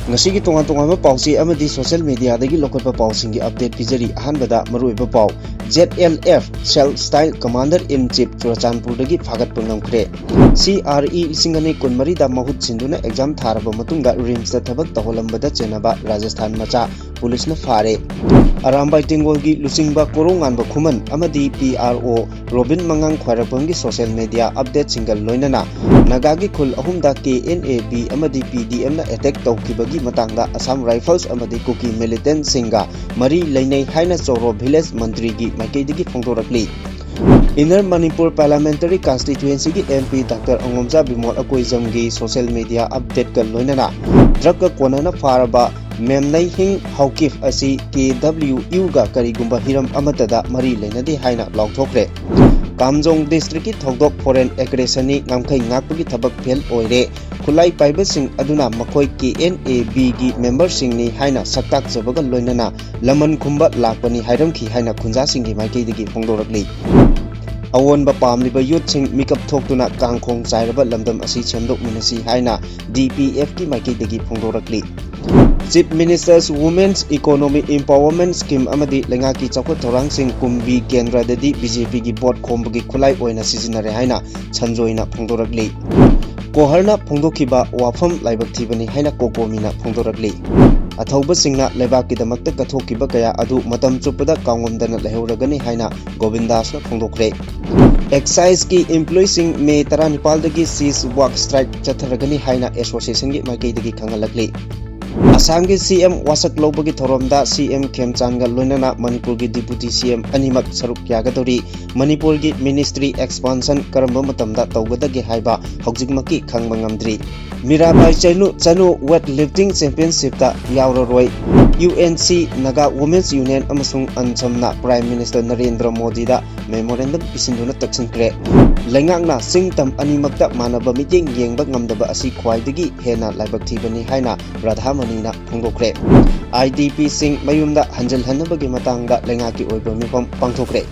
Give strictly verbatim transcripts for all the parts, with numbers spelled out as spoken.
ꯉꯁꯤꯒꯤ ꯇꯣꯉꯥꯟ ꯇꯣꯉꯥꯟꯕ ꯄꯥꯎꯆꯦ ꯑꯃꯗꯤ social mediaꯗꯒꯤ ꯂꯧꯈꯠꯄ ꯄꯥꯎꯁꯤꯡꯒꯤ update ꯄꯤꯖꯔꯤ꯫ ꯑꯍꯥꯟꯕꯗ ꯃꯔꯨꯑꯣꯏꯕ ꯄꯥꯎ, Z L F Self Style Commander in Chief ꯆꯨꯔꯆꯥꯟꯄꯨꯔꯗꯒꯤ ꯐꯥꯒꯠꯄ ꯉꯝꯈ꯭ꯔꯦ꯫ C R E ꯂꯤꯁꯤꯡ ꯑꯅꯤ ꯀꯨꯟꯃꯔꯤꯗ ꯃꯍꯨꯠ ꯁꯤꯟꯗꯨꯅ exam ꯊꯥꯔꯕ ꯃꯇꯨꯡꯗ RIMSꯇ ꯊꯕꯛ ꯇꯧꯍꯜꯂꯝꯕꯗ ꯆꯦꯟꯅꯕ ꯔꯥꯖꯁꯊꯥꯟ ꯃꯆꯥ ꯄꯨꯂꯤꯁꯅ ꯐꯥꯔꯦ꯫ ꯑꯔꯥꯝꯕꯥꯏ ꯇꯦꯡꯒꯣꯜꯒꯤ ꯂꯨꯆꯤꯡꯕ ꯀꯣꯔꯧꯉꯥꯟꯕ ꯈꯨꯃꯟ ꯑꯃꯗꯤ P R O ꯔꯣꯕꯤꯟ ꯃꯉꯥꯡ ꯈ꯭ꯋꯥꯏꯔꯥꯛꯄꯝꯒꯤ social media updateꯁꯤꯡꯒ ꯂꯣꯏꯅꯅ ꯅꯥꯒꯥꯒꯤ ꯈꯨꯜ ꯑꯍꯨꯝꯗ K N A B ꯑꯃꯗꯤ P D Mꯅ attack ꯇꯧꯈꯤꯕꯒꯤ ꯃꯇꯥꯡꯗ Assam Rifles ꯑꯃꯗꯤ ꯀꯨꯀꯤ militantꯁꯤꯡꯒ ꯃꯔꯤ ꯂꯩꯅꯩ ꯍꯥꯏꯅ ꯆꯧꯔꯣ village ꯃꯟꯇ꯭ꯔꯤꯒꯤ ꯃꯥꯏꯀꯩꯗꯒꯤ ꯐꯣꯡꯗꯣꯔꯛꯂꯤ꯫ Inner Manipur Parliamentary Constituencyꯒꯤ M P Doctor ꯑꯉꯣꯝꯖꯥ Bimol ꯑꯀꯣꯏꯖꯝꯒꯤ social media updateꯀ ꯂꯣꯏꯅꯅ drugꯀ ꯀꯣꯟꯅꯅ ꯐꯥꯔꯕ ꯃꯦꯝꯅꯩꯍꯤꯡ ꯍꯥꯎꯀꯤꯞ ꯑꯁꯤ K W Uꯒ ꯀꯔꯤꯒꯨꯝꯕ ꯍꯤꯔꯝ ꯑꯃꯠꯇꯗ ꯃꯔꯤ ꯂꯩꯅꯗꯦ ꯍꯥꯏꯅ ꯂꯥꯎꯊꯣꯛꯈ꯭ꯔꯦ꯫ ꯀꯥꯝꯖꯣꯡ districtꯀꯤ ꯊꯧꯗꯣꯛ foreign aggressionꯅꯤ, ꯉꯝꯈꯩ ꯉꯥꯛꯄꯒꯤ ꯊꯕꯛ fail ꯑꯣꯏꯔꯦ꯫ ꯈꯨꯠꯂꯥꯏ ꯄꯥꯏꯕꯁꯤꯡ ꯑꯗꯨꯅ ꯃꯈꯣꯏ K N A Bꯒꯤ memberꯁꯤꯡꯅꯤ ꯍꯥꯏꯅ ꯁꯛꯇꯥꯛꯆꯕꯒ ꯂꯣꯏꯅꯅ ꯂꯃꯟ ꯈꯨꯝꯕ ꯂꯥꯛꯄꯅꯤ ꯍꯥꯏꯔꯝꯈꯤ ꯍꯥꯏꯅ ꯈꯨꯟꯖꯥꯁꯤꯡꯒꯤ ꯃꯥꯏꯀꯩꯗꯒꯤ ꯐꯣꯡꯗꯣꯔꯛꯂꯤ꯫ ꯑꯑꯣꯟꯕ ꯄꯥꯝꯂꯤꯕ youthꯁꯤꯡ ꯃꯤꯀꯞ ꯊꯣꯛꯇꯨꯅ ꯀꯥꯡꯈꯣꯡ ꯆꯥꯏꯔꯕ ꯂꯝꯗꯝ ꯑꯁꯤ ꯁꯦꯝꯗꯣꯛꯃꯤꯟꯅꯁꯤ ꯍꯥꯏꯅ D P Fꯀꯤ ꯃꯥꯏꯀꯩꯗꯒꯤ ꯐꯣꯡꯗꯣꯔꯛꯂꯤ꯫ Chief Minister's Women's Economic Empowerment Scheme ꯑꯃꯗꯤ ꯂꯩꯉꯥꯛꯀꯤ ꯆꯥꯎꯈꯠ ꯊꯧꯔꯥꯡꯁꯤꯡ ꯀꯨꯝꯕꯤ ꯀꯦꯟꯗ꯭ꯔꯗꯗꯤ B J Pꯒꯤ vote ꯈꯣꯝꯕꯒꯤ ꯈꯨꯠꯂꯥꯏ ꯑꯣꯏꯅ ꯁꯤꯖꯤꯟꯅꯔꯦ ꯍꯥꯏꯅ ꯁꯟꯖꯣꯏꯅ ꯐꯣꯡꯗꯣꯔꯛꯂꯤ꯫ ꯀꯣꯍꯔꯅ ꯐꯣꯡꯗꯣꯛꯈꯤꯕ ꯋꯥꯐꯝ ꯂꯥꯏꯕꯛ ꯊꯤꯕꯅꯤ ꯍꯥꯏꯅ ꯀꯣꯀꯣꯃꯤꯅ ꯐꯣꯡꯗꯣꯔꯛꯂꯤ꯫ ꯑꯊꯧꯕꯁꯤꯡꯅ ꯂꯩꯕꯥꯛꯀꯤꯗꯃꯛꯇ ꯀꯠꯊꯣꯛꯈꯤꯕ ꯀꯌꯥ ꯑꯗꯨ ꯃꯇꯝ ꯆꯨꯞꯄꯗ ꯀꯥꯎꯉꯝꯗꯅ ꯂꯩꯍꯧꯔꯒꯅꯤ ꯍꯥꯏꯅ ꯒꯣꯕꯤꯟꯗꯥꯁꯅ ꯐꯣꯡꯗꯣꯛꯈ꯭ꯔꯦ꯫ Exciseꯀꯤ employeeꯁꯤꯡ ꯃꯦ ꯇꯔꯥꯅꯤꯄꯥꯜꯗꯒꯤ cease work strike ꯆꯠꯊꯔꯒꯅꯤ ꯍꯥꯏꯅ associationꯒꯤ ꯃꯥꯏꯀꯩꯗꯒꯤ ꯈꯪꯍꯜꯂꯛꯂꯤ꯫ ꯑꯁꯥꯝꯒꯤ C M ꯋꯥꯁꯛ ꯂꯧꯕꯒꯤ ꯊꯧꯔꯝꯗ C M ꯈꯦꯝꯆꯥꯟꯒ ꯂꯣꯏꯅꯅ ꯃꯅꯤꯄꯨꯔꯒꯤ Deputy C M ꯑꯅꯤꯃꯛ ꯁꯔꯨꯛ ꯌꯥꯒꯗꯧꯔꯤ꯫ ꯃꯅꯤꯄꯨꯔꯒꯤ ministry expansion ꯀꯔꯝꯕ ꯃꯇꯝꯗ ꯇꯧꯒꯗꯒꯦ ꯍꯥꯏꯕ ꯍꯧꯖꯤꯛꯃꯛꯀꯤ ꯈꯪꯕ ꯉꯝꯗ꯭ꯔꯤ꯫ ꯃꯤꯔꯥꯕꯥꯏ ꯆꯅꯨ, ꯆꯅꯨ weight lifting championshipꯇ ꯌꯥꯎꯔꯔꯣꯏ꯫ U N C, Naga Women's Union ꯑꯃꯁꯨꯡ ꯑꯟꯁꯝꯅ Prime Minister ꯅꯔꯦꯟꯗ꯭ꯔ ꯃꯣꯗꯤꯗ memorandum ꯄꯤꯁꯤꯟꯗꯨꯅ ꯇꯛꯁꯤꯟꯈ꯭ꯔꯦ꯫ ꯂꯩꯉꯥꯛꯅ ꯆꯤꯡ ꯇꯝ ꯑꯅꯤꯃꯛꯇ ꯃꯥꯟꯅꯕ ꯃꯤꯠꯌꯦꯡ ꯌꯦꯡꯕ ꯉꯝꯗꯕ ꯑꯁꯤ ꯈ꯭ꯋꯥꯏꯗꯒꯤ ꯍꯦꯟꯅ ꯂꯥꯏꯕꯛ ꯊꯤꯕꯅꯤ ꯍꯥꯏꯅ ꯔꯥꯙꯥꯃꯅꯤꯅ ꯐꯣꯡꯗꯣꯛꯈ꯭ꯔꯦ꯫ I D Pꯁꯤꯡ ꯃꯌꯨꯝꯗ ꯍꯟꯖꯤꯜꯍꯟꯅꯕꯒꯤ ꯃꯇꯥꯡꯗ ꯂꯩꯉꯥꯛꯀꯤ ꯑꯣꯏꯕ ꯃꯤꯐꯝ ꯄꯥꯡꯊꯣꯛꯈ꯭ꯔꯦ꯫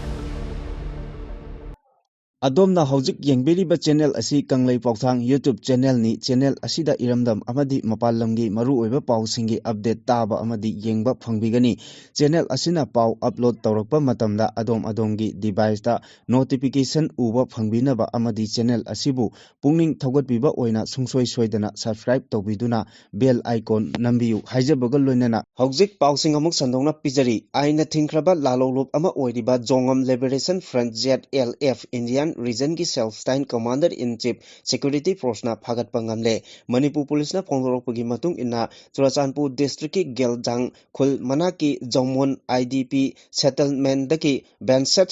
ꯑꯗꯣꯝꯅ ꯍꯧꯖꯤꯛ ꯌꯦꯡꯕꯤꯔꯤꯕ ꯆꯦꯅꯦꯜ ꯑꯁꯤ ꯀꯪꯂꯩ ꯄꯥꯎꯊꯥꯡ YouTube ꯆꯦꯅꯦꯜꯅꯤ꯫ ꯆꯦꯅꯦꯜ ꯑꯁꯤꯗ ꯏꯔꯝꯗꯝ ꯑꯃꯗꯤ ꯃꯄꯥꯟ ꯂꯝꯒꯤ ꯃꯔꯨꯑꯣꯏꯕ ꯄꯥꯎꯁꯤꯡꯒꯤ ꯑꯞꯗꯦꯠ ꯇꯥꯕ ꯑꯃꯗꯤ ꯌꯦꯡꯕ ꯐꯪꯕꯤꯒꯅꯤ꯫ ꯆꯦꯅꯦꯜ ꯑꯁꯤꯅ ꯄꯥꯎ ꯑꯞꯂꯣꯗ ꯇꯧꯔꯛꯄ ꯃꯇꯝꯗ ꯑꯗꯣꯝ ꯑꯗꯣꯝꯒꯤ ꯗꯤꯚꯥꯏꯁꯇ ꯅꯣꯇꯤꯐꯤꯀꯦꯁꯟ ꯎꯕ ꯐꯪꯕꯤꯅꯕ ꯑꯃꯗꯤ ꯆꯦꯅꯦꯜ ꯑꯁꯤꯕꯨ ꯄꯨꯛꯅꯤꯡ ꯊꯧꯒꯠꯄꯤꯕ ꯑꯣꯏꯅ ꯁꯨꯡꯁꯣꯏ ꯁꯣꯏꯗꯅ ꯁꯕꯁꯀ꯭ꯔꯥꯏꯕ ꯇꯧꯕꯤꯗꯨꯅ ꯕꯦꯜ ꯑꯥꯏꯀꯣꯟ ꯅꯝꯕꯤꯌꯨ ꯍꯥꯏꯖꯕꯒ ꯂꯣꯏꯅꯅ ꯍꯧꯖꯤꯛ ꯄꯥꯎꯁꯤꯡ ꯑꯃꯨꯛ ꯁꯟꯗꯣꯛꯅ ꯄꯤꯖꯔꯤ꯫ ꯑꯥꯏꯟꯅ ꯊꯤꯡꯈ꯭ꯔꯕ ꯂꯥꯂꯣꯡꯂꯨꯞ ꯑꯃ ꯑꯣꯏꯔꯤꯕ ꯖꯣꯡꯉꯝ liberation front, J L F, Indian ꯔꯤꯖꯟꯒꯤ self style commander in chief security ꯐꯣꯔꯁꯅ ꯐꯥꯒꯠꯄ ꯉꯝꯂꯦ꯫ ꯃꯅꯤꯄꯨꯔ ꯄꯨꯂꯤꯁꯅ ꯐꯣꯡꯗꯣꯔꯛꯄꯒꯤ ꯃꯇꯨꯡ ꯏꯟꯅ, ꯆꯨꯔꯥꯆꯥꯟꯄꯨꯔ ꯗꯤꯁꯇ꯭ꯔꯤꯛꯀꯤ ꯒꯦꯜꯖꯥꯡ ꯈꯨꯜ ꯃꯅꯥꯛꯀꯤ ꯖꯧꯃꯣꯟ ꯑꯥꯏ ꯗꯤ ꯄꯤ ꯁꯦꯇꯜꯃꯦꯟꯗꯒꯤ ꯕꯦꯟꯁꯦꯠ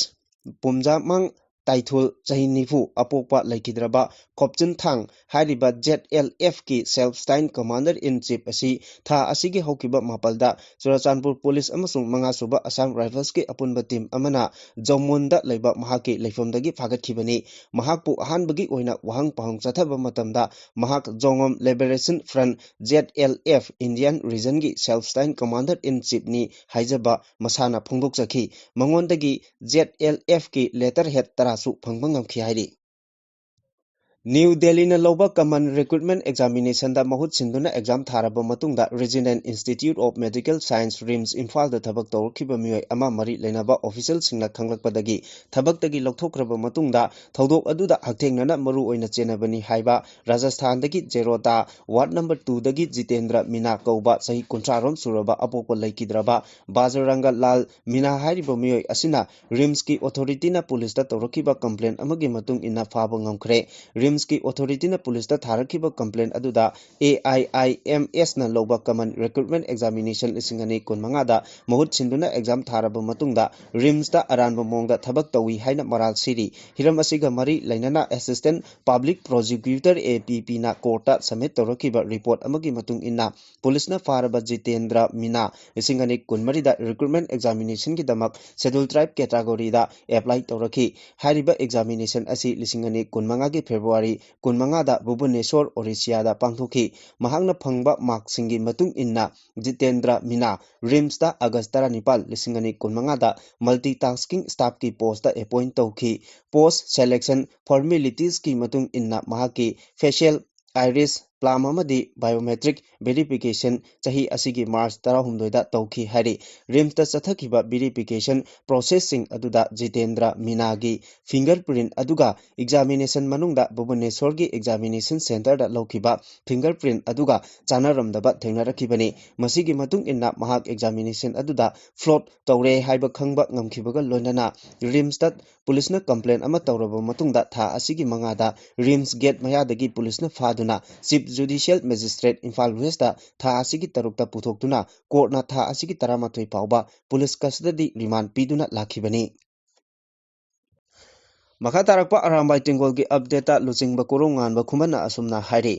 ꯄꯨꯝꯖꯥꯃꯥꯡ ꯇꯥꯏꯊꯨꯜ, ꯆꯍꯤ ꯅꯤꯐꯨ, ꯑꯄꯣꯛꯄ ꯂꯩꯈꯤꯗ꯭ꯔꯕ ꯈꯣꯞꯆꯤꯟꯊꯥꯡ ꯍꯥꯏꯔꯤꯕ ꯖꯦꯠ ꯑꯦꯜ ꯑꯦꯐꯀꯤ self style commander in chief ꯑꯁꯤ ꯊꯥ ꯑꯁꯤꯒꯤ ꯍꯧꯈꯤꯕ ꯃꯥꯄꯜꯗ ꯆꯨꯔꯥꯆꯥꯟꯄꯨꯔ ꯄꯨꯂꯤꯁ ꯑꯃꯁꯨꯡ ꯃꯉꯥꯁꯨꯕ ꯑꯁꯥꯝ ꯔꯥꯏꯐꯜꯁꯀꯤ ꯑꯄꯨꯟꯕ ꯇꯤꯝ ꯑꯃꯅ ꯖꯧꯃꯣꯟꯗ ꯂꯩꯕ ꯃꯍꯥꯛꯀꯤ ꯂꯩꯐꯝꯗꯒꯤ ꯐꯥꯒꯠꯈꯤꯕꯅꯤ꯫ ꯃꯍꯥꯛꯄꯨ ꯑꯍꯥꯟꯕꯒꯤ ꯑꯣꯏꯅ ꯋꯥꯍꯪ ꯄꯥꯎꯍꯪ ꯆꯠꯊꯕ ꯃꯇꯝꯗ ꯃꯍꯥꯛ ꯖꯣꯡꯉꯝ liberation front, J L F, Indian ꯔꯤꯖꯟꯒꯤ ꯁꯦꯜꯐ ꯁ꯭ꯇꯥꯏꯜ ꯀꯃꯥꯟꯗꯔ ꯏꯟ ꯆꯤꯐꯅꯤ ꯍꯥꯏꯖꯕ ꯃꯁꯥꯅ ꯐꯣꯡꯗꯣꯛꯆꯈꯤ꯫ ꯃꯉꯣꯟꯗꯒꯤ ꯖꯦꯠ ꯑꯦꯜ ꯑꯦꯐꯀꯤ ꯂꯦꯇꯔ ꯍꯦꯗ ꯇꯔꯥꯁꯨ ꯐꯪꯕ ꯉꯝꯈꯤ ꯍꯥꯏꯔꯤ꯫ ꯅ꯭ꯌꯨ ꯗꯦꯜꯂꯤꯅ ꯂꯧꯕ ꯀꯃꯟ ꯔꯤꯀ꯭ꯔꯨꯠꯃꯦꯟ ꯑꯦꯛꯖꯥꯃꯤꯅꯦꯁꯟꯗ ꯃꯍꯨꯠ ꯁꯤꯟꯗꯨꯅ ꯑꯦꯛꯖꯥꯝ ꯊꯥꯔꯕ ꯃꯇꯨꯡꯗ regional institute of medical science, RIMS, ꯏꯝꯐꯥꯜꯗ ꯊꯕꯛ ꯇꯧꯔꯛꯈꯤꯕ ꯃꯤꯑꯣꯏ ꯑꯃ ꯃꯔꯤ ꯂꯩꯅꯕ ꯑꯣꯐꯤꯁꯤꯌꯦꯜꯁꯤꯡꯅ ꯈꯪꯂꯛꯄꯗꯒꯤ ꯊꯕꯛꯇꯒꯤ ꯂꯧꯊꯣꯛꯈ꯭ꯔꯕ ꯃꯇꯨꯡꯗ ꯊꯧꯗꯣꯛ ꯑꯗꯨꯗ ꯍꯛꯊꯦꯡꯅꯅ ꯃꯔꯨ ꯑꯣꯏꯅ ꯆꯦꯟꯅꯕꯅꯤ ꯍꯥꯏꯕ ꯔꯥꯖꯁꯊꯥꯟꯗꯒꯤ ꯖꯦꯔꯣꯗꯥ ꯋꯥꯔꯗ ꯅꯝꯕꯔ ꯇꯨꯗꯒꯤ ꯖꯤꯇꯦꯟꯗ꯭ꯔ ꯃꯤꯅꯥ ꯀꯧꯕ ꯆꯍꯤ ꯀꯨꯟꯊ꯭ꯔꯥ ꯔꯣꯝ ꯁꯨꯔꯕ ꯑꯄꯣꯛꯄ ꯂꯩꯈꯤꯗ꯭ꯔꯕ ꯕꯥꯖꯔꯪꯒ ꯂꯥꯜ ꯃꯤꯅꯥ ꯍꯥꯏꯔꯤꯕ ꯃꯤꯑꯣꯏ ꯑꯁꯤꯅ ꯔꯤꯝꯁꯀꯤ ꯑꯣꯊꯣꯔꯤꯇꯤꯅ ꯄꯨꯂꯤꯁꯇ ꯇꯧꯔꯛꯈꯤꯕ ꯀꯝꯄ꯭ꯂꯦꯟ ꯑꯃꯒꯤ ꯃꯇꯨꯡ ꯏꯟꯅ ꯐꯥꯕ ꯉꯝꯈ꯭ꯔꯦ꯫ ꯔꯤꯝꯁꯀꯤ ꯑꯣꯊꯣꯔꯤꯇꯤꯅ ꯄꯨꯂꯤꯁꯇ ꯊꯥꯔꯛꯈꯤꯕ ꯀꯝꯄ꯭ꯂꯦꯟ ꯑꯗꯨꯗ ꯑꯦ ꯑꯥꯏ ꯑꯥꯏ ꯑꯦꯝ ꯑꯦꯁꯅ ꯂꯧꯕ ꯀꯃꯟ ꯔꯤꯀ꯭ꯔꯨꯠꯃꯦꯟ ꯑꯦꯛꯖꯥꯃꯤꯅꯦꯁꯟ ꯂꯤꯁꯤꯡ ꯑꯅꯤ ꯀꯨꯟꯃꯉꯥꯗ ꯃꯍꯨꯠ ꯁꯤꯟꯗꯨꯅ ꯑꯦꯛꯖꯥꯝ ꯊꯥꯔꯕ ꯃꯇꯨꯡꯗ ꯔꯤꯝꯁꯇ ꯑꯔꯥꯟꯕ ꯃꯑꯣꯡꯗ ꯊꯕꯛ ꯇꯧꯏ ꯍꯥꯏꯅ ꯃꯔꯥꯜ ꯁꯤꯔꯤ꯫ ꯍꯤꯔꯝ ꯑꯁꯤꯒ ꯃꯔꯤ ꯂꯩꯅꯅ ꯑꯦꯁꯤꯁꯇꯦꯟ ꯄꯕ꯭ꯂꯤꯛ ꯄ꯭ꯔꯣꯁꯤꯀ꯭ꯌꯨꯇꯔ, ꯑꯦ ꯄꯤ ꯄꯤꯅ ꯀꯣꯔꯠꯇ ꯁꯕꯃꯤꯠ ꯇꯧꯔꯛꯈꯤꯕ ꯔꯤꯄꯣꯔꯠ ꯑꯃꯒꯤ ꯃꯇꯨꯡ ꯏꯟꯅ, ꯄꯨꯂꯤꯁꯅ ꯐꯥꯔꯕ ꯖꯤꯇꯦꯟꯗ꯭ꯔ ꯃꯤꯅꯥ ꯂꯤꯁꯤꯡ ꯑꯅꯤ ꯀꯨꯟꯃꯔꯤꯗ ꯔꯤꯀ꯭ꯔꯨꯠꯃꯦꯟ ꯑꯦꯛꯖꯥꯃꯤꯅꯦꯁꯟꯒꯤꯗꯃꯛ ꯁꯦꯗ꯭ꯌꯨꯜ ꯇ꯭ꯔꯥꯏꯕ ꯀꯦꯇꯥꯒꯣꯔꯤꯗ ꯑꯦꯄ꯭ꯂꯥꯏ ꯇꯧꯔꯛꯈꯤ꯫ ꯍꯥꯏꯔꯤꯕ ꯑꯦꯛꯖꯥꯃꯤꯅꯦꯁꯟ ꯑꯁꯤ ꯂꯤꯁꯤꯡ ꯑꯅꯤ ꯀꯨꯟꯃꯉꯥꯒꯤ ꯐꯦꯕ꯭ꯔꯨꯋꯥꯔꯤ ꯀꯨꯟꯃꯉꯥꯗ ꯚꯨꯕꯅꯦꯁꯣꯔ, ꯑꯣꯔꯤꯁꯤꯌꯥꯗ ꯄꯥꯡꯊꯣꯛꯈꯤ꯫ ꯃꯍꯥꯛꯅ ꯐꯪꯕ ꯃꯥꯔꯛꯁꯤꯡꯒꯤ ꯃꯇꯨꯡ ꯏꯟꯅ ꯖꯤꯇꯦꯟꯗ꯭ꯔ ꯃꯤꯅꯥ ꯔꯤꯝꯁꯇ ꯑꯥꯒꯁ ꯇꯔꯥꯅꯤꯄꯥꯜ, ꯂꯤꯁꯤꯡ ꯑꯅꯤ ꯀꯨꯟꯃꯉꯥꯗ multitasking staffꯀꯤ ꯄꯣꯁꯇ ꯑꯦꯄꯣꯏꯟ ꯇꯧꯈꯤ꯫ ꯄꯣꯁ ꯁꯦꯂꯦꯛꯁꯟ ꯐꯣꯔꯃꯦꯂꯤꯇꯤꯁꯀꯤ ꯃꯇꯨꯡ ꯏꯟꯅ ꯃꯍꯥꯛꯀꯤ facial, iris, palm ꯑꯃꯗꯤ biometric verification ꯆꯍꯤ ꯑꯁꯤꯒꯤ ꯃꯥꯔꯆ ꯇꯔꯥꯍꯨꯝꯗꯣꯏꯗ ꯇꯧꯈꯤ ꯍꯥꯏꯔꯤ꯫ ꯔꯤꯝꯁꯇ ꯆꯠꯊꯈꯤꯕ verification processꯁꯤꯡ ꯑꯗꯨꯗ ꯖꯤꯇꯦꯟꯗ꯭ꯔ ꯃꯤꯅꯥꯒꯤ finger print ꯑꯗꯨꯒ examination ꯃꯅꯨꯡꯗ ꯚꯨꯕꯅꯦꯁꯣꯔꯒꯤ examination centreꯗ ꯂꯧꯈꯤꯕ finger print ꯑꯗꯨꯒ ꯆꯥꯟꯅꯔꯝꯗꯕ ꯊꯦꯡꯅꯔꯛꯈꯤꯕꯅꯤ꯫ ꯃꯁꯤꯒꯤ ꯃꯇꯨꯡ ꯏꯟꯅ ꯃꯍꯥꯛ examination ꯑꯗꯨꯗ fraud ꯇꯧꯔꯦ ꯍꯥꯏꯕ ꯈꯪꯕ ꯉꯝꯈꯤꯕꯒ ꯂꯣꯏꯅꯅ ꯔꯤꯝꯁꯇ ꯄꯨꯂꯤꯁꯅ complaint ꯑꯃ ꯇꯧꯔꯕ ꯃꯇꯨꯡꯗ ꯊꯥ ꯑꯁꯤꯒꯤ ꯃꯉꯥꯗ ꯔꯤꯝꯁ gate ꯃꯌꯥꯗꯒꯤ ꯄꯨꯂꯤꯁꯅ ꯐꯥꯗꯨꯅ Chief Judicial Magistrate ꯏꯝꯐꯥꯜ Westꯇ ꯊꯥ ꯑꯁꯤꯒꯤ ꯇꯔꯨꯛꯇ ꯄꯨꯊꯣꯛꯇꯨꯅ courtꯅ ꯊꯥ ꯑꯁꯤꯒꯤ ꯇꯔꯥꯃꯥꯊꯣꯏ ꯐꯥꯎꯕ police custody remand ꯄꯤꯗꯨꯅ ꯂꯥꯛꯈꯤꯕꯅꯤ꯫ ꯃꯈꯥ ꯇꯥꯔꯛꯄ ꯑꯔꯥꯝꯕꯥꯏ ꯇꯦꯡꯒꯣꯜꯒꯤ updateꯇ ꯂꯨꯆꯤꯡꯕ ꯀꯣꯔꯧꯉꯥꯟꯕ ꯈꯨꯃꯟꯅ ꯑꯁꯨꯝꯅ ꯍꯥꯏꯔꯤ,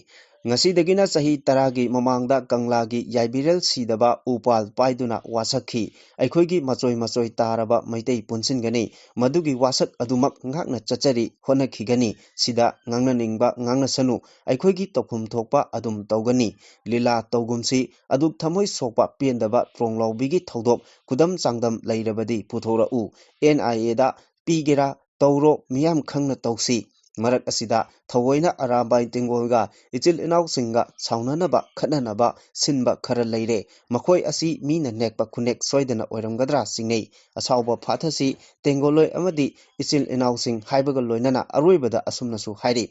ꯉꯁꯤꯗꯒꯤꯅ ꯆꯍꯤ ꯇꯔꯥꯒꯤ ꯃꯃꯥꯡꯗ ꯀꯪꯂꯥꯒꯤ ꯌꯥꯏꯕꯤꯔꯦꯜ ꯁꯤꯗꯕ ꯎꯄꯥꯜ ꯄꯥꯏꯗꯨꯅ ꯋꯥꯁꯛꯈꯤ꯫ ꯑꯩꯈꯣꯏꯒꯤ ꯃꯆꯣꯏ ꯃꯆꯣꯏ ꯇꯥꯔꯕ ꯃꯩꯇꯩ ꯄꯨꯟꯁꯤꯟꯒꯅꯤ꯫ ꯃꯗꯨꯒꯤ ꯋꯥꯁꯛ ꯑꯗꯨꯃꯛ ꯉꯥꯛꯅ ꯆꯠꯆꯔꯤ, ꯍꯣꯠꯅꯈꯤꯒꯅꯤ꯫ ꯁꯤꯗ ꯉꯥꯡꯅꯅꯤꯡꯕ ꯉꯥꯡꯅꯁꯅꯨ, ꯑꯩꯈꯣꯏꯒꯤ ꯇꯧꯐꯝ ꯊꯣꯛꯄ ꯑꯗꯨꯝ ꯇꯧꯒꯅꯤ꯫ ꯂꯤꯂꯥ ꯇꯧꯒꯨꯝꯁꯤ, ꯑꯗꯨꯛ ꯊꯃꯣꯏ ꯁꯣꯛꯄ ꯄꯦꯟꯗꯕ ꯇ꯭ꯔꯣꯡꯂꯥꯎꯕꯤꯒꯤ ꯊꯧꯗꯣꯛ ꯈꯨꯗꯝ ꯆꯥꯡꯗꯝ ꯂꯩꯔꯕꯗꯤ ꯄꯨꯊꯣꯔꯛꯎ꯫ NIAꯗ ꯄꯤꯒꯦꯔꯥ ꯇꯧꯔꯣ, ꯃꯤꯌꯥꯝ ꯈꯪꯅ ꯇꯧꯁꯤ꯫ ꯃꯔꯛ ꯑꯁꯤꯗ ꯊꯑꯣꯏꯅ ꯑꯔꯥꯝꯕꯥꯏ ꯇꯦꯡꯒꯣꯜꯒ ꯏꯆꯤꯜ ꯏꯅꯥꯎꯁꯤꯡꯒ ꯁꯥꯎꯅꯅꯕ, ꯈꯠꯅꯅꯕ ꯁꯤꯟꯕ ꯈꯔ ꯂꯩꯔꯦ꯫ ꯃꯈꯣꯏ ꯑꯁꯤ ꯃꯤꯅ ꯅꯦꯛꯄ ꯈꯨꯅꯦꯛ ꯁꯣꯏꯗꯅ ꯑꯣꯏꯔꯝꯒꯗ꯭ꯔꯥ ꯆꯤꯡꯅꯩ꯫ ꯑꯁꯥꯎꯕ ꯐꯥꯊꯁꯤ꯫ ꯇꯦꯡꯒꯣꯜꯂꯣꯏ ꯑꯃꯗꯤ ꯏꯆꯤꯜ ꯏꯅꯥꯎꯁꯤꯡ ꯍꯥꯏꯕꯒ ꯂꯣꯏꯅꯅ ꯑꯔꯣꯏꯕꯗ ꯑꯁꯨꯝꯅꯁꯨ ꯍꯥꯏꯔꯤ,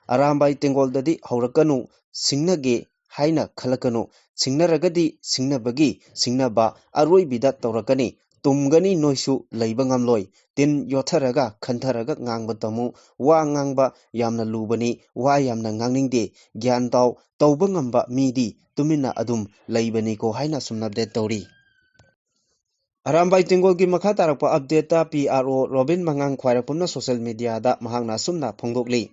"ꯑꯔꯥꯝꯕꯥꯏ ꯇꯦꯡꯒꯣꯜꯗꯗꯤ ꯍꯧꯔꯛꯀꯅꯨ, ꯁꯤꯡꯅꯒꯦ ꯍꯥꯏꯅ ꯈꯜꯂꯛꯀꯅꯨ꯫ ꯁꯤꯡꯅꯔꯒꯗꯤ ꯁꯤꯡꯅꯕꯒꯤ ꯁꯤꯡꯅꯕ ꯑꯔꯣꯏꯕꯤꯗ ꯇꯧꯔꯛꯀꯅꯤ꯫ ꯇꯨꯝꯒꯅꯤ ꯅꯣꯏꯁꯨ ꯂꯩꯕ ꯉꯝꯂꯣꯏ꯫ ꯇꯤꯟ ꯌꯣꯠꯊꯔꯒ ꯈꯟꯊꯔꯒ ꯉꯥꯡꯕ ꯇꯝꯃꯨ꯫ ꯋꯥ ꯉꯥꯡꯕ ꯌꯥꯝꯅ ꯂꯨꯕꯅꯤ, ꯋꯥ ꯌꯥꯝꯅ ꯉꯥꯡꯅꯤꯡꯗꯦ꯫ ꯒ꯭ꯌꯥꯟ ꯇꯥꯎ, ꯇꯧꯕ ꯉꯝꯕ ꯃꯤꯗꯤ ꯇꯨꯃꯤꯟꯅ ꯑꯗꯨꯝ ꯂꯩꯕꯅꯤꯀꯣ" ꯍꯥꯏꯅ ꯑꯁꯨꯝꯅ update ꯇꯧꯔꯤ꯫ ꯑꯔꯥꯝꯕꯥꯏ ꯇꯦꯡꯒꯣꯜꯒꯤ ꯃꯈꯥ ꯇꯥꯔꯛꯄ updateꯇ PRO ꯔꯣꯕꯤꯟ ꯃꯉꯥꯡ ꯈ꯭ꯋꯥꯏꯔꯥꯛꯄꯝꯅ social mediaꯗ ꯃꯍꯥꯛꯅ ꯑꯁꯨꯝꯅ ꯐꯣꯡꯗꯣꯛꯂꯤ,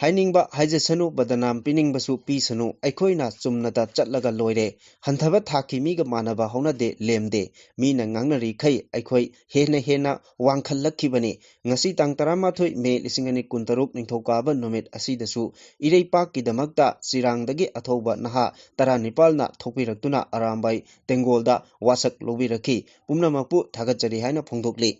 ꯍꯥꯏꯅꯤꯡꯕ ꯍꯥꯏꯖꯁꯅꯨ, ꯕꯗꯅꯥꯝ ꯄꯤꯅꯤꯡꯕꯁꯨ ꯄꯤꯁꯅꯨ, ꯑꯩꯈꯣꯏꯅ ꯆꯨꯝꯅꯇ ꯆꯠꯂꯒ ꯂꯣꯏꯔꯦ꯫ ꯍꯟꯊꯕ ꯊꯥꯛꯀꯤ ꯃꯤꯒ ꯃꯥꯟꯅꯕ ꯍꯧꯅꯗꯦ, ꯂꯦꯝꯗꯦ꯫ ꯃꯤꯅ ꯉꯥꯡꯅꯔꯤꯈꯩ ꯑꯩꯈꯣꯏ ꯍꯦꯟꯅ ꯍꯦꯟꯅ ꯋꯥꯡꯈꯠꯂꯛꯈꯤꯕꯅꯤ꯫ ꯉꯁꯤ ꯇꯥꯡ ꯇꯔꯥꯃꯥꯊꯣꯏ ꯃꯦ ꯂꯤꯁꯤꯡ ꯑꯅꯤ ꯀꯨꯟꯇꯔꯨꯛ ꯅꯤꯡꯊꯧꯀꯥꯕ ꯅꯨꯃꯤꯠ ꯑꯁꯤꯗꯁꯨ ꯏꯔꯩꯄꯥꯛꯀꯤꯗꯃꯛꯇ ꯆꯤꯔꯥꯡꯗꯒꯤ ꯑꯊꯧꯕ ꯅꯍꯥ ꯇꯔꯥꯅꯤꯄꯥꯜꯅ ꯊꯣꯛꯄꯤꯔꯛꯇꯨꯅ ꯑꯔꯥꯝꯕꯥꯏ ꯇꯦꯡꯒꯣꯜꯗ ꯋꯥꯁꯛ ꯂꯧꯕꯤꯔꯛꯈꯤ꯫ ꯄꯨꯝꯅꯃꯛꯄꯨ ꯊꯥꯒꯠꯆꯔꯤ ꯍꯥꯏꯅ ꯐꯣꯡꯗꯣꯛꯂꯤ꯫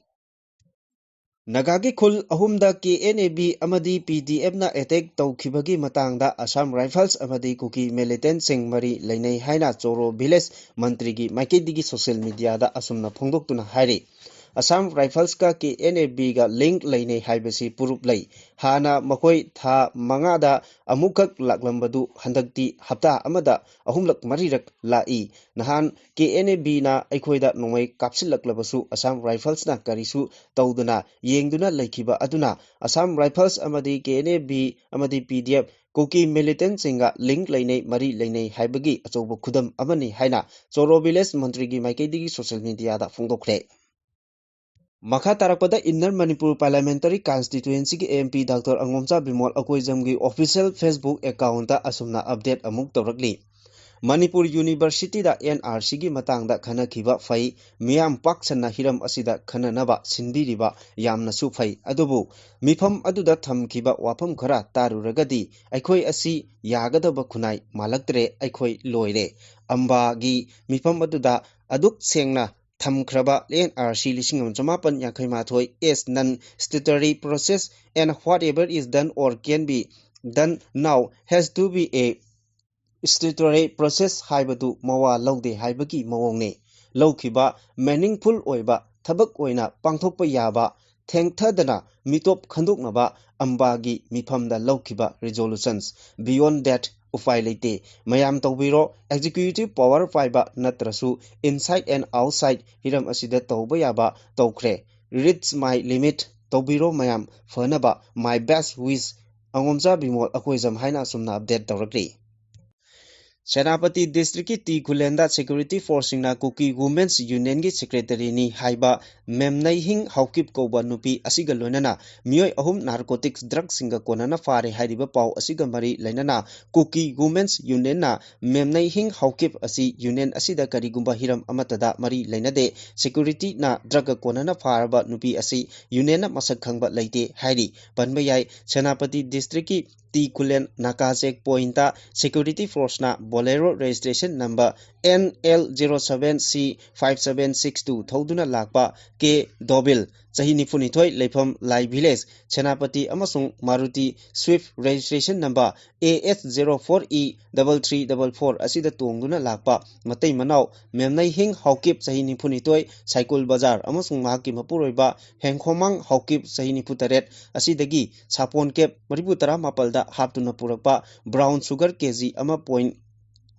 ꯅꯥꯒꯥꯒꯤ ꯈꯨꯜ ꯑꯍꯨꯝꯗ ꯀꯦ ꯑꯦꯟ ꯑꯦ ꯕꯤ ꯑꯃꯗꯤ ꯄꯤ ꯗꯤ ꯑꯦꯐꯅ ꯑꯦꯇꯦꯛ ꯇꯧꯈꯤꯕꯒꯤ ꯃꯇꯥꯡꯗ ꯑꯁꯥꯝ ꯔꯥꯏꯐꯜꯁ ꯑꯃꯗꯤ ꯀꯨꯀꯤ ꯃꯤꯂꯤꯇꯦꯟꯠꯁꯤꯡ ꯃꯔꯤ ꯂꯩꯅꯩ ꯍꯥꯏꯅ ꯆꯣꯔꯣ ꯚꯤꯂꯦꯖ ꯃꯟꯇ꯭ꯔꯤꯒꯤ ꯃꯥꯏꯀꯩꯗꯒꯤ ꯁꯣꯁꯤꯌꯦꯜ ꯃꯤꯗꯤꯌꯥꯗ ꯑꯁꯨꯝꯅ ꯐꯣꯡꯗꯣꯛꯇꯨꯅ ꯍꯥꯏꯔꯤ꯫ ꯑꯁꯥꯝ ꯔꯥꯏꯐꯜꯁꯀ ꯀꯦ ꯑꯦꯟ ꯑꯦ ꯕꯤꯒ ꯂꯤꯡꯛ ꯂꯩꯅꯩ ꯍꯥꯏꯕꯁꯤ ꯄ꯭ꯔꯨꯐ ꯂꯩ꯫ ꯍꯥꯟꯅ ꯃꯈꯣꯏ ꯊꯥ ꯃꯉꯥꯗ ꯑꯃꯨꯛꯈꯛ ꯂꯥꯛꯂꯝꯕꯗꯨ ꯍꯟꯗꯛꯇꯤ ꯍꯞꯇꯥ ꯑꯃꯗ ꯑꯍꯨꯝꯂꯛ ꯃꯔꯤꯔꯛ ꯂꯥꯛꯏ꯫ ꯅꯍꯥꯟ ꯀꯦ ꯑꯦꯟ ꯑꯦ ꯕꯤꯅ ꯑꯩꯈꯣꯏꯗ ꯅꯣꯡꯃꯩ ꯀꯥꯞꯁꯤꯜꯂꯛꯂꯕꯁꯨ ꯑꯁꯥꯝ ꯔꯥꯏꯐꯜꯁꯅ ꯀꯔꯤꯁꯨ ꯇꯧꯗꯅ ꯌꯦꯡꯗꯨꯅ ꯂꯩꯈꯤꯕ ꯑꯗꯨꯅ ꯑꯁꯥꯝ ꯔꯥꯏꯐꯜꯁ ꯑꯃꯗꯤ ꯀꯦ ꯑꯦꯟ ꯑꯦ ꯕꯤ ꯑꯃꯗꯤ ꯄꯤ ꯗꯤ ꯑꯦꯐ ꯀꯨꯀꯤ ꯃꯤꯂꯤꯇꯦꯟꯠꯁꯤꯡꯒ ꯂꯤꯡꯛ ꯂꯩꯅꯩ, ꯃꯔꯤ ꯂꯩꯅꯩ ꯍꯥꯏꯕꯒꯤ ꯑꯆꯧꯕ ꯈꯨꯗꯝ ꯑꯃꯅꯤ ꯍꯥꯏꯅ ꯆꯣꯔꯣ ꯚꯤꯂꯦꯖ ꯃꯟꯇ꯭ꯔꯤꯒꯤ ꯃꯥꯏꯀꯩꯗꯒꯤ ꯁꯣꯁꯤꯌꯦꯜ ꯃꯤꯗꯤꯌꯥꯗ ꯐꯣꯡꯗꯣꯛꯈ꯭ꯔꯦ꯫ ꯃꯈꯥ ꯇꯥꯔꯛꯄꯗ ꯏꯟꯅꯔ ꯃꯅꯤꯄꯨꯔ ꯄꯥꯔꯂꯤꯌꯥꯃꯦꯟꯇꯔꯤ ꯀꯟꯁꯇꯤꯇ꯭ꯋꯦꯟꯁꯤꯒꯤ M P doctor Angomcha Bimol ꯑꯀꯣꯏꯖꯝꯒꯤ ꯑꯣꯐꯤꯁꯤꯌꯦꯜ ꯐꯦꯁꯕꯨꯛ ꯑꯦꯀꯥꯎꯟꯇ ꯑꯁꯨꯝꯅ ꯑꯞꯗꯦꯠ ꯑꯃꯨꯛ ꯇꯧꯔꯛꯂꯤ꯫ ꯃꯅꯤꯄꯨꯔ ꯌꯨꯅꯤꯚꯔꯁꯤꯇꯤꯗ ꯑꯦꯟ ꯑꯥꯔ ꯁꯤꯒꯤ ꯃꯇꯥꯡꯗ ꯈꯟꯅꯈꯤꯕ ꯐꯩ꯫ ꯃꯤꯌꯥꯝ ꯄꯥꯛ ꯁꯟꯅ ꯍꯤꯔꯝ ꯑꯁꯤꯗ ꯈꯟꯅꯅꯕ ꯁꯤꯟꯕꯤꯔꯤꯕ ꯌꯥꯝꯅꯁꯨ ꯐꯩ꯫ ꯑꯗꯨꯕꯨ ꯃꯤꯐꯝ ꯑꯗꯨꯗ ꯊꯝꯈꯤꯕ ꯋꯥꯐꯝ ꯈꯔ ꯇꯥꯔꯨꯔꯒꯗꯤ ꯑꯩꯈꯣꯏ ꯑꯁꯤ ꯌꯥꯒꯗꯕ ꯈꯨꯟꯅꯥꯏ ꯃꯥꯜꯂꯛꯇ꯭ꯔꯦ꯫ ꯑꯩꯈꯣꯏ ꯂꯣꯏꯔꯦ꯫ ꯑꯝꯕꯥꯒꯤ ꯃꯤꯐꯝ ꯑꯗꯨꯗ ꯑꯗꯨꯛ ꯁꯦꯡꯅ ꯊꯝꯈ꯭ꯔꯕ ꯑꯦꯟ ꯑꯥꯔ ꯁꯤ ꯂꯤꯁꯤꯡ ꯑꯃ ꯆꯃꯥꯄꯟ ꯌꯥꯡꯈꯩ ꯃꯥꯊꯣꯏ as non statutory process and whatever is done or can be done now has to be a statutory process ꯍꯥꯏꯕꯗꯨ ꯃꯋꯥ ꯂꯧꯗꯦ ꯍꯥꯏꯕꯒꯤ ꯃꯑꯣꯡꯅꯤ꯫ ꯂꯧꯈꯤꯕ meaningful ꯑꯣꯏꯕ ꯊꯕꯛ ꯑꯣꯏꯅ ꯄꯥꯡꯊꯣꯛꯄ ꯌꯥꯕ ꯊꯦꯡꯊꯗꯅ ꯃꯤꯇꯣꯞ ꯈꯟꯗꯣꯛꯅꯕ ꯑꯝꯕꯥꯒꯤ ꯃꯤꯐꯝꯗ ꯂꯧꯈꯤꯕ resolutions꯫ Beyond that ꯎꯄꯥꯏ ꯂꯩꯇꯦ꯫ ꯃꯌꯥꯝ ꯇꯧꯕꯤꯔꯣ꯫ Executive power ꯄꯥꯏꯕ ꯅꯠꯇ꯭ꯔꯁꯨ inside and outside ꯍꯤꯔꯝ ꯑꯁꯤꯗ ꯇꯧꯕ ꯌꯥꯕ ꯇꯧꯈ꯭ꯔꯦ꯫ Reach my limit꯫ ꯇꯧꯕꯤꯔꯣ ꯃꯌꯥꯝ ꯐꯅꯕ꯫ My best wish꯫ ꯑꯉꯣꯝꯆꯥ Bimol Akoijam ꯍꯥꯏꯅ ꯑꯁꯨꯝꯅ ꯑꯞꯗꯦꯠ ꯇꯧꯔꯛꯂꯤ꯫ ꯁꯦꯅꯥꯄꯇꯤ ꯗꯤꯁꯇ꯭ꯔꯤꯛꯀꯤ ꯇꯤ ꯈꯨꯂꯦꯟꯗ ꯁꯦꯀ꯭ꯌꯨꯔꯤꯇꯤ ꯐꯣꯔꯁꯁꯤꯡꯅ ꯀꯨꯀꯤ ꯋꯨꯃꯦꯟꯁ ꯌꯨꯅꯤꯌꯟꯒꯤ ꯁꯦꯀ꯭ꯔꯦꯇꯔꯤꯅꯤ ꯍꯥꯏꯕ ꯃꯦꯝꯅꯩꯍꯤꯡ ꯍꯥꯎꯀꯤꯞ ꯀꯧꯕ ꯅꯨꯄꯤ ꯑꯁꯤꯒ ꯂꯣꯏꯅꯅ ꯃꯤꯑꯣꯏ ꯑꯍꯨꯝ ꯅꯥꯔꯀꯣꯇꯤꯛꯁ ꯗ꯭ꯔꯒꯁꯤꯡꯒ ꯀꯣꯟꯅꯅ ꯐꯥꯔꯦ ꯍꯥꯏꯔꯤꯕ ꯄꯥꯎ ꯑꯁꯤꯒ ꯃꯔꯤ ꯂꯩꯅꯅ ꯀꯨꯀꯤ ꯋꯨꯃꯦꯟꯁ ꯌꯨꯅꯤꯌꯟꯅ ꯃꯦꯝꯅꯩꯍꯤꯡ ꯍꯥꯎꯀꯤꯞ ꯑꯁꯤ ꯌꯨꯅꯤꯌꯟ ꯑꯁꯤꯗ ꯀꯔꯤꯒꯨꯝꯕ ꯍꯤꯔꯝ ꯑꯃꯠꯇꯗ ꯃꯔꯤ ꯂꯩꯅꯗꯦ, ꯁꯦꯀ꯭ꯌꯨꯔꯤꯇꯤꯅ ꯗ꯭ꯔꯒ ꯀꯣꯟꯅꯅ ꯐꯥꯔꯕ ꯅꯨꯄꯤ ꯑꯁꯤ ꯌꯨꯅꯤꯌꯟꯅ ꯃꯁꯛ ꯈꯪꯕ ꯂꯩꯇꯦ ꯍꯥꯏꯔꯤ꯫ ꯄꯟꯕ ꯌꯥꯏ, ꯁꯦꯅꯥꯄꯇꯤ ꯗꯤꯁꯇ꯭ꯔꯤꯛꯀꯤ ꯇꯤ ꯈꯨꯂꯦꯟ ꯅꯥꯀꯥ ꯆꯦꯛ ꯄꯣꯏꯟꯇ ꯁꯦꯀ꯭ꯌꯨꯔꯤꯇꯤ ꯐꯣꯔꯁꯅ Bolero registration number N L zero seven C five seven six two ꯊꯧꯗꯨꯅ ꯂꯥꯛꯄ ꯀꯦ ꯗꯣꯕꯤꯜ, ꯆꯍꯤ ꯅꯤꯐꯨꯅꯤꯊꯣꯏ, ꯂꯩꯐꯝ ꯂꯥꯏ ꯚꯤꯂꯦꯖ, ꯁꯦꯅꯥꯄꯇꯤ ꯑꯃꯁꯨꯡ Maruti Swift registration number A S zero four E double three double four ꯑꯁꯤꯗ ꯇꯣꯡꯗꯨꯅ ꯂꯥꯛꯄ ꯃꯇꯩ ꯃꯅꯥꯎ ꯃꯦꯝꯅꯩꯍꯤꯡ ꯍꯥꯎꯀꯤꯞ, ꯆꯍꯤ ꯅꯤꯐꯨꯅꯤꯊꯣꯏ, ꯁꯥꯏꯀꯨꯜ ꯕꯖꯥꯔ ꯑꯃꯁꯨꯡ ꯃꯍꯥꯛꯀꯤ ꯃꯄꯨꯔꯣꯏꯕ ꯍꯦꯡꯈꯣꯃꯥꯡ ꯍꯥꯎꯀꯤꯞ, ꯆꯍꯤ ꯅꯤꯐꯨꯇꯔꯦꯠ, ꯑꯁꯤꯗꯒꯤ ꯁꯥꯄꯣꯟ ꯀꯦꯞ ꯃꯔꯤꯐꯨ ꯇꯔꯥ ꯃꯥꯄꯜꯗ ꯍꯥꯞꯇꯨꯅ ꯄꯨꯔꯛꯄ ꯕ꯭ꯔꯥꯎꯟ ꯁꯨꯒꯔ ꯀꯦ ꯖꯤ ꯑꯃ ꯄꯣꯏꯟ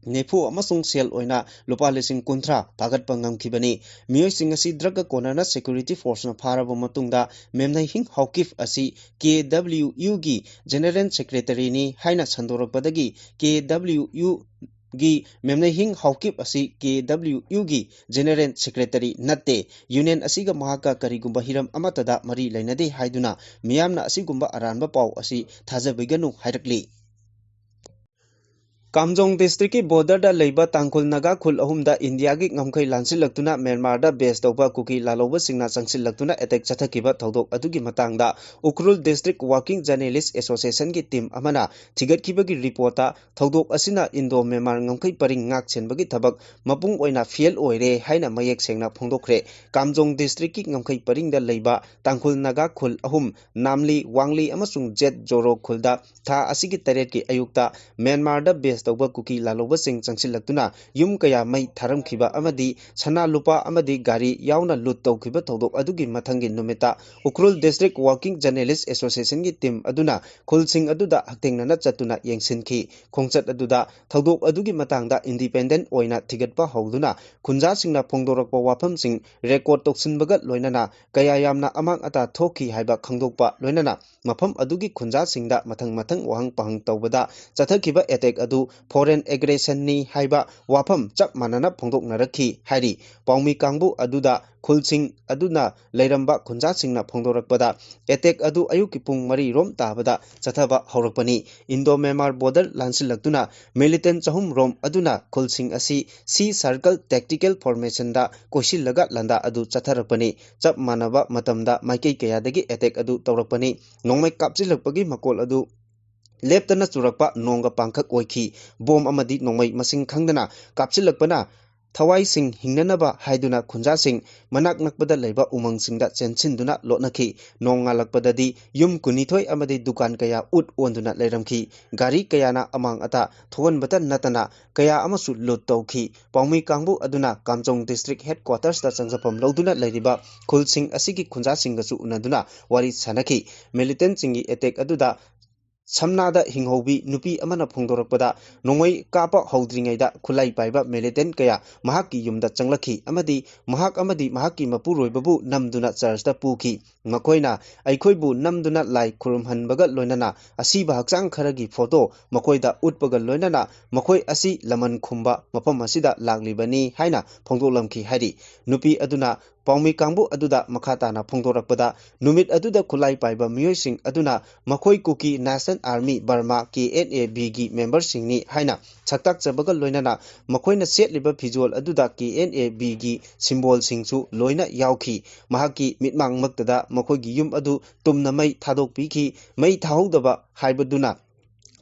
ꯅꯤꯐꯨ ꯑꯃꯁꯨꯡ ꯁꯦꯜ ꯑꯣꯏꯅ ꯂꯨꯄꯥ ꯂꯤꯁꯤꯡ ꯀꯨꯟꯊ꯭ꯔꯥ ꯐꯥꯒꯠꯄ ꯉꯝꯈꯤꯕꯅꯤ꯫ ꯃꯤꯑꯣꯏꯁꯤꯡ ꯑꯁꯤ ꯗ꯭ꯔꯒ ꯀꯣꯟꯅꯅ ꯁꯦꯀ꯭ꯌꯨꯔꯤꯇꯤ ꯐꯣꯔꯁꯅ ꯐꯥꯔꯕ ꯃꯇꯨꯡꯗ ꯃꯦꯝꯅꯩꯍꯤꯡ ꯍꯥꯎꯀꯤꯞ ꯑꯁꯤ ꯀꯦ ꯗꯕ꯭ꯂꯤꯎ ꯌꯨꯒꯤ ꯖꯦꯅꯔꯦꯜ ꯁꯦꯀ꯭ꯔꯦꯇꯔꯤꯅꯤ ꯍꯥꯏꯅ ꯁꯟꯗꯣꯔꯛꯄꯗꯒꯤ ꯀꯦ ꯗꯕ꯭ꯂꯤꯎ ꯌꯨꯒꯤ ꯃꯦꯝꯅꯩꯍꯤꯡ ꯍꯥꯎꯀꯤꯞ ꯑꯁꯤ ꯀꯦ ꯗꯕ꯭ꯂꯤꯎ ꯌꯨꯒꯤ ꯖꯦꯅꯔꯦꯜ ꯁꯦꯀ꯭ꯔꯦꯇꯔꯤ ꯅꯠꯇꯦ, ꯌꯨꯅꯤꯌꯟ ꯑꯁꯤꯒ ꯃꯍꯥꯛꯀ ꯀꯔꯤꯒꯨꯝꯕ ꯍꯤꯔꯝ ꯑꯃꯠꯇꯗ ꯃꯔꯤ ꯂꯩꯅꯗꯦ ꯍꯥꯏꯗꯨꯅ ꯃꯤꯌꯥꯝꯅ ꯑꯁꯤꯒꯨꯝꯕ ꯑꯔꯥꯟꯕ ꯄꯥꯎ ꯑꯁꯤ ꯊꯥꯖꯕꯤꯒꯅꯨ ꯍꯥꯏꯔꯛꯂꯤ꯫ ꯀꯥꯝꯖꯣꯡ ꯗꯤꯁꯇ꯭ꯔꯤꯛꯀꯤ ꯕꯣꯔꯗꯔꯗ ꯂꯩꯕ ꯇꯥꯡꯈꯨꯜ ꯅꯥꯒꯥ ꯈꯨꯜ ꯑꯍꯨꯝꯗ ꯏꯟꯗꯤꯌꯥꯒꯤ ꯉꯝꯈꯩ ꯂꯥꯟꯁꯤꯜꯂꯛꯇꯨꯅ ꯃ꯭ꯌꯥꯟꯃꯥꯔꯗ ꯕꯦꯁ ꯇꯧꯕ ꯀꯨꯀꯤ ꯂꯥꯜꯍꯧꯕꯁꯤꯡꯅ ꯆꯪꯁꯤꯜꯂꯛꯇꯨꯅ ꯑꯦꯇꯦꯛ ꯆꯠꯊꯈꯤꯕ ꯊꯧꯗꯣꯛ ꯑꯗꯨꯒꯤ ꯃꯇꯥꯡꯗ ꯎꯈ꯭ꯔꯨꯜ ꯗꯤꯁꯇ꯭ꯔꯤꯛ ꯋꯥꯔꯀꯤꯡ ꯖꯔꯅꯦꯂꯤꯁ ꯑꯦꯁꯣꯁꯤꯌꯦꯁꯟꯒꯤ ꯇꯤꯝ ꯑꯃꯅ ꯊꯤꯒꯠꯈꯤꯕꯒꯤ ꯔꯤꯄꯣꯔꯠꯇ ꯊꯧꯗꯣꯛ ꯑꯁꯤꯅ ꯏꯟꯗꯣ ꯃ꯭ꯌꯥꯟꯃꯥꯔ ꯉꯝꯈꯩ ꯄꯔꯤꯡ ꯉꯥꯛ ꯁꯦꯟꯕꯒꯤ ꯊꯕꯛ ꯃꯄꯨꯡ ꯑꯣꯏꯅ ꯐꯦꯜ ꯑꯣꯏꯔꯦ ꯍꯥꯏꯅ ꯃꯌꯦꯛ ꯁꯦꯡꯅ ꯐꯣꯡꯗꯣꯛꯈ꯭ꯔꯦ꯫ ꯀꯥꯝꯖꯣꯡ ꯗꯤꯁꯇ꯭ꯔꯤꯛꯀꯤ ꯉꯝꯈꯩ ꯄꯔꯤꯡꯗ ꯂꯩꯕ ꯇꯥꯡꯈꯨꯜ ꯅꯥꯒꯥ ꯈꯨꯜ ꯑꯍꯨꯝ, ꯅꯥꯝꯂꯤ, ꯋꯥꯡꯂꯤ ꯑꯃꯁꯨꯡ ꯖꯦꯠ ꯖꯣꯔꯣ ꯈꯨꯜꯗ ꯊꯥ ꯑꯁꯤꯒꯤ ꯇꯔꯦꯠꯀꯤ ꯑꯌꯨꯛꯇ ꯃ꯭ꯌꯥꯟꯃꯥꯔꯗ ꯕꯦꯁ ꯇꯧꯕ ꯀꯨꯀꯤ ꯂꯥꯜꯍꯧꯕꯁꯤꯡ ꯆꯪꯁꯤꯜꯂꯛꯇꯨꯅ ꯌꯨꯝ ꯀꯌꯥ ꯃꯩ ꯊꯥꯔꯝꯈꯤꯕ ꯑꯃꯗꯤ ꯁꯅꯥ ꯂꯨꯄꯥ ꯑꯃꯗꯤ ꯒꯥꯔꯤ ꯌꯥꯎꯅ ꯂꯨꯠ ꯇꯧꯈꯤꯕ ꯊꯧꯗꯣꯛ ꯑꯗꯨꯒꯤ ꯃꯊꯪꯒꯤ ꯅꯨꯃꯤꯠꯇ ꯎꯈ꯭ꯔꯨꯜ ꯗꯤꯁꯇ꯭ꯔꯤꯛ ꯋꯥꯔꯀꯤꯡ ꯖꯔꯅꯦꯂꯤꯁ ꯑꯦꯁꯣꯁꯤꯌꯦꯁꯟꯒꯤ ꯇꯤꯝ ꯑꯗꯨꯅ ꯈꯨꯜꯁꯤꯡ ꯑꯗꯨꯗ ꯍꯛꯊꯦꯡꯅꯅ ꯆꯠꯇꯨꯅ ꯌꯦꯡꯁꯤꯟꯈꯤ꯫ ꯈꯣꯡꯆꯠ ꯑꯗꯨꯗ ꯊꯧꯗꯣꯛ ꯑꯗꯨꯒꯤ ꯃꯇꯥꯡꯗ ꯏꯟꯗꯤꯄꯦꯟꯗꯦꯟꯠ ꯑꯣꯏꯅ ꯊꯤꯒꯠꯄ ꯍꯧꯗꯨꯅ ꯈꯨꯟꯖꯥꯁꯤꯡꯅ ꯐꯣꯡꯗꯣꯔꯛꯄ ꯋꯥꯐꯝꯁꯤꯡ ꯔꯦꯀꯣꯔꯗ ꯇꯧꯁꯤꯟꯕꯒ ꯂꯣꯏꯅꯅ ꯀꯌꯥ ꯌꯥꯝꯅ ꯑꯃꯥꯡ ꯑꯇꯥ ꯊꯣꯛꯈꯤ ꯍꯥꯏꯕ ꯈꯪꯗꯣꯛꯄ, ꯂꯣꯏꯅꯅ ꯃꯐꯝ ꯑꯗꯨꯒꯤ ꯈꯨꯟꯖꯥꯁꯤꯡꯗ ꯃꯊꯪ ꯃꯊꯪ ꯋꯥꯍꯪ ꯄꯥꯍꯪ ꯇꯧꯕꯗ ꯆꯠꯊꯈꯤꯕ ꯑꯦꯇꯦꯛ ꯑꯗꯨ foreign aggressionꯅꯤ ꯍꯥꯏꯕ ꯋꯥꯐꯝ ꯆꯞ ꯃꯥꯟꯅꯅ ꯐꯣꯡꯗꯣꯛꯅꯔꯛꯈꯤ ꯍꯥꯏꯔꯤ꯫ ꯄꯥꯎꯃꯤ ꯀꯥꯡꯕꯨ ꯑꯗꯨꯗ ꯈꯨꯜꯁꯤꯡ ꯑꯗꯨꯅ ꯂꯩꯔꯝꯕ ꯈꯨꯟꯖꯥꯁꯤꯡꯅ ꯐꯣꯡꯗꯣꯔꯛꯄꯗ, attack ꯑꯗꯨ ꯑꯌꯨꯛꯀꯤ ꯄꯨꯡ ꯃꯔꯤ ꯔꯣꯝ ꯇꯥꯕꯗ ꯆꯠꯊꯕ ꯍꯧꯔꯛꯄꯅꯤ꯫ Indo Myanmar border ꯂꯥꯟꯁꯤꯜꯂꯛꯇꯨꯅ militant ꯆꯍꯨꯝ ꯔꯣꯝ ꯑꯗꯨꯅ ꯈꯨꯜꯁꯤꯡ ꯑꯁꯤ C circle tactical formationꯗ ꯀꯣꯏꯁꯤꯜꯂꯒ ꯂꯥꯟꯗꯥ ꯑꯗꯨ ꯆꯠꯊꯔꯛꯄꯅꯤ꯫ ꯆꯞ ꯃꯥꯟꯅꯕ ꯃꯇꯝꯗ ꯃꯥꯏꯀꯩ ꯀꯌꯥꯗꯒꯤ attack ꯑꯗꯨ ꯇꯧꯔꯛꯄꯅꯤ꯫ ꯅꯣꯡꯃꯩ ꯀꯥꯞꯁꯤꯜꯂꯛꯄꯒꯤ ꯃꯈꯣꯜ ꯑꯗꯨ ꯂꯦꯞꯇꯅ ꯆꯨꯔꯛꯄ ꯅꯣꯡꯒ ꯄꯥꯡꯈꯛ ꯑꯣꯏꯈꯤ꯫ ꯕꯣꯝ ꯑꯃꯗꯤ ꯅꯣꯡꯃꯩ ꯃꯁꯤꯡ ꯈꯪꯗꯅ ꯀꯥꯞꯁꯤꯜꯂꯛꯄꯅ ꯊꯋꯥꯏꯁꯤꯡ ꯍꯤꯡꯅꯅꯕ ꯍꯥꯏꯗꯨꯅ ꯈꯨꯟꯖꯥꯁꯤꯡ ꯃꯅꯥꯛ ꯅꯛꯄꯗ ꯂꯩꯕ ꯎꯃꯪꯁꯤꯡꯗ ꯆꯦꯟꯁꯤꯟꯗꯨꯅ ꯂꯣꯠꯅꯈꯤ꯫ ꯅꯣꯡ ꯉꯥꯜꯂꯛꯄꯗꯗꯤ ꯌꯨꯝ ꯀꯨꯟꯅꯤꯊꯣꯏ ꯑꯃꯗꯤ ꯗꯨꯀꯥꯟ ꯀꯌꯥ ꯎꯠ ꯑꯣꯟꯗꯨꯅ ꯂꯩꯔꯝꯈꯤ꯫ ꯒꯥꯔꯤ ꯀꯌꯥꯅ ꯑꯃꯥꯡ ꯑꯇꯥ ꯊꯣꯛꯍꯟꯕꯇ ꯅꯠꯇꯅ ꯀꯌꯥ ꯑꯃꯁꯨ ꯂꯨꯠ ꯇꯧꯈꯤ꯫ ꯄꯥꯎꯃꯤ ꯀꯥꯡꯕꯨ ꯑꯗꯨꯅ ꯀꯥꯝꯖꯣꯡ district headquartersꯇ ꯆꯪꯖꯐꯝ ꯂꯧꯗꯨꯅ ꯂꯩꯔꯤꯕ ꯈꯨꯜꯁꯤꯡ ꯑꯁꯤꯒꯤ ꯈꯨꯟꯖꯥꯁꯤꯡꯒꯁꯨ ꯎꯅꯗꯨꯅ ꯋꯥꯔꯤ ꯁꯥꯅꯈꯤ꯫ Militantꯁꯤꯡꯒꯤ attack ꯑꯗꯨꯗ ꯁꯝꯅꯥꯗ ꯍꯤꯡꯍꯧꯕꯤ ꯅꯨꯄꯤ ꯑꯃꯅ ꯐꯣꯡꯗꯣꯔꯛꯄꯗ, ꯅꯣꯡꯃꯩ ꯀꯥꯞꯄ ꯍꯧꯗ꯭ꯔꯤꯉꯩꯗ ꯈꯨꯠꯂꯥꯏ ꯄꯥꯏꯕ militant ꯀꯌꯥ ꯃꯍꯥꯛꯀꯤ ꯌꯨꯝꯗ ꯆꯪꯂꯛꯈꯤ ꯑꯃꯗꯤ ꯃꯍꯥꯛ ꯑꯃꯗꯤ ꯃꯍꯥꯛꯀꯤ ꯃꯄꯨꯔꯣꯏꯕꯕꯨ ꯅꯝꯗꯨꯅ churchꯇ ꯄꯨꯈꯤ꯫ ꯃꯈꯣꯏꯅ ꯑꯩꯈꯣꯏꯕꯨ ꯅꯝꯗꯨꯅ ꯂꯥꯏ ꯈꯨꯔꯨꯝꯍꯟꯕꯒ ꯂꯣꯏꯅꯅ ꯑꯁꯤꯕ ꯍꯛꯆꯥꯡ ꯈꯔꯒꯤ photo ꯃꯈꯣꯏꯗ ꯎꯠꯄꯒ ꯂꯣꯏꯅꯅ ꯃꯈꯣꯏ ꯑꯁꯤ ꯂꯃꯟ ꯈꯨꯝꯕ ꯃꯐꯝ ꯑꯁꯤꯗ ꯂꯥꯛꯂꯤꯕꯅꯤ ꯍꯥꯏꯅ ꯐꯣꯡꯗꯣꯛꯂꯝꯈꯤ ꯍꯥꯏꯔꯤ꯫ ꯅꯨꯄꯤ ꯑꯗꯨꯅ ꯄꯥꯎꯃꯤ ꯀꯥꯡꯕꯨ ꯑꯗꯨꯗ ꯃꯈꯥ ꯇꯥꯅ ꯐꯣꯡꯗꯣꯔꯛꯄꯗ, ꯅꯨꯃꯤꯠ ꯑꯗꯨꯗ ꯈꯨꯠꯂꯥꯏ ꯄꯥꯏꯕ ꯃꯤꯑꯣꯏꯁꯤꯡ ꯑꯗꯨꯅ ꯃꯈꯣꯏ Kuki National Army Burma, K N A B ꯒꯤ memberꯁꯤꯡꯅꯤ ꯍꯥꯏꯅ ꯁꯛꯇꯥꯛꯆꯕꯒ ꯂꯣꯏꯅꯅ ꯃꯈꯣꯏꯅ ꯁꯦꯠꯂꯤꯕ ꯐꯤꯖꯣꯜ ꯑꯗꯨꯗ K N A B ꯒꯤ symbolꯁꯤꯡꯁꯨ ꯂꯣꯏꯅ ꯌꯥꯎꯈꯤ꯫ ꯃꯍꯥꯛꯀꯤ ꯃꯤꯠꯃꯥꯡꯃꯛꯇꯗ ꯃꯈꯣꯏꯒꯤ ꯌꯨꯝ ꯑꯗꯨ ꯇꯨꯝꯅ ꯃꯩ ꯊꯥꯗꯣꯛꯄꯤꯈꯤ꯫ ꯃꯩ ꯊꯥꯍꯧꯗꯕ ꯍꯥꯏꯕꯗꯨꯅ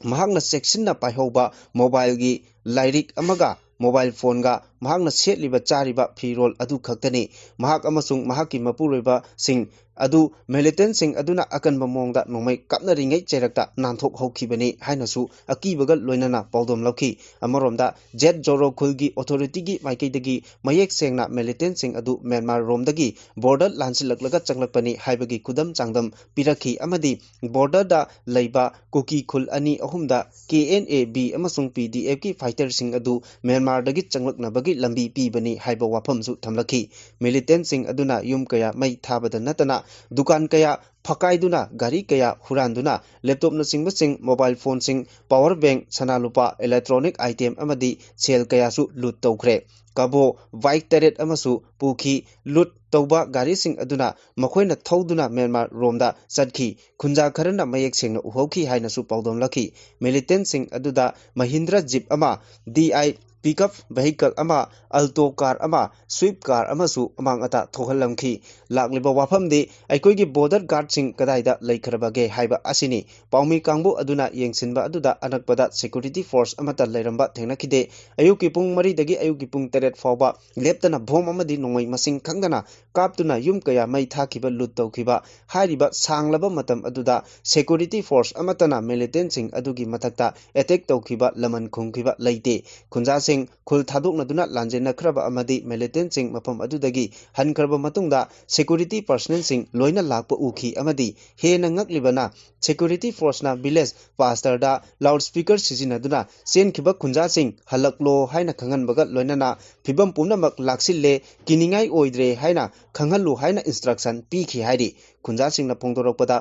ꯃꯍꯥꯛꯅ ꯆꯦꯛꯁꯤꯟꯅ ꯄꯥꯏꯍꯧꯕ mobileꯒꯤ ꯂꯥꯏꯔꯤꯛ ꯑꯃꯒ mobile phoneꯒ ꯃꯍꯥꯛꯅ ꯁꯦꯠꯂꯤꯕ ꯆꯥꯔꯤꯕ ꯐꯤꯔꯣꯜ ꯑꯗꯨ ꯈꯛꯇꯅꯤ꯫ ꯃꯍꯥꯛ ꯑꯃꯁꯨꯡ ꯃꯍꯥꯛꯀꯤ ꯃꯄꯨꯔꯣꯏꯕꯁꯤꯡ ꯑꯗꯨ militantꯁꯤꯡ ꯑꯗꯨꯅ ꯑꯀꯟꯕ ꯃꯑꯣꯡꯗ ꯅꯣꯡꯃꯩ ꯀꯥꯞꯅꯔꯤꯉꯩ ꯆꯩꯔꯛꯇ ꯅꯥꯟꯊꯣꯛꯍꯧꯈꯤꯕꯅꯤ ꯍꯥꯏꯅꯁꯨ ꯑꯀꯤꯕꯒ ꯂꯣꯏꯅꯅ ꯄꯥꯎꯗꯝ ꯂꯧꯈꯤ꯫ ꯑꯃꯔꯣꯝꯗ, ꯖꯦꯠ ꯖꯣꯔꯣ ꯈꯨꯜꯒꯤ authorityꯒꯤ ꯃꯥꯏꯀꯩꯗꯒꯤ ꯃꯌꯦꯛ ꯁꯦꯡꯅ militantꯁꯤꯡ ꯑꯗꯨ Myanmar ꯔꯣꯝꯗꯒꯤ border ꯂꯥꯟꯁꯤꯜꯂꯛꯂꯒ ꯆꯪꯂꯛꯄꯅꯤ ꯍꯥꯏꯕꯒꯤ ꯈꯨꯗꯝ ꯆꯥꯡꯗꯝ ꯄꯤꯔꯛꯈꯤ ꯑꯃꯗꯤ borderꯗ ꯂꯩꯕ ꯀꯨꯀꯤ ꯈꯨꯜ ꯑꯅꯤ ꯑꯍꯨꯝꯗ K N A B ꯑꯃꯁꯨꯡ P D Fꯀꯤ fighterꯁꯤꯡ ꯑꯗꯨ ꯃ꯭ꯌꯥꯟꯃꯥꯔꯗꯒꯤ ꯆꯪꯂꯛꯅꯕꯒꯤ ꯂꯝꯕꯤ ꯄꯤꯕꯅꯤ ꯍꯥꯏꯕ ꯋꯥꯐꯝꯁꯨ ꯊꯝꯂꯛꯈꯤ꯫ Militantꯁꯤꯡ ꯑꯗꯨꯅ ꯌꯨꯝ ꯀꯌꯥ ꯃꯩ ꯊꯥꯕꯗ ꯅꯠꯇꯅ ꯗꯨꯀꯥꯟ ꯀꯌꯥ ꯐꯀꯥꯏꯗꯨꯅ ꯒꯥꯔꯤ ꯀꯌꯥ ꯍꯨꯔꯥꯟꯗꯨꯅ laptopꯅꯆꯤꯡꯕꯁꯤꯡ, mobile phoneꯁꯤꯡ, power bank, ꯁꯅꯥ ꯂꯨꯄꯥ, electronic item ꯑꯃꯗꯤ ꯁꯦꯜ ꯀꯌꯥꯁꯨ loot ꯇꯧꯈ꯭ꯔꯦ꯫ ꯀꯕꯣ bike ꯇꯔꯦꯠ ꯑꯃꯁꯨ ꯄꯨꯈꯤ꯫ Loot ꯇꯧꯕ ꯒꯥꯔꯤꯁꯤꯡ ꯑꯗꯨꯅ ꯃꯈꯣꯏꯅ ꯊꯧꯗꯨꯅ ꯃ꯭ꯌꯥꯟꯃꯥꯔ ꯔꯣꯝꯗ ꯆꯠꯈꯤ꯫ ꯈꯨꯟꯖꯥ ꯈꯔꯅ ꯃꯌꯦꯛ ꯁꯦꯡꯅ ꯎꯍꯧꯈꯤ ꯍꯥꯏꯅꯁꯨ ꯄꯥꯎꯗꯝꯂꯛꯈꯤ꯫ Militantꯁꯤꯡ ꯑꯗꯨꯗ Mahindra jeep ꯑꯃ, D I pickup vehicle ꯑꯃ, Alto car ꯑꯃ, Swift car ꯑꯃꯁꯨ ꯑꯃꯥꯡ ꯑꯇꯥ ꯊꯣꯛꯍꯜꯂꯝꯈꯤ꯫ ꯂꯥꯛꯂꯤꯕ ꯋꯥꯐꯝꯗꯤ ꯑꯩꯈꯣꯏꯒꯤ border guardꯁꯤꯡ ꯀꯗꯥꯏꯗ ꯂꯩꯈ꯭ꯔꯕꯒꯦ ꯍꯥꯏꯕ ꯑꯁꯤꯅꯤ꯫ ꯄꯥꯎꯃꯤ ꯀꯥꯡꯕꯨ ꯑꯗꯨꯅ ꯌꯦꯡꯁꯤꯟꯕ ꯑꯗꯨꯗ ꯑꯅꯛꯄꯗ security force ꯑꯃꯠꯇ ꯂꯩꯔꯝꯕ ꯊꯦꯡꯅꯈꯤꯗꯦ꯫ ꯑꯌꯨꯛꯀꯤ ꯄꯨꯡ ꯃꯔꯤꯗꯒꯤ ꯑꯌꯨꯛꯀꯤ ꯄꯨꯡ ꯇꯔꯦꯠ ꯐꯥꯎꯕ ꯂꯦꯞꯇꯅ bomb ꯑꯃꯗꯤ ꯅꯣꯡꯃꯩ ꯃꯁꯤꯡ ꯈꯪꯗꯅ ꯀꯥꯞꯇꯨꯅ ꯌꯨꯝ ꯀꯌꯥ ꯃꯩ ꯊꯥꯈꯤꯕ, loot ꯇꯧꯈꯤꯕ꯫ ꯍꯥꯏꯔꯤꯕ ꯁꯥꯡꯂꯕ ꯃꯇꯝ ꯑꯗꯨꯗ security force ꯑꯃꯠꯇꯅ militantꯁꯤꯡ ꯑꯗꯨꯒꯤ ꯃꯊꯛꯇ attack ꯇꯧꯈꯤꯕ, ꯂꯃꯟ ꯈꯨꯝꯈꯤꯕ ꯂꯩꯇꯦ꯫ ꯈꯨꯟꯖꯥꯁꯤꯡ ꯈꯨꯜ ꯊꯥꯗꯣꯛꯅꯗꯨꯅ ꯂꯥꯟꯖꯦꯟꯅꯈ꯭ꯔꯕ ꯑꯃꯗꯤ militantꯁꯤꯡ ꯃꯐꯝ ꯑꯗꯨꯗꯒꯤ ꯍꯟꯈ꯭ꯔꯕ ꯃꯇꯨꯡꯗ security personnelꯁꯤꯡ ꯂꯣꯏꯅ ꯂꯥꯛꯄ ꯎꯈꯤ ꯑꯃꯗꯤ ꯍꯦꯟꯅ ꯉꯛꯂꯤꯕꯅ security forceꯅ village pastorꯗ loudspeaker ꯁꯤꯖꯤꯟꯅꯗꯨꯅ ꯆꯦꯟꯈꯤꯕ ꯈꯨꯟꯖꯥꯁꯤꯡ ꯍꯜꯂꯛꯂꯣ ꯍꯥꯏꯅ ꯈꯪꯍꯟꯕꯒ ꯂꯣꯏꯅꯅ ꯐꯤꯕꯝ ꯄꯨꯝꯅꯃꯛ ꯂꯥꯛꯁꯤꯜꯂꯦ, ꯀꯤꯅꯤꯡꯉꯥꯏ ꯑꯣꯏꯗ꯭ꯔꯦ ꯍꯥꯏꯅ ꯈꯪꯍꯜꯂꯨ ꯍꯥꯏꯅ instruction ꯄꯤꯈꯤ ꯍꯥꯏꯔꯤ꯫ ꯈꯨꯟꯖꯥꯁꯤꯡꯅ ꯐꯣꯡꯗꯣꯔꯛꯄꯗ,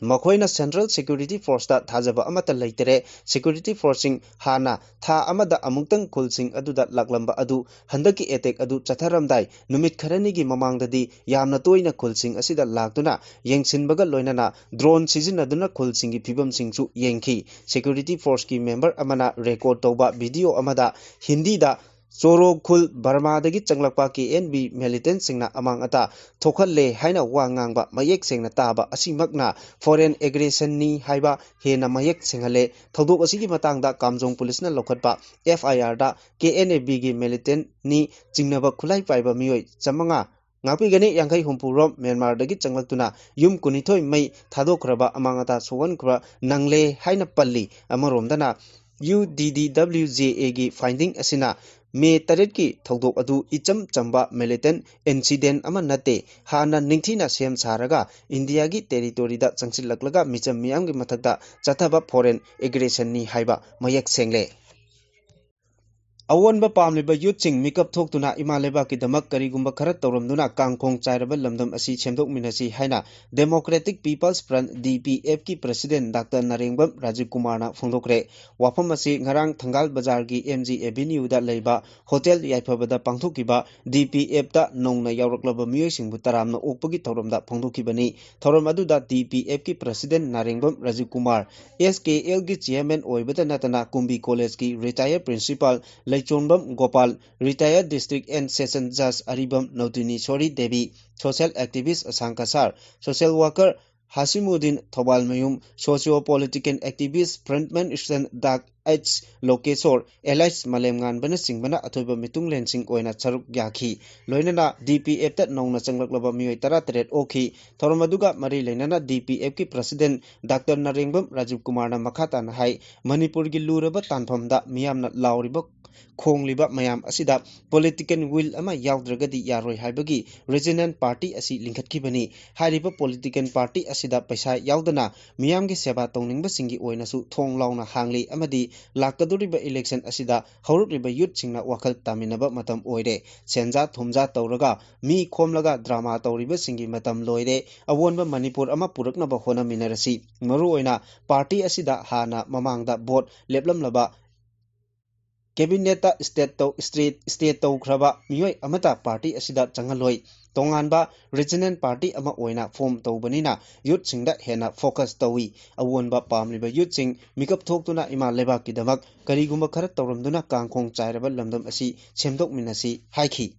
ꯃꯈꯣꯏꯅ central security forceꯇ ꯊꯥꯖꯕ ꯑꯃꯠꯇ ꯂꯩꯇꯔꯦ꯫ Security forceꯁꯤꯡ ꯍꯥꯟꯅ ꯊꯥ ꯑꯃꯗ ꯑꯃꯨꯛꯇꯪ ꯈꯨꯜꯁꯤꯡ ꯑꯗꯨꯗ ꯂꯥꯛꯂꯝꯕ ꯑꯗꯨ ꯍꯟꯗꯛꯀꯤ attack ꯑꯗꯨ ꯆꯠꯊꯔꯝꯗꯥꯏ ꯅꯨꯃꯤꯠ ꯈꯔꯅꯤꯒꯤ ꯃꯃꯥꯡꯗꯗꯤ ꯌꯥꯝꯅ ꯇꯣꯏꯅ ꯈꯨꯜꯁꯤꯡ ꯑꯁꯤꯗ ꯂꯥꯛꯇꯨꯅ ꯌꯦꯡꯁꯤꯟꯕꯒ ꯂꯣꯏꯅꯅ drone ꯁꯤꯖꯤꯟꯅꯗꯨꯅ ꯈꯨꯜꯁꯤꯡꯒꯤ ꯐꯤꯕꯝꯁꯤꯡꯁꯨ ꯌꯦꯡꯈꯤ꯫ Security forceꯀꯤ member ꯑꯃꯅ record ꯇꯧꯕ video ꯑꯃꯗ ꯍꯤꯟꯗꯤꯗ ꯆꯣꯔꯣ ꯈꯨꯜ ꯕꯔꯃꯥꯗꯒꯤ ꯆꯪꯂꯛꯄ K N B militantꯁꯤꯡꯅ ꯑꯃꯥꯡ ꯑꯇꯥ ꯊꯣꯛꯍꯜꯂꯦ ꯍꯥꯏꯅ ꯋꯥ ꯉꯥꯡꯕ ꯃꯌꯦꯛ ꯁꯦꯡꯅ ꯇꯥꯕ ꯑꯁꯤꯃꯛꯅ foreign aggressionꯅꯤ ꯍꯥꯏꯕ ꯍꯦꯟꯅ ꯃꯌꯦꯛ ꯁꯦꯡꯍꯜꯂꯦ꯫ ꯊꯧꯗꯣꯛ ꯑꯁꯤꯒꯤ ꯃꯇꯥꯡꯗ ꯀꯥꯝꯖꯣꯡ ꯄꯨꯂꯤꯁꯅ ꯂꯧꯈꯠꯄ F I Rꯗ K N A Bꯒꯤ militantꯅꯤ ꯆꯤꯡꯅꯕ ꯈꯨꯠꯂꯥꯏ ꯄꯥꯏꯕ ꯃꯤꯑꯣꯏ ꯆꯥꯃꯉꯥ, ꯉꯥꯛꯄꯤꯒꯅꯤ, ꯌꯥꯡꯈꯩ ꯍꯨꯝꯐꯨ ꯔꯣꯝ ꯃ꯭ꯌꯥꯟꯃꯥꯔꯗꯒꯤ ꯆꯪꯂꯛꯇꯨꯅ ꯌꯨꯝ ꯀꯨꯟꯅꯤꯊꯣꯏ ꯃꯩ ꯊꯥꯗꯣꯛꯈ꯭ꯔꯕ, ꯑꯃꯥꯡ ꯑꯇꯥ ꯁꯣꯛꯍꯟꯈ꯭ꯔꯕ ꯅꯪꯂꯦ ꯍꯥꯏꯅ ꯄꯜꯂꯤ꯫ ꯑꯃꯔꯣꯝꯗꯅ, U D D W J Aꯒꯤ finding ꯑꯁꯤꯅ ꯃꯦ ꯇꯔꯦꯠꯀꯤ ꯊꯧꯗꯣꯛ ꯑꯗꯨ ꯏꯆꯝ ꯆꯝꯕ militant incident ꯑꯃ ꯅꯠꯇꯦ, ꯍꯥꯟꯅ ꯅꯤꯡꯊꯤꯅ ꯁꯦꯝ ꯁꯥꯔꯒ ꯏꯟꯗꯤꯌꯥꯒꯤ territoryꯗ ꯆꯪꯁꯤꯜꯂꯛꯂꯒ ꯃꯤꯆꯝ ꯃꯤꯌꯥꯝꯒꯤ ꯃꯊꯛꯇ ꯆꯠꯊꯕ foreign aggressionꯅꯤ ꯍꯥꯏꯕ ꯃꯌꯦꯛ ꯁꯦꯡꯂꯦ꯫ ꯑꯑꯣꯟꯕ ꯄꯥꯝꯂꯤꯕ ꯌꯨꯠꯁꯤꯡ ꯃꯤꯀꯞ ꯊꯣꯛꯇꯨꯅ ꯏꯃꯥ ꯂꯩꯕꯥꯛꯀꯤꯗꯃꯛ ꯀꯔꯤꯒꯨꯝꯕ ꯈꯔ ꯇꯧꯔꯝꯗꯨꯅ ꯀꯥꯡꯈꯣꯡ ꯆꯥꯏꯔꯕ ꯂꯝꯗꯝ ꯑꯁꯤ ꯁꯦꯝꯗꯣꯛꯃꯤꯟꯅꯁꯤ ꯍꯥꯏꯅ Democratic People's Front, D P F, ꯀꯤ President Doctor ꯅꯥꯔꯦꯡꯕꯝ ꯔꯥꯖꯤꯕ ꯀꯨꯃꯥꯔꯅ ꯐꯣꯡꯗꯣꯛꯈ꯭ꯔꯦ꯫ ꯋꯥꯐꯝ ꯑꯁꯤ ꯉꯔꯥꯡ ꯊꯪꯒꯥꯜ ꯕꯖꯥꯔꯒꯤ M G Avenue ꯗ ꯂꯩꯕ Hotel ꯌꯥꯏꯐꯕꯗ ꯄꯥꯡꯊꯣꯛꯈꯤꯕ D P F ꯇ ꯅꯧꯅ ꯌꯥꯎꯔꯛꯂꯕ ꯃꯤꯑꯣꯏꯁꯤꯡꯕꯨ ꯇꯔꯥꯝꯅ ꯑꯣꯛꯄꯒꯤ ꯊꯧꯔꯝꯗ ꯐꯣꯡꯗꯣꯛꯈꯤꯕꯅꯤ꯫ ꯊꯧꯔꯝ ꯑꯗꯨꯗ D P F ꯀꯤ President ꯅꯥꯔꯦꯡꯕꯝ Rajiv Kumar, S K L ꯒꯤ Chairman ꯑꯣꯏꯕꯇ ꯅꯠꯇꯅ ꯀꯨꯝꯕꯤ College ꯀꯤ retired Principal ꯂꯩꯆꯣꯝꯕꯝ Gopal, retired District and Session Judge Aribam ꯅꯧꯇꯤꯅꯤꯁꯣꯔꯤ Devi, social activist ꯑꯁꯥꯡ ꯀꯁꯥꯔ, social worker ꯍꯥꯁꯤꯃꯨꯗꯤꯟ ꯊꯧꯕꯥꯜꯃꯌꯨꯝ, socio political activist Front Mission Doctor H ꯂꯣꯀꯦꯁꯣꯔ, allies ꯃꯥꯂꯦꯝꯉꯥꯟꯕꯅꯆꯤꯡꯕꯅ ꯑꯊꯣꯏꯕ ꯃꯤꯇꯨꯡꯂꯦꯟꯁꯤꯡ ꯑꯣꯏꯅ ꯁꯔꯨꯛ ꯌꯥꯈꯤ꯫ ꯂꯣꯏꯅꯅ D P F ꯇ ꯅꯧꯅ ꯆꯪꯂꯛꯂꯕ ꯃꯤꯑꯣꯏ ꯇꯔꯥꯇꯔꯦꯠ ꯑꯣꯛꯈꯤ꯫ ꯊꯧꯔꯝ ꯑꯗꯨꯒ ꯃꯔꯤ ꯂꯩꯅꯅ D P F ꯀꯤ President Doctor ꯅꯥꯔꯦꯡꯕꯝ ꯔꯥꯖꯤꯕ ꯀꯨꯃꯥꯔꯅ ꯃꯈꯥ ꯇꯥꯅ ꯍꯥꯏ, ꯃꯅꯤꯄꯨꯔꯒꯤ ꯂꯨꯔꯕ ꯇꯥꯟꯐꯝꯗ ꯃꯤꯌꯥꯝꯅ ꯂꯥꯎꯔꯤꯕ, ꯈꯣꯡꯂꯤꯕ ꯃꯌꯥꯝ ꯑꯁꯤꯗ political will ꯑꯃ ꯌꯥꯎꯗ꯭ꯔꯒꯗꯤ ꯌꯥꯔꯣꯏ ꯍꯥꯏꯕꯒꯤ regional party ꯑꯁꯤ ꯂꯤꯡꯈꯠꯈꯤꯕꯅꯤ꯫ ꯍꯥꯏꯔꯤꯕ political party ꯑꯁꯤꯗ ꯄꯩꯁꯥ ꯌꯥꯎꯗꯅ ꯃꯤꯌꯥꯝꯒꯤ ꯁꯦꯕꯥ ꯇꯧꯅꯤꯡꯕꯁꯤꯡꯒꯤ ꯑꯣꯏꯅꯁꯨ ꯊꯣꯡ ꯂꯥꯎꯅ ꯍꯥꯡꯂꯤ ꯑꯃꯗꯤ ꯂꯥꯛꯀꯗꯧꯔꯤꯕ election ꯑꯁꯤꯗ ꯍꯧꯔꯛꯂꯤꯕ youth ꯁꯤꯡꯅ ꯋꯥꯈꯜ ꯇꯥꯃꯤꯟꯅꯕ ꯃꯇꯝ ꯑꯣꯏꯔꯦ꯫ ꯁꯦꯟꯖꯥ ꯊꯨꯝꯖꯥ ꯇꯧꯔꯒ, ꯃꯤ ꯈꯣꯝꯂꯒ drama ꯇꯧꯔꯤꯕꯁꯤꯡꯒꯤ ꯃꯇꯝ ꯂꯣꯏꯔꯦ꯫ ꯑꯑꯣꯟꯕ ꯃꯅꯤꯄꯨꯔ ꯑꯃ ꯄꯨꯔꯛꯅꯕ ꯍꯣꯠꯅꯃꯤꯟꯅꯔꯁꯤ꯫ ꯃꯔꯨꯑꯣꯏꯅ party ꯑꯁꯤꯗ ꯍꯥꯟꯅ ꯃꯃꯥꯡꯗ vote ꯂꯦꯞꯂꯝꯂꯕ, cabinet ꯇ state ꯇꯧ-, state, state ꯇꯧꯈ꯭ꯔꯕ ꯃꯤꯑꯣꯏ ꯑꯃꯠꯇ party ꯑꯁꯤꯗ ꯆꯪꯍꯜꯂꯣꯏ꯫ ꯇꯣꯉꯥꯟꯕ regional party ꯑꯃ ꯑꯣꯏꯅ form ꯇꯧꯕꯅꯤꯅ youth ꯁꯤꯡꯗ ꯍꯦꯟꯅ focus ꯇꯧꯏ꯫ ꯑꯑꯣꯟꯕ ꯄꯥꯝꯂꯤꯕ youth ꯁꯤꯡ ꯃꯤꯀꯞ ꯊꯣꯛꯇꯨꯅ ꯏꯃꯥ ꯂꯩꯕꯥꯛꯀꯤꯗꯃꯛ ꯀꯔꯤꯒꯨꯝꯕ ꯈꯔ ꯇꯧꯔꯝꯗꯨꯅ ꯀꯥꯡꯈꯣꯡ ꯆꯥꯏꯔꯕ ꯂꯝꯗꯝ ꯑꯁꯤ ꯁꯦꯝꯗꯣꯛꯃꯤꯟꯅꯁꯤ ꯍꯥꯏꯈꯤ꯫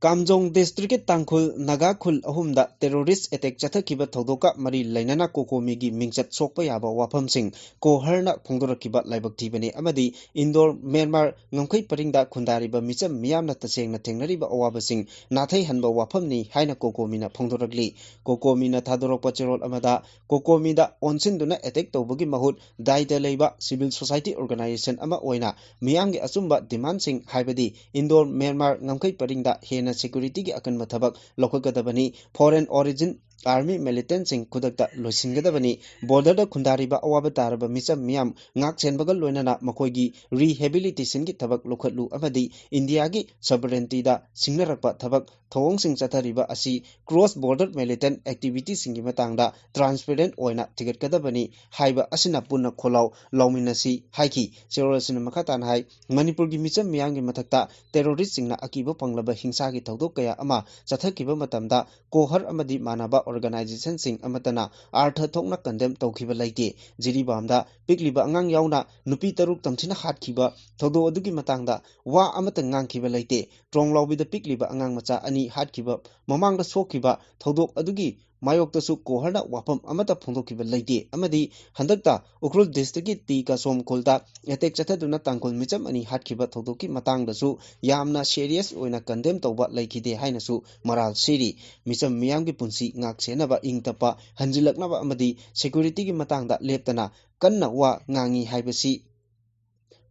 ꯀꯥꯝꯖꯣꯡ district ꯀꯤ ꯇꯥꯡꯈꯨꯜ ꯅꯥꯒꯥ ꯈꯨꯜ ꯑꯍꯨꯝꯗ terrorist attack ꯆꯠꯊꯈꯤꯕ ꯊꯧꯗꯣꯛꯀ ꯃꯔꯤ ꯂꯩꯅꯅ COCOMI ꯒꯤ ꯃꯤꯡꯆꯠ ꯁꯣꯛꯄ ꯌꯥꯕ ꯋꯥꯐꯝꯁꯤꯡ ꯀꯣꯍꯔꯅ ꯐꯣꯡꯗꯣꯔꯛꯈꯤꯕ ꯂꯥꯏꯕꯛ ꯊꯤꯕꯅꯤ ꯑꯃꯗꯤ ꯏꯟꯗꯣꯔ ꯃ꯭ꯌꯥꯟꯃꯥꯔ ꯉꯝꯈꯩ ꯄꯔꯤꯡꯗ ꯈꯨꯟꯗꯥꯔꯤꯕ ꯃꯤꯆꯝ ꯃꯤꯌꯥꯝꯅ ꯇꯁꯦꯡꯅ ꯊꯦꯡꯅꯔꯤꯕ ꯑꯋꯥꯕꯁꯤꯡ ꯅꯥꯊꯩꯍꯟꯕ ꯋꯥꯐꯝꯅꯤ ꯍꯥꯏꯅ COCOMI ꯅ ꯐꯣꯡꯗꯣꯔꯛꯂꯤ꯫ COCOMI ꯅ ꯊꯥꯗꯣꯔꯛꯄ ꯆꯦꯔꯣꯜ ꯑꯃꯗ, COCOMI ꯗ ꯑꯣꯟꯁꯤꯟꯗꯨꯅ attack ꯇꯧꯕꯒꯤ ꯃꯍꯨꯠ ꯗꯥꯏꯗ ꯂꯩꯕ civil society organization ꯑꯃ ꯑꯣꯏꯅ ꯃꯤꯌꯥꯝꯒꯤ ꯑꯆꯨꯝꯕ demand ꯁꯤꯡ, ꯍꯥꯏꯕꯗꯤ ꯏꯟꯗꯣꯔ ꯃ꯭ꯌꯥꯟꯃꯥꯔ ꯉꯝꯈꯩ ꯄꯔꯤꯡꯗ ꯍꯦꯟꯅ security ꯒꯤ ꯑꯀꯟꯕ ꯊꯕꯛ ꯂꯧꯈꯠꯀꯗꯕꯅꯤ꯫ Foreign origin army militantꯁꯤꯡ ꯈꯨꯗꯛꯇ ꯂꯣꯏꯁꯤꯟꯒꯗꯕꯅꯤ꯫ Borderꯗ ꯈꯨꯟꯗꯥꯔꯤꯕ ꯑꯋꯥꯕ ꯇꯥꯔꯕ ꯃꯤꯆꯝ ꯃꯤꯌꯥꯝ ꯉꯥꯛ ꯁꯦꯟꯕꯒ ꯂꯣꯏꯅꯅ ꯃꯈꯣꯏꯒꯤ rehabilitationꯒꯤ ꯊꯕꯛ ꯂꯧꯈꯠꯂꯨ ꯑꯃꯗꯤ ꯏꯟꯗꯤꯌꯥꯒꯤ sovereigntyꯗ ꯁꯤꯡꯅꯔꯛꯄ ꯊꯕꯛ ꯊꯧꯑꯣꯡꯁꯤꯡ ꯆꯠꯊꯔꯤꯕ ꯑꯁꯤ cross border militant activityꯁꯤꯡꯒꯤ ꯃꯇꯥꯡꯗ transparent ꯑꯣꯏꯅ ꯊꯤꯒꯠꯀꯗꯕꯅꯤ ꯍꯥꯏꯕ ꯑꯁꯤꯅ ꯄꯨꯟꯅ ꯈꯣꯜꯂꯥꯎ ꯂꯥꯎꯃꯤꯟꯅꯁꯤ ꯍꯥꯏꯈꯤ꯫ ꯆꯦꯔꯣꯜ ꯑꯁꯤꯅ ꯃꯈꯥ ꯇꯥꯅ ꯍꯥꯏ, ꯃꯅꯤꯄꯨꯔꯒꯤ ꯃꯤꯆꯝ ꯃꯤꯌꯥꯝꯒꯤ ꯃꯊꯛꯇ terroristꯁꯤꯡꯅ ꯑꯀꯤꯕ ꯐꯪꯂꯕ ꯍꯤꯡꯁꯥꯒꯤ ꯊꯧꯗꯣꯛ ꯀꯌꯥ ꯑꯃ ꯆꯠꯊꯈꯤꯕ ꯃꯇꯝꯗ ꯀꯣꯍꯔ ꯑꯃꯗꯤ ꯃꯥꯟꯅꯕ organizationꯁꯤꯡ ꯑꯃꯠꯇꯅ ꯑꯥꯔꯊ ꯊꯣꯛꯅ condemn ꯇꯧꯈꯤꯕ ꯂꯩꯇꯦ꯫ ꯖꯤꯔꯤꯕꯥꯝꯗ ꯄꯤꯛꯂꯤꯕ ꯑꯉꯥꯡ ꯌꯥꯎꯅ ꯅꯨꯄꯤ ꯇꯔꯨꯛ ꯇꯝꯊꯤꯅ ꯍꯥꯠꯈꯤꯕ ꯊꯧꯗꯣꯛ ꯑꯗꯨꯒꯤ ꯃꯇꯥꯡꯗ ꯋꯥ ꯑꯃꯠꯇ ꯉꯥꯡꯈꯤꯕ ꯂꯩꯇꯦ꯫ ꯇ꯭ꯔꯣꯡꯂꯥꯎꯕꯤꯗ ꯄꯤꯛꯂꯤꯕ ꯑꯉꯥꯡ ꯃꯆꯥ ꯑꯅꯤ ꯍꯥꯠꯈꯤꯕ ꯃꯃꯥꯡꯗ ꯁꯣꯛꯈꯤꯕ ꯊꯧꯗꯣꯛ ꯑꯗꯨꯒꯤ ꯃꯥꯌꯣꯛꯇꯁꯨ ꯀꯣꯍꯔꯅ ꯋꯥꯐꯝ ꯑꯃꯠꯇ ꯐꯣꯡꯗꯣꯛꯈꯤꯕ ꯂꯩꯇꯦ ꯑꯃꯗꯤ ꯍꯟꯗꯛꯇ ꯎꯈ꯭ꯔꯨꯜ districtꯀꯤ ꯇꯤ ꯀꯥꯁꯣꯝ ꯈꯨꯜꯗ attack ꯆꯠꯊꯗꯨꯅ ꯇꯥꯡꯈꯨꯜ ꯃꯤꯆꯝ ꯑꯅꯤ ꯍꯥꯠꯈꯤꯕ ꯊꯧꯗꯣꯛꯀꯤ ꯃꯇꯥꯡꯗꯁꯨ ꯌꯥꯝꯅ serious ꯑꯣꯏꯅ condemn ꯇꯧꯕ ꯂꯩꯈꯤꯗꯦ ꯍꯥꯏꯅꯁꯨ ꯃꯔꯥꯜ ꯁꯤꯔꯤ꯫ ꯃꯤꯆꯝ ꯃꯤꯌꯥꯝꯒꯤ ꯄꯨꯟꯁꯤ ꯉꯥꯛ ꯁꯦꯟꯅꯕ, ꯏꯪ ꯇꯞꯄ ꯍꯟꯖꯤꯜꯂꯛꯅꯕ ꯑꯃꯗꯤ securityꯒꯤ ꯃꯇꯥꯡꯗ ꯂꯦꯞꯇꯅ ꯀꯟꯅ ꯋꯥ ꯉꯥꯡꯉꯤ ꯍꯥꯏꯕꯁꯤ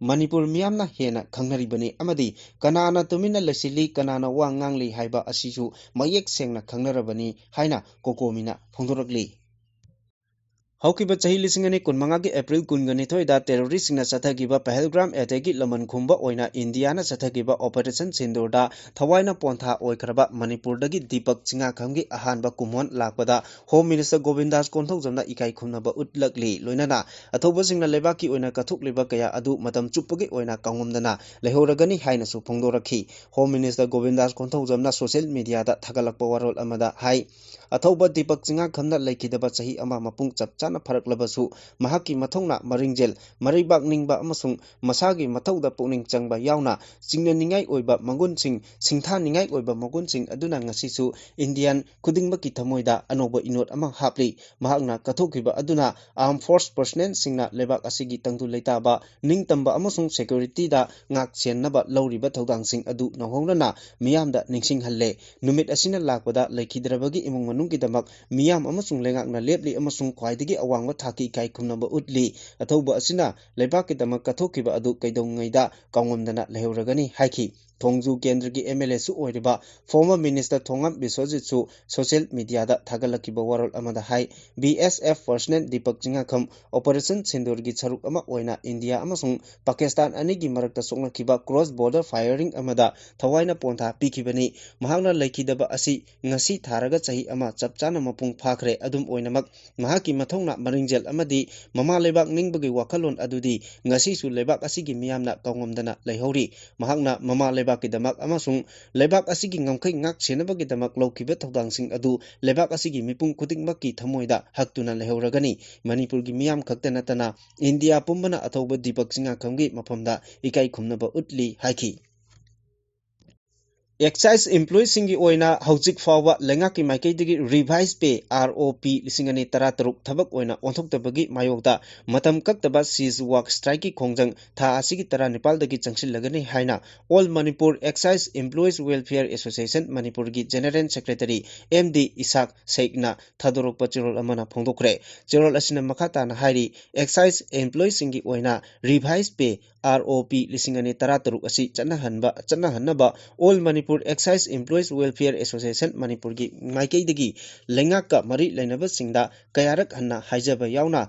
ꯃꯅꯤꯄꯨꯔ ꯃꯤꯌꯥꯝꯅ ꯍꯦꯟꯅ ꯈꯪꯅꯔꯤꯕꯅꯤ ꯑꯃꯗꯤ ꯀꯅꯥꯅ ꯇꯨꯃꯤꯟꯅ ꯂꯩꯁꯤꯜꯂꯤ, ꯀꯅꯥꯅ ꯋꯥ ꯉꯥꯡꯂꯤ ꯍꯥꯏꯕ ꯑꯁꯤꯁꯨ ꯃꯌꯦꯛ ꯁꯦꯡꯅ ꯈꯪꯅꯔꯕꯅꯤ ꯍꯥꯏꯅ ꯀꯣꯀꯣꯃꯤꯅ ꯐꯣꯡꯗꯣꯔꯛꯂꯤ꯫ ꯍꯧꯈꯤꯕ ꯆꯍꯤ ꯂꯤꯁꯤꯡ ꯑꯅꯤ ꯀꯨꯟꯃꯉꯥꯒꯤ April ꯀꯨꯟꯒ ꯅꯤꯊꯣꯏꯗ terroristꯁꯤꯡꯅ ꯆꯠꯊꯈꯤꯕ ꯄꯍꯜꯒ꯭ꯔꯥꯝ attackꯀꯤ ꯂꯃꯟ ꯈꯨꯝꯕ ꯑꯣꯏꯅ ꯏꯟꯗꯤꯌꯥꯅ ꯆꯠꯊꯈꯤꯕ Operation Sindoorꯗ ꯊꯋꯥꯏꯅ ꯄꯣꯟꯊꯥ ꯑꯣꯏꯈ꯭ꯔꯕ ꯃꯅꯤꯄꯨꯔꯗꯒꯤ ꯗꯤꯄꯛ ꯆꯤꯡꯉꯥꯈꯝꯒꯤ ꯑꯍꯥꯟꯕ ꯀꯨꯝꯑꯣꯟ ꯂꯥꯛꯄꯗ Home Minister ꯒꯣꯕꯤꯟꯗꯥꯁ ꯀꯣꯟꯊꯧꯖꯝꯅ ꯏꯀꯥꯏ ꯈꯨꯝꯅꯕ ꯎꯠꯂꯛꯂꯤ꯫ ꯂꯣꯏꯅꯅ ꯑꯊꯧꯕꯁꯤꯡꯅ ꯂꯩꯕꯥꯛꯀꯤ ꯑꯣꯏꯅ ꯀꯠꯊꯣꯛꯂꯤꯕ ꯀꯌꯥ ꯑꯗꯨ ꯃꯇꯝ ꯆꯨꯞꯄꯒꯤ ꯑꯣꯏꯅ ꯀꯥꯎꯉꯝꯗꯅ ꯂꯩꯍꯧꯔꯒꯅꯤ ꯍꯥꯏꯅꯁꯨ ꯐꯣꯡꯗꯣꯔꯛꯈꯤ꯫ Home Minister ꯒꯣꯕꯤꯟꯗꯥꯁ ꯀꯣꯟꯊꯧꯖꯝꯅ social mediaꯗ ꯊꯥꯒꯠꯂꯛꯄ ꯋꯥꯔꯣꯜ ꯑꯃꯗ ꯍꯥꯏ, ꯑꯊꯧꯕ ꯗꯤꯄꯛ ꯆꯤꯡꯉꯥꯈꯝꯅ ꯂꯩꯈꯤꯗꯕ ꯆꯍꯤ ꯑꯃ ꯃꯄꯨꯡ ꯆꯞ ꯆꯥꯅ ꯐꯥꯔꯛꯂꯕꯁꯨ ꯃꯍꯥꯛꯀꯤ ꯃꯊꯧꯅꯥ ꯃꯔꯤꯡꯖꯦꯜ, ꯃꯔꯩꯕꯥꯛ ꯅꯤꯡꯕ ꯑꯃꯁꯨꯡ ꯃꯁꯥꯒꯤ ꯃꯊꯧꯗ ꯄꯨꯛꯅꯤꯡ ꯆꯪꯕ ꯌꯥꯎꯅ ꯆꯤꯡꯅꯅꯤꯡꯉꯥꯏ ꯑꯣꯏꯕ ꯃꯒꯨꯟꯁꯤꯡ, ꯁꯤꯡꯊꯥꯅꯤꯡꯉꯥꯏ ꯑꯣꯏꯕ ꯃꯒꯨꯟꯁꯤꯡ ꯑꯗꯨꯅ ꯉꯁꯤꯁꯨ Indian ꯈꯨꯗꯤꯡꯃꯛꯀꯤ ꯊꯃꯣꯏꯗ ꯑꯅꯧꯕ ꯏꯅꯣꯠ ꯑꯃ ꯍꯥꯞꯂꯤ꯫ ꯃꯍꯥꯛꯅ ꯀꯠꯊꯣꯛꯈꯤꯕ ꯑꯗꯨꯅ Armed Force personnelꯁꯤꯡꯅ ꯂꯩꯕꯥꯛ ꯑꯁꯤꯒꯤ ꯇꯪꯗꯨ ꯂꯩꯇꯥꯕ, ꯅꯤꯡꯇꯝꯕ ꯑꯃꯁꯨꯡ securityꯗ ꯉꯥꯛ ꯁꯦꯟꯅꯕ ꯂꯧꯔꯤꯕ ꯊꯧꯗꯥꯡꯁꯤꯡ ꯑꯗꯨ ꯅꯧꯍꯧꯅꯅ ꯃꯤꯌꯥꯝꯗ ꯅꯤꯡꯁꯤꯡꯍꯜꯂꯦ꯫ ꯅꯨꯃꯤꯠ ꯑꯁꯤꯅ ꯂꯥꯛꯄꯗ ꯂꯩꯈꯤꯗ꯭ꯔꯕꯒꯤ ꯏꯃꯨꯡ ꯃꯅꯨꯡꯒꯤꯗꯃꯛ ꯃꯤꯌꯥꯝ ꯑꯃꯁꯨꯡ ꯂꯩꯉꯥꯛꯅ ꯂꯦꯞꯂꯤ ꯑꯃꯁꯨꯡ ꯈ꯭ꯋꯥꯏꯗꯒꯤ ꯑꯋꯥꯡꯕ ꯊꯥꯛꯀꯤ ꯏꯀꯥꯏ ꯈꯨꯝꯅꯕ ꯎꯠꯂꯤ꯫ ꯑꯊꯧꯕ ꯑꯁꯤꯅ ꯂꯩꯕꯥꯛꯀꯤꯗꯃꯛ ꯀꯠꯊꯣꯛꯈꯤꯕ ꯑꯗꯨ ꯀꯩꯗꯧꯉꯩꯗ ꯀꯥꯎꯉꯝꯗꯅ ꯂꯩꯍꯧꯔꯒꯅꯤ ꯍꯥꯏꯈꯤ꯫ ꯊꯣꯡꯖꯨ ꯀꯦꯟꯗ꯭ꯔꯒꯤ M L A ꯁꯨ ꯑꯣꯏꯔꯤꯕ former minister ꯊꯣꯉꯥꯝ ꯕꯤꯁ꯭ꯋꯖꯤꯠꯁꯨ social media ꯗ ꯊꯥꯒꯠꯂꯛꯈꯤꯕ ꯋꯥꯔꯣꯜ ꯑꯃꯗ ꯍꯥꯏ, B S F personnel Deepak Chingakham Operation ꯁꯤꯟꯗꯨꯔꯒꯤ ꯁꯔꯨꯛ ꯑꯃ ꯑꯣꯏꯅ ꯏꯟꯗꯤꯌꯥ ꯑꯃꯁꯨꯡ ꯄꯥꯀꯤꯁꯇꯥꯟ ꯑꯅꯤꯒꯤ ꯃꯔꯛꯇ ꯁꯣꯛꯅꯈꯤꯕ cross border firing ꯑꯃꯗ ꯊꯋꯥꯏꯅ ꯄꯣꯟꯊꯥ ꯄꯤꯈꯤꯕꯅꯤ꯫ ꯃꯍꯥꯛꯅ ꯂꯩꯈꯤꯗꯕ ꯑꯁꯤ ꯉꯁꯤ ꯊꯥꯔꯒ ꯆꯍꯤ ꯑꯃ ꯆꯞ ꯆꯥꯅ ꯃꯄꯨꯡ ꯐꯥꯈ꯭ꯔꯦ꯫ ꯑꯗꯨꯝ ꯑꯣꯏꯅꯃꯛ, ꯃꯍꯥꯛꯀꯤ ꯃꯊꯧꯅꯥ ꯃꯔꯤꯡꯖꯦꯜ ꯑꯃꯗꯤ ꯃꯃꯥ ꯂꯩꯕꯥꯛ ꯅꯤꯡꯕꯒꯤ ꯋꯥꯈꯜꯂꯣꯟ ꯑꯗꯨꯗꯤ ꯉꯁꯤꯁꯨ ꯂꯩꯕꯥꯛ ꯑꯁꯤꯒꯤ ꯃꯤꯌꯥꯝꯅ ꯀꯥꯎꯉꯝꯗꯅ ꯂꯩꯍꯧꯔꯤ꯫ ꯃꯍꯥꯛꯅ ꯃꯃꯥ ꯂꯩꯕꯥꯛꯀꯤꯗꯃꯛ ꯑꯃꯁꯨꯡ ꯂꯩꯕꯥꯛ ꯑꯁꯤꯒꯤ ꯉꯝꯈꯩ ꯉꯥꯛ ꯁꯦꯟꯅꯕꯒꯤꯗꯃꯛ ꯂꯧꯈꯤꯕ ꯊꯧꯗꯥꯡꯁꯤꯡ ꯑꯗꯨ ꯂꯩꯕꯥꯛ ꯑꯁꯤꯒꯤ ꯃꯤꯄꯨꯝ ꯈꯨꯗꯤꯡꯃꯛꯀꯤ ꯊꯃꯣꯏꯗ ꯍꯛꯇꯨꯅ ꯂꯩꯍꯧꯔꯒꯅꯤ꯫ ꯃꯅꯤꯄꯨꯔꯒꯤ ꯃꯤꯌꯥꯝ ꯈꯛꯇ ꯅꯠꯇꯅ ꯏꯟꯗꯤꯌꯥ ꯄꯨꯝꯕꯅ ꯑꯊꯧꯕ ꯗꯤꯄꯛ ꯆꯤꯡꯉꯥꯈꯝꯒꯤ ꯃꯐꯝꯗ ꯏꯀꯥꯏ ꯈꯨꯝꯅꯕ ꯎꯠꯂꯤ ꯍꯥꯏꯈꯤ꯫ Excise employee ꯁꯤꯡꯒꯤ ꯑꯣꯏꯅ ꯍꯧꯖꯤꯛ ꯐꯥꯎꯕ ꯂꯩꯉꯥꯛꯀꯤ ꯃꯥꯏꯀꯩꯗꯒꯤ revise pay, R O P, ꯂꯤꯁꯤꯡ ꯑꯅꯤ ꯇꯔꯥꯇꯔꯨꯛ ꯊꯕꯛ ꯑꯣꯏꯅ ꯑꯣꯟꯊꯣꯛꯇꯕꯒꯤ ꯃꯥꯌꯣꯛꯇ ꯃꯇꯝ ꯀꯛꯇꯕ cease work strike ꯀꯤ ꯈꯣꯡꯖꯪ ꯊꯥ ꯑꯁꯤꯒꯤ ꯇꯔꯥꯅꯤꯄꯥꯜꯗꯒꯤ ꯆꯪꯁꯤꯜꯂꯒꯅꯤ ꯍꯥꯏꯅ All Manipur Excise Employees Welfare Association ꯃꯅꯤꯄꯨꯔꯒꯤ General Secretary M D Isaac ꯁꯦꯈꯅ ꯊꯥꯗꯣꯔꯛꯄ ꯆꯦꯔꯣꯜ ꯑꯃꯅ ꯐꯣꯡꯗꯣꯛꯈ꯭ꯔꯦ꯫ ꯆꯦꯔꯣꯜ ꯑꯁꯤꯅ ꯃꯈꯥ ꯇꯥꯅ ꯍꯥꯏꯔꯤ, Excise employee ꯁꯤꯡꯒꯤ ꯑꯣꯏꯅ revise pay, R O P, ꯂꯤꯁꯤꯡ ꯑꯅꯤ ꯇꯔꯥꯇꯔꯨꯛ ꯑꯁꯤ ꯆꯠꯅꯍꯟꯕ, ꯆꯠꯅꯍꯟꯅꯕ All Manipur Excise Employees Welfare Association ꯃꯅꯤꯄꯨꯔꯒꯤ ꯃꯥꯏꯀꯩꯗꯒꯤ ꯂꯩꯉꯥꯛꯀ ꯃꯔꯤ ꯂꯩꯅꯕꯁꯤꯡꯗ ꯀꯌꯥꯔꯛ ꯍꯟꯅ ꯍꯥꯏꯖꯕ ꯌꯥꯎꯅ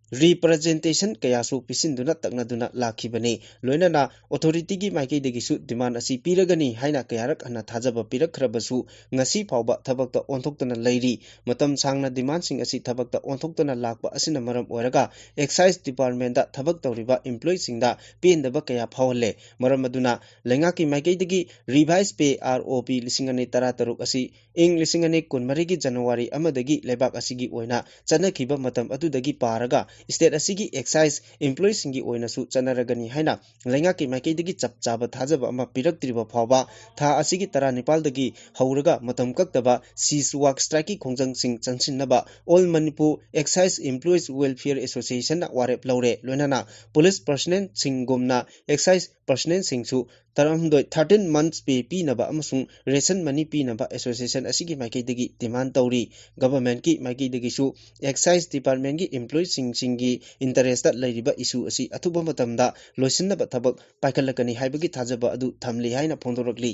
representation ꯀꯌꯥꯁꯨ ꯄꯤꯁꯤꯟꯗꯨꯅ ꯇꯛꯅꯗꯨꯅ ꯂꯥꯛꯈꯤꯕꯅꯤ꯫ ꯂꯣꯏꯅꯅ authority ꯒꯤ ꯃꯥꯏꯀꯩꯗꯒꯤꯁꯨ demand ꯑꯁꯤ ꯄꯤꯔꯒꯅꯤ ꯍꯥꯏꯅ ꯀꯌꯥꯔꯛ ꯍꯟꯅ ꯊꯥꯖꯕ ꯄꯤꯔꯛꯈ꯭ꯔꯕꯁꯨ ꯉꯁꯤ ꯐꯥꯎꯕ ꯊꯕꯛꯇ ꯑꯣꯟꯊꯣꯛꯇꯅ ꯂꯩꯔꯤ꯫ ꯃꯇꯝ ꯁꯥꯡꯅ demand ꯁꯤꯡ ꯑꯁꯤ ꯊꯕꯛꯇ ꯑꯣꯟꯊꯣꯛꯇꯅ ꯂꯥꯛꯄ ꯑꯁꯤꯅ ꯃꯔꯝ ꯑꯣꯏꯔꯒ Excise Department ꯊꯕꯛ ꯇꯧꯔꯤꯕ employee ꯁꯤꯡꯗ ꯄꯦꯟꯗꯕ ꯀꯌꯥ ꯐꯥꯎꯍꯜꯂꯦ꯫ ꯃꯔꯝ ꯑꯗꯨꯅ ꯂꯩꯉꯥꯛꯀꯤ ꯃꯥꯏꯀꯩꯗꯒꯤ revise pay, R O P, ꯂꯤꯁꯤꯡ ꯑꯅꯤ ꯇꯔꯥꯇꯔꯨꯛ ꯑꯁꯤ ꯏꯪ ꯂꯤꯁꯤꯡ ꯑꯅꯤ ꯀꯨꯟꯃꯔꯤꯒꯤ January ꯑꯃꯗꯒꯤ ꯂꯩꯕꯥꯛ ꯑꯁꯤꯒꯤ ꯑꯣꯏꯅ ꯆꯠꯅꯈꯤꯕ ꯃꯇꯝ ꯑꯗꯨꯗꯒꯤ ꯄꯥꯔꯒ state ꯑꯁꯤꯒꯤ excise employee ꯁꯤꯡꯒꯤ ꯑꯣꯏꯅꯁꯨ ꯆꯠꯅꯔꯒꯅꯤ ꯍꯥꯏꯅ ꯂꯩꯉꯥꯛꯀꯤ ꯃꯥꯏꯀꯩꯗꯒꯤ ꯆꯞ ꯆꯥꯕ ꯊꯥꯖꯕ ꯑꯃ ꯄꯤꯔꯛꯇ꯭ꯔꯤꯕ ꯐꯥꯎꯕ ꯊꯥ ꯑꯁꯤꯒꯤ ꯇꯔꯥꯅꯤꯄꯥꯜꯗꯒꯤ ꯍꯧꯔꯒ ꯃꯇꯝ ꯀꯛꯇꯕ cease work strike ꯀꯤ ꯈꯣꯡꯖꯪꯁꯤꯡ ꯆꯪꯁꯤꯟꯅꯕ All Manipur Excise Employees Welfare Association ꯅ ꯋꯥꯔꯦꯞ ꯂꯧꯔꯦ꯫ ꯂꯣꯏꯅꯅ police personnel ꯁꯤꯡꯒꯨꯝꯅ excise personnel ꯁꯤꯡꯁꯨ ꯇꯔꯥꯍꯨꯝꯗꯣꯏ, thirteen months pay ꯄꯤꯅꯕ ꯑꯃꯁꯨꯡ ration money ꯄꯤꯅꯕ association ꯑꯁꯤꯒꯤ ꯃꯥꯏꯀꯩꯗꯒꯤ demand ꯇꯧꯔꯤ꯫ Governmentꯀꯤ ꯃꯥꯏꯀꯩꯗꯒꯤꯁꯨ excise departmentꯀꯤ employeeꯁꯤꯡꯒꯤ interestꯇ ꯂꯩꯔꯤꯕ issue ꯑꯁꯤ ꯑꯊꯨꯕ ꯃꯇꯝꯗ ꯂꯣꯏꯁꯤꯟꯅꯕ ꯊꯕꯛ ꯄꯥꯏꯈꯠꯂꯛꯀꯅꯤ ꯍꯥꯏꯕꯒꯤ ꯊꯥꯖꯕ ꯑꯗꯨ ꯊꯝꯂꯤ ꯍꯥꯏꯅ ꯐꯣꯡꯗꯣꯔꯛꯂꯤ꯫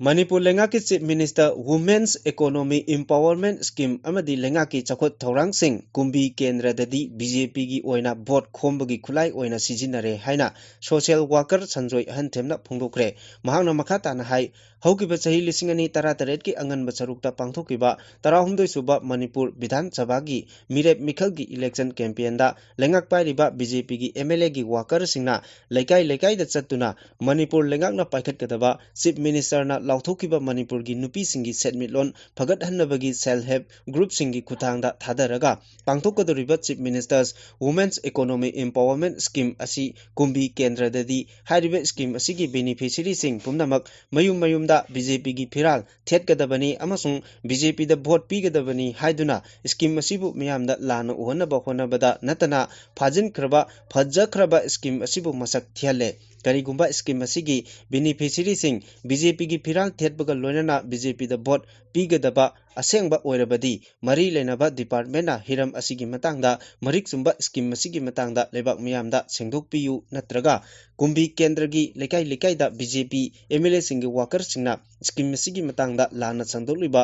ꯃꯅꯤꯄꯨꯔ ꯂꯩꯉꯥꯛꯀꯤ Chief Minister Women's Economy Empowerment Scheme ꯑꯃꯗꯤ ꯂꯩꯉꯥꯛꯀꯤ ꯆꯥꯎꯈꯠ ꯊꯧꯔꯥꯡꯁꯤꯡ ꯀꯨꯝꯕꯤ ꯀꯦꯟꯗ꯭ꯔꯗꯗꯤ BJPꯒꯤ ꯑꯣꯏꯅ vote ꯈꯣꯝꯕꯒꯤ ꯈꯨꯠꯂꯥꯏ ꯑꯣꯏꯅ ꯁꯤꯖꯤꯟꯅꯔꯦ ꯍꯥꯏꯅ social worker ꯁꯟꯖꯣꯏ ꯑꯍꯟꯊꯦꯝꯅ ꯐꯣꯡꯗꯣꯛꯈ꯭ꯔꯦ꯫ ꯃꯍꯥꯛꯅ ꯃꯈꯥ ꯇꯥꯅ ꯍꯥꯏ, ꯍꯧꯈꯤꯕ ꯆꯍꯤ ꯂꯤꯁꯤꯡ ꯑꯅꯤ ꯇꯔꯥꯇꯔꯦꯠꯀꯤ ꯑꯉꯟꯕ ꯁꯔꯨꯛꯇ ꯄꯥꯡꯊꯣꯛꯈꯤꯕ ꯇꯔꯥꯍꯨꯝꯗꯣꯏ ꯁꯨꯕ ꯃꯅꯤꯄꯨꯔ ꯕꯤꯙꯥꯟ ꯁꯚꯥꯒꯤ ꯃꯤꯔꯦꯞ ꯃꯤꯈꯜꯒꯤ election campaignꯗ ꯂꯩꯉꯥꯛ ꯄꯥꯏꯔꯤꯕ BJPꯒꯤ MLAꯒꯤ workerꯁꯤꯡꯅ ꯂꯩꯀꯥꯏ ꯂꯩꯀꯥꯏꯗ ꯆꯠꯇꯨꯅ ꯃꯅꯤꯄꯨꯔ ꯂꯩꯉꯥꯛꯅ ꯄꯥꯏꯈꯠꯀꯗꯕ Chief Ministerꯅ ꯂꯥꯎꯊꯣꯛꯈꯤꯕ ꯃꯅꯤꯄꯨꯔꯒꯤ ꯅꯨꯄꯤꯁꯤꯡꯒꯤ ꯁꯦꯟꯃꯤꯠꯂꯣꯟ ꯐꯒꯠꯍꯟꯅꯕꯒꯤ self help groupꯁꯤꯡꯒꯤ ꯈꯨꯠꯊꯥꯡꯗ ꯊꯥꯗꯔꯒ ꯄꯥꯡꯊꯣꯛꯀꯗꯧꯔꯤꯕ Chief Minister's Women's Economy Empowerment Scheme ꯑꯁꯤ ꯀꯨꯝꯕꯤ ꯀꯦꯟꯗ꯭ꯔꯗꯗꯤ ꯍꯥꯏꯔꯤꯕ scheme ꯑꯁꯤꯒꯤ beneficiaryꯁꯤꯡ ꯄꯨꯝꯅꯃꯛ ꯃꯌꯨꯝ ꯃꯌꯨꯝꯗ BJPꯒꯤ ꯐꯤꯔꯥꯜ ꯊꯦꯠꯀꯗꯕꯅꯤ ꯑꯃꯁꯨꯡ BJPꯗ vote ꯄꯤꯒꯗꯕꯅꯤ ꯍꯥꯏꯗꯨꯅ scheme ꯑꯁꯤꯕꯨ ꯃꯤꯌꯥꯝꯗ ꯂꯥꯟꯅ ꯎꯍꯟꯅꯕ ꯍꯣꯠꯅꯕꯗ ꯅꯠꯇꯅ ꯐꯥꯖꯤꯟꯈ꯭ꯔꯕ, ꯐꯖꯈ꯭ꯔꯕ scheme ꯑꯁꯤꯕꯨ ꯃꯁꯛ ꯊꯤꯍꯜꯂꯦ꯫ ꯀꯔꯤꯒꯨꯝꯕ scheme ꯑꯁꯤꯒꯤ beneficiaryꯁꯤꯡ BJPꯒꯤ ꯐꯤꯔꯥꯜ ꯊꯦꯠꯄꯒ ꯂꯣꯏꯅꯅ BJPꯗ vote ꯄꯤꯒꯗꯕ ꯑꯁꯦꯡꯕ ꯑꯣꯏꯔꯕꯗꯤ, ꯃꯔꯤ ꯂꯩꯅꯕ departmentꯅ ꯍꯤꯔꯝ ꯑꯁꯤꯒꯤ ꯃꯇꯥꯡꯗ, ꯃꯔꯤꯛ ꯆꯨꯝꯕ scheme ꯑꯁꯤꯒꯤ ꯃꯇꯥꯡꯗ ꯂꯩꯕꯥꯛ ꯃꯤꯌꯥꯝꯗ ꯁꯦꯡꯗꯣꯛꯄꯤꯌꯨ, ꯅꯠꯇ꯭ꯔꯒ ꯀꯨꯝꯕꯤ ꯀꯦꯟꯗ꯭ꯔꯒꯤ ꯂꯩꯀꯥꯏ ꯂꯩꯀꯥꯏꯗ BJP MLAꯁꯤꯡꯒꯤ workerꯁꯤꯡꯅ scheme ꯑꯁꯤꯒꯤ ꯃꯇꯥꯡꯗ ꯂꯥꯟꯅ ꯁꯟꯗꯣꯛꯂꯤꯕ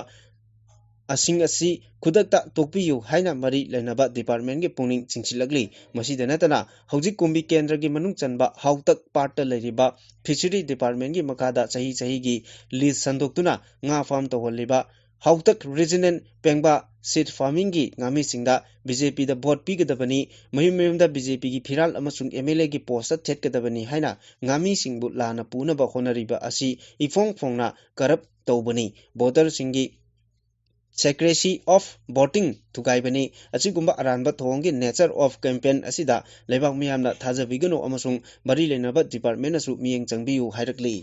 ꯑꯁꯤꯡ ꯑꯁꯤ ꯈꯨꯗꯛꯇ ꯇꯣꯛꯄꯤꯌꯨ ꯍꯥꯏꯅ ꯃꯔꯤ ꯂꯩꯅꯕ departmentꯒꯤ ꯄꯨꯛꯅꯤꯡ ꯆꯤꯡꯁꯤꯜꯂꯛꯂꯤ꯫ ꯃꯁꯤꯗ ꯅꯠꯇꯅ ꯍꯧꯖꯤꯛ ꯀꯨꯝꯕꯤ ꯀꯦꯟꯗ꯭ꯔꯒꯤ ꯃꯅꯨꯡ ꯆꯟꯕ ꯍꯥꯎꯇꯛ ꯄꯥꯠꯇ ꯂꯩꯔꯤꯕ fishery departmentꯒꯤ ꯃꯈꯥꯗ ꯆꯍꯤ ꯆꯍꯤꯒꯤ lease ꯁꯟꯗꯣꯛꯇꯨꯅ ꯉꯥ farm ꯇꯧꯍꯜꯂꯤꯕ ꯍꯥꯎꯇꯛ regional ꯄꯦꯡꯕꯥ seed farmingꯒꯤ ꯉꯥꯃꯤꯁꯤꯡꯗ BJPꯗ vote ꯄꯤꯒꯗꯕꯅꯤ, ꯃꯌꯨꯝ ꯃꯌꯨꯝꯗ BJPꯒꯤ ꯐꯤꯔꯥꯜ ꯑꯃꯁꯨꯡ MLAꯒꯤ postꯇ ꯊꯦꯠꯀꯗꯕꯅꯤ ꯍꯥꯏꯅ ꯉꯥꯃꯤꯁꯤꯡꯕꯨ ꯂꯥꯟꯅ ꯄꯨꯅꯕ ꯍꯣꯠꯅꯔꯤꯕ ꯑꯁꯤ ꯏꯐꯣꯡ ꯐꯣꯡꯅ corrupt ꯇꯧꯕꯅꯤ꯫ Voterꯁꯤꯡꯒꯤ secrecy of voting ꯊꯨꯒꯥꯏꯕꯅꯤ꯫ ꯑꯁꯤꯒꯨꯝꯕ ꯑꯔꯥꯟꯕ ꯊꯧꯑꯣꯡꯒꯤ nature of campaign ꯑꯁꯤꯗ ꯂꯩꯕꯥꯛ ꯃꯤꯌꯥꯝꯅ ꯊꯥꯖꯕꯤꯒꯅꯨ ꯑꯃꯁꯨꯡ ꯃꯔꯤ ꯂꯩꯅꯕ departmentꯅꯁꯨ ꯃꯤꯠꯌꯦꯡ ꯆꯪꯕꯤꯌꯨ ꯍꯥꯏꯔꯛꯂꯤ꯫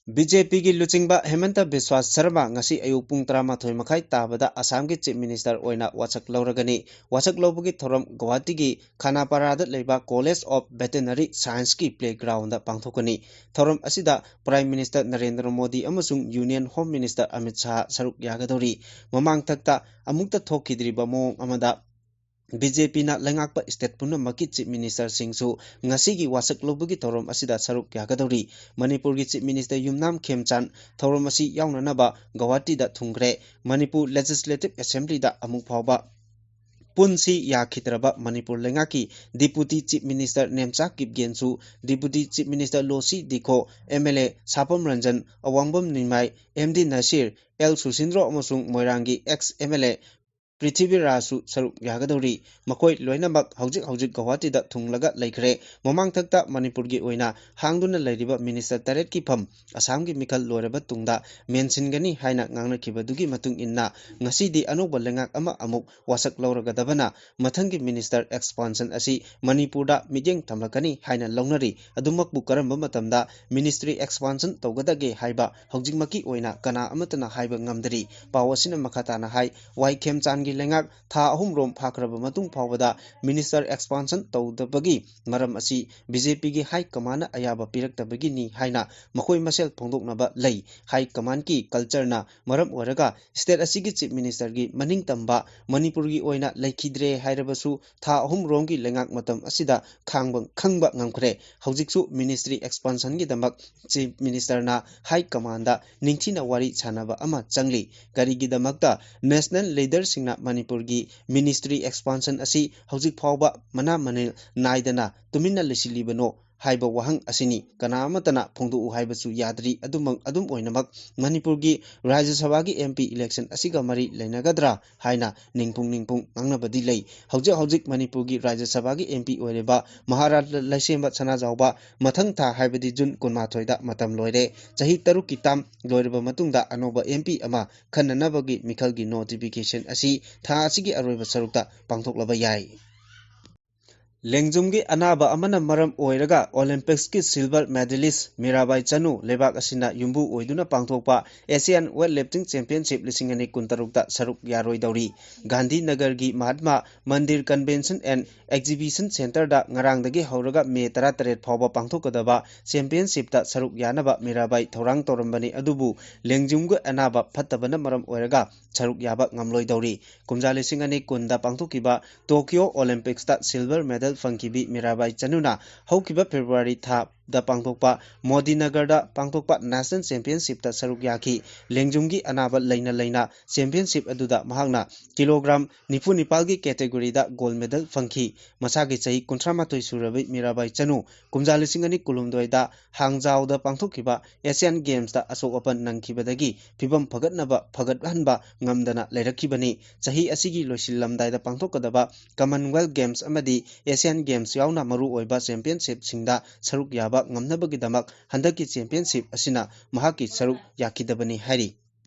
ꯕꯤ ꯖꯦ ꯄꯤꯒꯤ ꯂꯨꯆꯤꯡꯕ ꯍꯦꯃꯟꯇ ꯕꯤꯁ꯭ꯋꯥꯁ ꯁꯔꯃ ꯉꯁꯤ ꯑꯌꯨꯛ ꯄꯨꯡ ꯇꯔꯥꯃꯥꯊꯣꯏ ꯃꯈꯥꯏ ꯇꯥꯕꯗ ꯑꯁꯥꯝꯒꯤ Chief Minister ꯑꯣꯏꯅ ꯋꯥꯁꯛ ꯂꯧꯔꯒꯅꯤ꯫ ꯋꯥꯁꯛ ꯂꯧꯕꯒꯤ ꯊꯧꯔꯝ ꯒꯧꯍꯥꯇꯤꯒꯤ ꯈꯥꯅꯥꯄꯥꯔꯥꯗ ꯂꯩꯕ College of Veterinary Scienceꯀꯤ playgroundꯗ ꯄꯥꯡꯊꯣꯛꯀꯅꯤ꯫ ꯊꯧꯔꯝ ꯑꯁꯤꯗ Prime Minister ꯅꯔꯦꯟꯗ꯭ꯔ ꯃꯣꯗꯤ ꯑꯃꯁꯨꯡ Union Home Minister Amit Shah ꯁꯔꯨꯛ ꯌꯥꯒꯗꯧꯔꯤ꯫ ꯃꯃꯥꯡꯊꯛꯇ ꯑꯃꯨꯛꯇ ꯊꯣꯛꯈꯤꯗ꯭ꯔꯤꯕ ꯃꯑꯣꯡ ꯑꯃꯗ ꯕꯤ ꯖꯦ ꯄꯤꯅ ꯂꯩꯉꯥꯛꯄ state ꯄꯨꯝꯅꯃꯛꯀꯤ Chief Ministerꯁꯤꯡꯁꯨ ꯉꯁꯤꯒꯤ ꯋꯥꯁꯛ ꯂꯧꯕꯒꯤ ꯊꯧꯔꯝ ꯑꯁꯤꯗ ꯁꯔꯨꯛ ꯌꯥꯒꯗꯧꯔꯤ꯫ ꯃꯅꯤꯄꯨꯔꯒꯤ Chief Minister ꯌꯨꯝꯅꯥꯝ ꯈꯦꯝꯆꯥꯟ ꯊꯧꯔꯝ ꯑꯁꯤ ꯌꯥꯎꯅꯅꯕ ꯒꯧꯍꯥꯇꯤꯗ ꯊꯨꯡꯈ꯭ꯔꯦ꯫ ꯃꯅꯤꯄꯨꯔ Legislative Assemblyꯗ ꯑꯃꯨꯛ ꯐꯥꯎꯕ ꯄꯨꯟꯁꯤ ꯌꯥꯈꯤꯗ꯭ꯔꯕ ꯃꯅꯤꯄꯨꯔ ꯂꯩꯉꯥꯛꯀꯤ Deputy Chief Minister ꯅꯦꯝꯆꯥ ꯀꯤꯞꯒꯦꯟꯁꯨ, Deputy Chief Minister Losii Dikho, M L A Sapam Ranjan, Awangbam Nimai, M D Nasir, L Susindro ꯑꯃꯁꯨꯡ ꯃꯣꯏꯔꯥꯡꯒꯤ ex M L A ꯄ꯭ꯔꯤꯊꯤꯕꯤꯔꯥꯖꯁꯨ ꯁꯔꯨꯛ ꯌꯥꯒꯗꯧꯔꯤ꯫ ꯃꯈꯣꯏ ꯂꯣꯏꯅꯃꯛ ꯍꯧꯖꯤꯛ ꯍꯧꯖꯤꯛ ꯒꯧꯍꯥꯇꯤꯗ ꯊꯨꯡꯂꯒ ꯂꯩꯈ꯭ꯔꯦ꯫ ꯃꯃꯥꯡꯊꯛꯇ ꯃꯅꯤꯄꯨꯔꯒꯤ ꯑꯣꯏꯅ ꯍꯥꯡꯗꯨꯅ ꯂꯩꯔꯤꯕ Minister ꯇꯔꯦꯠꯀꯤ ꯐꯝ ꯑꯁꯥꯝꯒꯤ ꯃꯤꯈꯜ ꯂꯣꯏꯔꯕ ꯇꯨꯡꯗ ꯃꯦꯟꯁꯤꯟꯒꯅꯤ ꯍꯥꯏꯅ ꯉꯥꯡꯅꯈꯤꯕꯗꯨꯒꯤ ꯃꯇꯨꯡ ꯏꯟꯅ ꯉꯁꯤꯗꯤ ꯑꯅꯧꯕ ꯂꯩꯉꯥꯛ ꯑꯃ ꯑꯃꯨꯛ ꯋꯥꯁꯛ ꯂꯧꯔꯒꯗꯕꯅ ꯃꯊꯪꯒꯤ Minister expansion ꯑꯁꯤ ꯃꯅꯤꯄꯨꯔꯗ ꯃꯤꯠꯌꯦꯡ ꯊꯝꯂꯛꯀꯅꯤ ꯍꯥꯏꯅ ꯂꯧꯅꯔꯤ꯫ ꯑꯗꯨꯃꯛꯄꯨ ꯀꯔꯝꯕ ꯃꯇꯝꯗ Ministry expansion ꯇꯧꯒꯗꯒꯦ ꯍꯥꯏꯕ ꯍꯧꯖꯤꯛꯃꯛꯀꯤ ꯑꯣꯏꯅ ꯀꯅꯥ ꯑꯃꯠꯇꯅ ꯍꯥꯏꯕ ꯉꯝꯗꯔꯤ꯫ ꯄꯥꯎ ꯑꯁꯤꯅ ꯃꯈꯥ ꯇꯥꯅ ꯍꯥꯏ, ꯋꯥꯏ ꯈꯦꯝꯆꯥꯟꯒꯤ ꯂꯩꯉꯥꯛ ꯊꯥ ꯑꯍꯨꯝꯔꯣꯝ ꯐꯥꯈ꯭ꯔꯕ ꯃꯇꯨꯡ ꯐꯥꯎꯕꯗ Minister expansion ꯇꯧꯗꯕꯒꯤ ꯃꯔꯝ ꯑꯁꯤ ꯕꯤ ꯖꯦ ꯄꯤꯒꯤ high commandꯅ ꯑꯌꯥꯕ ꯄꯤꯔꯛꯇꯕꯒꯤꯅꯤ ꯍꯥꯏꯅ ꯃꯈꯣꯏ ꯃꯁꯦꯜ ꯐꯣꯡꯗꯣꯛꯅꯕ ꯂꯩ꯫ High commandꯀꯤ cultureꯅ ꯃꯔꯝ ꯑꯣꯏꯔꯒ state ꯑꯁꯤꯒꯤ Chief Ministerꯒꯤ ꯃꯅꯤꯡ ꯇꯝꯕ ꯃꯅꯤꯄꯨꯔꯒꯤ ꯑꯣꯏꯅ ꯂꯩꯈꯤꯗ꯭ꯔꯦ ꯍꯥꯏꯔꯕꯁꯨ ꯊꯥ ꯑꯍꯨꯝꯔꯣꯝꯒꯤ ꯂꯩꯉꯥꯛ ꯃꯇꯝ ꯑꯁꯤꯗ ꯈꯥꯡꯕ, ꯈꯪꯕ ꯉꯝꯈ꯭ꯔꯦ꯫ ꯍꯧꯖꯤꯛꯁꯨ Ministry expansionꯒꯤꯗꯃꯛ Chief Ministerꯅ high commandꯗ ꯅꯤꯡꯊꯤꯅ ꯋꯥꯔꯤ ꯁꯥꯟꯅꯕ ꯑꯃ ꯆꯪꯂꯤ꯫ ꯀꯔꯤꯒꯤꯗꯃꯛꯇ national leaderꯁꯤꯡꯅ ꯃꯅꯤꯄꯨꯔꯒꯤ Ministry expansion ꯑꯁꯤ ꯍꯧꯖꯤꯛ ꯐꯥꯎꯕ ꯃꯅꯥ ꯃꯅꯤꯜ ꯅꯥꯏꯗꯅ ꯇꯨꯃꯤꯟꯅ ꯂꯩꯁꯤꯜꯂꯤꯕꯅꯣ ꯍꯥꯏꯕ ꯋꯥꯍꯪ ꯑꯁꯤꯅꯤ꯫ ꯀꯅꯥ ꯑꯃꯠꯇꯅ ꯐꯣꯡꯗꯣꯛꯎ ꯍꯥꯏꯕꯁꯨ ꯌꯥꯗ꯭ꯔꯤ꯫ ꯑꯗꯨꯃꯛ, ꯑꯗꯨꯝ ꯑꯣꯏꯅꯃꯛ, ꯃꯅꯤꯄꯨꯔꯒꯤ ꯔꯥꯖ꯭ꯌ ꯁꯚꯥꯒꯤ M P election ꯑꯁꯤꯒ ꯃꯔꯤ ꯂꯩꯅꯒꯗ꯭ꯔꯥ ꯍꯥꯏꯅ ꯅꯤꯡꯄꯨꯡ ꯅꯤꯡꯄꯨꯡ ꯉꯥꯡꯅꯕꯗꯤ ꯂꯩ꯫ ꯍꯧꯖꯤꯛ ꯍꯧꯖꯤꯛ ꯃꯅꯤꯄꯨꯔꯒꯤ ꯔꯥꯖ꯭ꯌ ꯁꯚꯥꯒꯤ M P ꯑꯣꯏꯔꯤꯕ ꯃꯍꯥꯔꯥꯖ ꯂꯩꯁꯦꯝꯕ ꯁꯅꯥꯖꯥꯎꯕ ꯃꯊꯪ ꯊꯥ, ꯍꯥꯏꯕꯗꯤ ꯖꯨꯟ ꯀꯨꯟꯃꯥꯊꯣꯏꯗ ꯃꯇꯝ ꯂꯣꯏꯔꯦ꯫ ꯆꯍꯤ ꯇꯔꯨꯛꯀꯤ term ꯂꯣꯏꯔꯕ ꯃꯇꯨꯡꯗ ꯑꯅꯧꯕ M P ꯑꯃ ꯈꯟꯅꯅꯕꯒꯤ ꯃꯤꯈꯜꯒꯤ notification ꯑꯁꯤ ꯊꯥ ꯑꯁꯤꯒꯤ ꯑꯔꯣꯏꯕ ꯁꯔꯨꯛꯇ ꯄꯥꯡꯊꯣꯛꯂꯕ ꯌꯥꯏ꯫ ꯂꯦꯡꯖꯨꯝꯒꯤ ꯑꯅꯥꯕ ꯑꯃꯅ ꯃꯔꯝ ꯑꯣꯏꯔꯒ Olympics ꯀꯤ silver medalist ꯃꯤꯔꯥꯕꯥꯏ ꯆꯅꯨ ꯂꯩꯕꯥꯛ ꯑꯁꯤꯅ ꯌꯨꯝꯕꯨ ꯑꯣꯏꯗꯨꯅ ꯄꯥꯡꯊꯣꯛꯄ Asian Weightlifting Championship ꯂꯤꯁꯤꯡ ꯑꯅꯤ ꯀꯨꯟꯇꯔꯨꯛꯇ ꯁꯔꯨꯛ ꯌꯥꯔꯣꯏꯗꯧꯔꯤ꯫ ꯒꯥꯟꯙꯤꯅꯒꯔꯒꯤ ꯃꯍꯥꯠꯃꯥ ꯃꯟꯗꯤꯔ Convention and Exhibition Centre ꯗ ꯉꯔꯥꯡꯗꯒꯤ ꯍꯧꯔꯒ ꯃꯦ ꯇꯔꯥꯇꯔꯦꯠ ꯐꯥꯎꯕ ꯄꯥꯡꯊꯣꯛꯀꯗꯕ championship ꯇ ꯁꯔꯨꯛ ꯌꯥꯅꯕ ꯃꯤꯔꯥꯕꯥꯏ ꯊꯧꯔꯥꯡ ꯇꯧꯔꯝꯕꯅꯤ, ꯑꯗꯨꯕꯨ ꯂꯦꯡꯖꯨꯝꯒꯤ ꯑꯅꯥꯕ ꯐꯠꯇꯕꯅ ꯃꯔꯝ ꯑꯣꯏꯔꯒ ꯁꯔꯨꯛ ꯌꯥꯕ ꯉꯝꯂꯣꯏꯗꯧꯔꯤ꯫ ꯀꯨꯝꯖꯥ ꯂꯤꯁꯤꯡ ꯑꯅꯤ ꯀꯨꯟꯗ ꯄꯥꯡꯊꯣꯛꯈꯤꯕ Tokyo Olympics ꯇ silver medal ꯐꯪꯈꯤꯕꯤ ꯃꯤꯔꯥꯕꯥꯏ ꯆꯅꯨꯅ ꯍꯧꯈꯤꯕ February ꯊꯥꯗ ꯄꯥꯡꯊꯣꯛꯄ ꯃꯣꯗꯤꯅꯒꯔꯗ ꯄꯥꯡꯊꯣꯛꯄ National Championship ꯇ ꯁꯔꯨꯛ ꯌꯥꯈꯤ꯫ ꯂꯦꯡꯖꯨꯝꯒꯤ ꯑꯅꯥꯕ ꯂꯩꯅ ꯂꯩꯅ championship ꯑꯗꯨꯗ ꯃꯍꯥꯛꯅ kilogram ꯅꯤꯐꯨ ꯅꯤꯄꯥꯜꯒꯤ category ꯗ gold medal ꯐꯪꯈꯤ꯫ ꯃꯁꯥꯒꯤ ꯆꯍꯤ ꯀꯨꯟꯊ꯭ꯔꯥ ꯃꯥꯊꯣꯏ ꯁꯨꯔꯕꯤ ꯃꯤꯔꯥꯕꯥꯏ ꯆꯅꯨ ꯀꯨꯝꯖꯥ ꯂꯤꯁꯤꯡ ꯑꯅꯤ ꯀꯨꯟꯍꯨꯝꯗꯣꯏꯗ ꯍꯥꯡꯖꯥꯎꯗ ꯄꯥꯡꯊꯣꯛꯈꯤꯕ Asian Games ꯇ ꯑꯁꯣꯛ ꯑꯄꯟ ꯅꯪꯈꯤꯕꯗꯒꯤ ꯐꯤꯕꯝ ꯐꯒꯠꯅꯕ, ꯐꯒꯠꯍꯟꯕ ꯉꯝꯗꯅ ꯂꯩꯔꯛꯈꯤꯕꯅꯤ꯫ ꯆꯍꯤ ꯑꯁꯤꯒꯤ ꯂꯣꯏꯁꯤꯜꯂꯝꯗꯥꯏꯗ ꯄꯥꯡꯊꯣꯛꯀꯗꯕ Commonwealth Games ꯑꯃꯗꯤ Asian Games ꯌꯥꯎꯅ ꯃꯔꯨꯑꯣꯏꯕ championship ꯁꯤꯡꯗ ꯁꯔꯨꯛ ꯌꯥꯕ ꯉꯝꯅꯕꯒꯤꯗꯃꯛ ꯍꯟꯗꯛꯀꯤ championship ꯑꯁꯤꯅ ꯃꯍꯥꯛꯀꯤ ꯁꯔꯨꯛ ꯌꯥꯈꯤꯗꯕꯅꯤ ꯍꯥꯏꯔꯤ꯫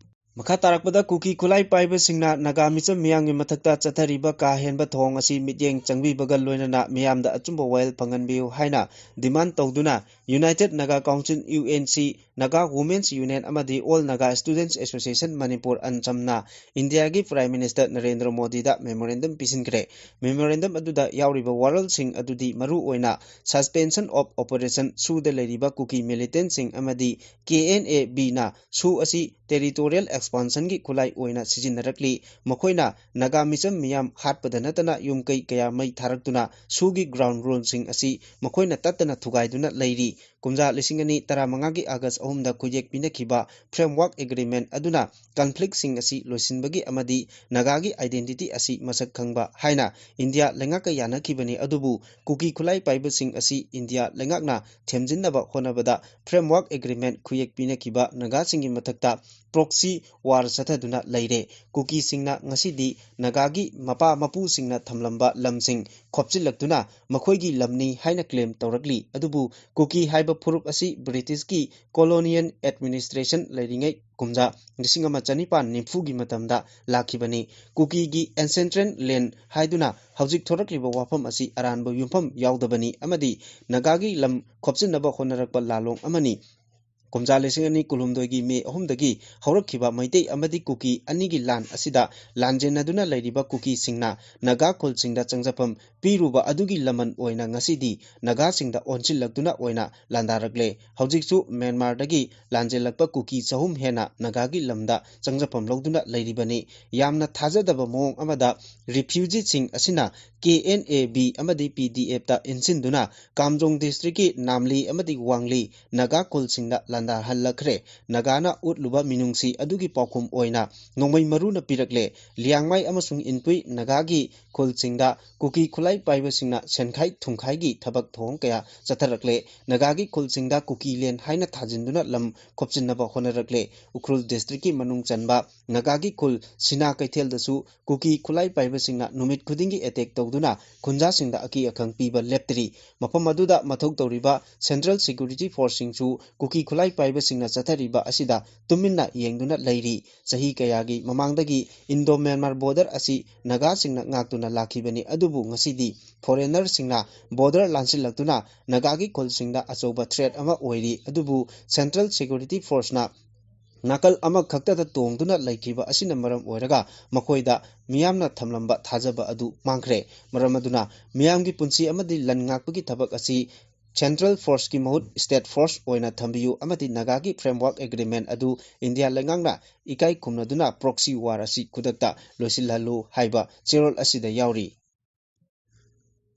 ꯃꯈꯥ ꯇꯥꯔꯛꯄꯗ ꯀꯨꯀꯤ ꯈꯨꯠꯂꯥꯏ ꯄꯥꯏꯕꯁꯤꯡꯅ ꯅꯥꯒꯥ ꯃꯤꯆꯝ ꯃꯤꯌꯥꯝꯒꯤ ꯃꯊꯛꯇ ꯆꯠꯊꯔꯤꯕ ꯀꯥ ꯍꯦꯟꯕ ꯊꯧꯑꯣꯡ ꯑꯁꯤ ꯃꯤꯠꯌꯦꯡ ꯆꯪꯕꯤꯕꯒ ꯂꯣꯏꯅꯅ ꯃꯤꯌꯥꯝꯗ ꯑꯆꯨꯝꯕ ꯋꯥꯌꯦꯜ ꯐꯪꯍꯟꯕꯤꯌꯨ ꯍꯥꯏꯅ demand ꯇꯧꯗꯨꯅ United Naga Council, U N C, Naga Women's Union ꯑꯃꯗꯤ All Naga Students Association Manipur, ꯑꯟꯆꯝꯅ ꯏꯟꯗꯤꯌꯥꯒꯤ Prime Minister Narendra ꯃꯣꯗꯤꯗ memorandum ꯄꯤꯁꯤꯟꯈ꯭ꯔꯦ꯫ Memorandum ꯑꯗꯨꯗ ꯌꯥꯎꯔꯤꯕ ꯋꯥꯔꯣꯜꯁꯤꯡ ꯑꯗꯨꯗꯤ ꯃꯔꯨꯑꯣꯏꯅ Suspension of Operation, ꯁꯨꯗ ꯂꯩꯔꯤꯕ ꯀꯨꯀꯤ militant ꯁꯤꯡ ꯑꯃꯗꯤ K N A B ꯅ ꯁꯨ ꯑꯁꯤ territorial expansion ꯒꯤ ꯈꯨꯠꯂꯥꯏ ꯑꯣꯏꯅ ꯁꯤꯖꯤꯟꯅꯔꯛꯂꯤ꯫ ꯃꯈꯣꯏꯅ ꯅꯥꯒꯥ ꯃꯤꯆꯝ ꯃꯤꯌꯥꯝ ꯍꯥꯠꯄꯗ ꯅꯠꯇꯅ ꯌꯨꯝ ꯀꯩ ꯀꯌꯥ ꯃꯩ ꯊꯥꯔꯛꯇꯨꯅ ꯁꯨꯒꯤ ground rule ꯁꯤꯡ ꯑꯁꯤ ꯃꯈꯣꯏꯅ ꯇꯠꯇꯅ ꯊꯨꯒꯥꯏꯗꯨꯅ ꯂꯩꯔꯤ꯫ ꯀꯨꯝꯖꯥ ꯂꯤꯁꯤꯡ ꯑꯅꯤ ꯇꯔꯥꯃꯉꯥꯒꯤ August ꯑꯍꯨꯝꯗ ꯈꯨꯌꯦꯛ ꯄꯤꯅꯈꯤꯕ Framework Agreement ꯑꯗꯨꯅ conflict ꯁꯤꯡ ꯑꯁꯤ ꯂꯣꯏꯁꯤꯟꯕꯒꯤ ꯑꯃꯗꯤ ꯅꯥꯒꯥꯒꯤ identity ꯑꯁꯤ ꯃꯁꯛ ꯈꯪꯕ ꯍꯥꯏꯅ ꯏꯟꯗꯤꯌꯥ ꯂꯩꯉꯥꯛꯀ ꯌꯥꯅꯈꯤꯕꯅꯤ, ꯑꯗꯨꯕꯨ ꯀꯨꯀꯤ ꯈꯨꯠꯂꯥꯏ ꯄꯥꯏꯕꯁꯤꯡ ꯑꯁꯤ ꯏꯟꯗꯤꯌꯥ ꯂꯩꯉꯥꯛꯅ ꯊꯦꯝꯖꯤꯟꯅꯕ ꯍꯣꯠꯅꯕꯗ Framework Agreement ꯈꯨꯌꯦꯛ ꯄꯤꯅꯈꯤꯕ ꯅꯥꯒꯥꯁꯤꯡꯒꯤ ꯃꯊꯛꯇ proxy ꯋꯥꯔ ꯆꯠꯊꯗꯨꯅ ꯂꯩꯔꯦ꯫ ꯀꯨꯀꯤꯁꯤꯡꯅ ꯉꯁꯤꯗꯤ ꯅꯥꯒꯥꯒꯤ ꯃꯄꯥ ꯃꯄꯨꯁꯤꯡꯅ ꯊꯝꯂꯝꯕ ꯂꯝꯁꯤꯡ ꯈꯣꯞꯆꯤꯜꯂꯛꯇꯨꯅ ꯃꯈꯣꯏꯒꯤ ꯂꯝꯅꯤ ꯍꯥꯏꯅ ꯀ꯭ꯂꯦꯝ ꯇꯧꯔꯛꯂꯤ꯫ ꯑꯗꯨꯕꯨ ꯀꯨꯀꯤ ꯍꯥꯏꯕ ꯐꯨꯔꯨꯞ ꯑꯁꯤ ꯕ꯭ꯔꯤꯇꯤꯁꯀꯤ ꯀꯣꯂꯣꯅꯤꯌꯦꯜ ꯑꯦꯗꯃꯤꯅꯤꯁꯇ꯭ꯔꯦꯁꯟ ꯂꯩꯔꯤꯉꯩ ꯀꯨꯝꯖꯥ ꯂꯤꯁꯤꯡ ꯑꯃ ꯆꯅꯤꯄꯥꯟ ꯅꯤꯐꯨꯒꯤ ꯃꯇꯝꯗ ꯂꯥꯛꯈꯤꯕꯅꯤ꯫ ꯀꯨꯀꯤꯒꯤ ꯑꯦꯟꯁꯦꯟꯇ꯭ꯔꯦꯜ ꯂꯦꯟ ꯍꯥꯏꯗꯨꯅ ꯍꯧꯖꯤꯛ ꯊꯣꯔꯛꯂꯤꯕ ꯋꯥꯐꯝ ꯑꯁꯤ ꯑꯔꯥꯟꯕ ꯌꯨꯝꯐꯝ ꯌꯥꯎꯗꯕꯅꯤ ꯑꯃꯗꯤ ꯅꯥꯒꯥꯒꯤ ꯂꯝ ꯈꯣꯞꯆꯤꯟꯅꯕ ꯍꯣꯠꯅꯔꯛꯄ ꯂꯥꯜꯂꯣꯡ ꯑꯃꯅꯤ꯫ ꯀꯨꯝꯖꯥ ꯂꯤꯁꯤꯡ ꯑꯅꯤ ꯀꯨꯟꯍꯨꯝꯗꯣꯏꯒꯤ ꯃꯦ ꯑꯍꯨꯝꯗꯒꯤ ꯍꯧꯔꯛꯈꯤꯕ ꯃꯩꯇꯩ ꯑꯃꯗꯤ ꯀꯨꯀꯤ ꯑꯅꯤꯒꯤ ꯂꯥꯟ ꯑꯁꯤꯗ ꯂꯥꯟꯖꯦꯟꯅꯗꯨꯅ ꯂꯩꯔꯤꯕ ꯀꯨꯀꯤꯁꯤꯡꯅ ꯅꯥꯒꯥ ꯈꯨꯜꯁꯤꯡꯗ ꯆꯪꯖꯐꯝ ꯄꯤꯔꯨꯕ ꯑꯗꯨꯒꯤ ꯂꯃꯟ ꯑꯣꯏꯅ ꯉꯁꯤꯗꯤ ꯅꯥꯒꯥꯁꯤꯡꯗ ꯑꯣꯟꯁꯤꯜꯂꯛꯇꯨꯅ ꯑꯣꯏꯅ ꯂꯥꯟꯗꯥꯔꯛꯂꯦ꯫ ꯍꯧꯖꯤꯛꯁꯨ ꯃ꯭ꯌꯥꯟꯃꯥꯔꯗꯒꯤ ꯂꯥꯟꯖꯦꯜꯂꯛꯄ ꯀꯨꯀꯤ ꯆꯍꯨꯝ ꯍꯦꯟꯅ ꯅꯥꯒꯥꯒꯤ ꯂꯝꯗ ꯆꯪꯖꯐꯝ ꯂꯧꯗꯨꯅ ꯂꯩꯔꯤꯕꯅꯤ꯫ ꯌꯥꯝꯅ ꯊꯥꯖꯗꯕ ꯃꯑꯣꯡ ꯑꯃꯗ ꯔꯤꯐ꯭ꯌꯨꯖꯤꯁꯤꯡ ꯑꯁꯤꯅ ꯀꯦ ꯑꯦꯟ ꯑꯦ ꯕꯤ ꯑꯃꯗꯤ ꯄꯤ ꯗꯤ ꯑꯦꯐꯇ ꯏꯟꯁꯤꯟꯗꯨꯅ ꯀꯥꯝꯖꯣꯡ ꯗꯤꯁꯇ꯭ꯔꯤꯛꯀꯤ ꯅꯥꯝꯂꯤ ꯑꯃꯗꯤ ꯋꯥꯡꯂꯤ ꯅꯥꯒꯥ ꯈꯨꯜꯁꯤꯡꯗ ꯂꯥꯟꯗꯥꯍꯜꯂꯛꯈ꯭ꯔꯦ꯫ ꯅꯥꯒꯥꯅ ꯎꯠꯂꯨꯕ ꯃꯤꯅꯨꯡꯁꯤ ꯑꯗꯨꯒꯤ ꯄꯥꯎꯈꯨꯝ ꯑꯣꯏꯅ ꯅꯣꯡꯃꯩ ꯃꯔꯨꯅ ꯄꯤꯔꯛꯂꯦ꯫ ꯂꯤꯌꯥꯡꯃꯥꯏ ꯑꯃꯁꯨꯡ ꯏꯟꯄꯨꯏ ꯅꯥꯒꯥꯒꯤ ꯈꯨꯜꯁꯤꯡꯗ ꯀꯨꯀꯤ ꯈꯨꯠꯂꯥꯏ ꯄꯥꯏꯕꯁꯤꯡꯅ ꯁꯦꯟꯈꯥꯏ ꯊꯨꯝꯈꯥꯏꯒꯤ ꯊꯕꯛ ꯊꯧꯑꯣꯡ ꯀꯌꯥ ꯆꯠꯊꯔꯛꯂꯦ꯫ ꯅꯥꯒꯥꯒꯤ ꯈꯨꯜꯁꯤꯡꯗ ꯀꯨꯀꯤ ꯂꯦꯟ ꯍꯥꯏꯅ ꯊꯥꯖꯤꯟꯗꯨꯅ ꯂꯝ ꯈꯣꯞꯆꯤꯟꯅꯕ ꯍꯣꯠꯅꯔꯛꯂꯦ꯫ ꯎꯈ꯭ꯔꯨꯜ ꯗꯤꯁꯇ꯭ꯔꯤꯛꯀꯤ ꯃꯅꯨꯡ ꯆꯟꯕ ꯅꯥꯒꯥꯒꯤ ꯈꯨꯜ ꯁꯤꯅꯥ ꯀꯩꯊꯦꯜꯗꯁꯨ ꯀꯨꯀꯤ ꯈꯨꯠꯂꯥꯏ ꯄꯥꯏꯕꯁꯤꯡꯅ ꯅꯨꯃꯤꯠ ꯈꯨꯗꯤꯡꯒꯤ ꯑꯦꯇꯦꯛ ꯇꯧꯗꯨꯅ ꯈꯨꯟꯖꯥꯁꯤꯡꯗ ꯑꯀꯤ ꯑꯈꯪ ꯄꯤꯕ ꯂꯦꯞꯇ꯭ꯔꯤ꯫ ꯃꯐꯝ ꯑꯗꯨꯗ ꯃꯊꯧ ꯇꯧꯔꯤꯕ ꯁꯦꯟꯇ꯭ꯔꯦꯜ ꯁꯦꯀ꯭ꯌꯨꯔꯤꯇꯤ ꯐꯣꯔꯁꯁꯤꯡꯁꯨ ꯀꯨꯀꯤ ꯈꯨꯠꯂꯥꯏ ꯄꯥꯏꯕꯁꯤꯡꯅ ꯆꯠꯊꯔꯤꯕ ꯑꯁꯤꯗ ꯇꯨꯃꯤꯟꯅ ꯌꯦꯡꯗꯨꯅ ꯂꯩꯔꯤ꯫ ꯆꯍꯤ ꯀꯌꯥꯒꯤ ꯃꯃꯥꯡꯗꯒꯤ ꯏꯟꯗꯣ ꯃ꯭ꯌꯥꯟꯃꯥꯔ ꯕꯣꯔꯗꯔ ꯑꯁꯤ ꯅꯥꯒꯥꯁꯤꯡꯅ ꯉꯥꯛꯇꯨꯅ ꯂꯥꯛꯈꯤꯕꯅꯤ, ꯑꯗꯨꯕꯨ ꯉꯁꯤꯗꯤ ꯐꯣꯔꯦꯅꯔꯁꯤꯡꯅ ꯕꯣꯔꯗꯔ ꯂꯥꯟꯁꯤꯜꯂꯛꯇꯨꯅ ꯅꯥꯒꯥꯒꯤ ꯈꯨꯜꯁꯤꯡꯗ ꯑꯆꯧꯕ ꯊ꯭ꯔꯦꯠ ꯑꯃ ꯑꯣꯏꯔꯤ꯫ ꯑꯗꯨꯕꯨ ꯁꯦꯟꯇ꯭ꯔꯦꯜ ꯁꯦꯀ꯭ꯌꯨꯔꯤꯇꯤ ꯐꯣꯔꯁꯅ ꯅꯥꯀꯜ ꯑꯃꯈꯛꯇꯗ ꯇꯣꯡꯗꯨꯅ ꯂꯩꯈꯤꯕ ꯑꯁꯤꯅ ꯃꯔꯝ ꯑꯣꯏꯔꯒ ꯃꯈꯣꯏꯗ ꯃꯤꯌꯥꯝꯅ ꯊꯝꯂꯝꯕ ꯊꯥꯖꯕ ꯑꯗꯨ ꯃꯥꯡꯈ꯭ꯔꯦ꯫ ꯃꯔꯝ ꯑꯗꯨꯅ ꯃꯤꯌꯥꯝꯒꯤ ꯄꯨꯟꯁꯤ ꯑꯃꯗꯤ ꯂꯟ ꯉꯥꯛꯄꯒꯤ ꯊꯕꯛ ꯑꯁꯤ ꯁꯦꯟꯇ꯭ꯔꯦꯜ ꯐꯣꯔꯁꯀꯤ ꯃꯍꯨꯠ ꯁ꯭ꯇꯦꯠ ꯐꯣꯔꯁ ꯑꯣꯏꯅ ꯊꯝꯕꯤꯌꯨ ꯑꯃꯗꯤ ꯅꯥꯒꯥꯒꯤ ꯐ꯭ꯔꯦꯝꯋꯥꯔꯛ ꯑꯦꯒ꯭ꯔꯤꯃꯦꯟ ꯑꯗꯨ ꯏꯟꯗꯤꯌꯥ ꯂꯩꯉꯥꯛꯅ ꯏꯀꯥꯏ ꯈꯨꯝꯅꯗꯨꯅ ꯄ꯭ꯔꯣꯛꯁꯤ ꯋꯥꯔ ꯑꯁꯤ ꯈꯨꯗꯛꯇ ꯂꯣꯏꯁꯤꯜꯍꯜꯂꯨ ꯍꯥꯏꯕ ꯆꯦꯔꯣꯜ ꯑꯁꯤꯗ ꯌꯥꯎꯔꯤ꯫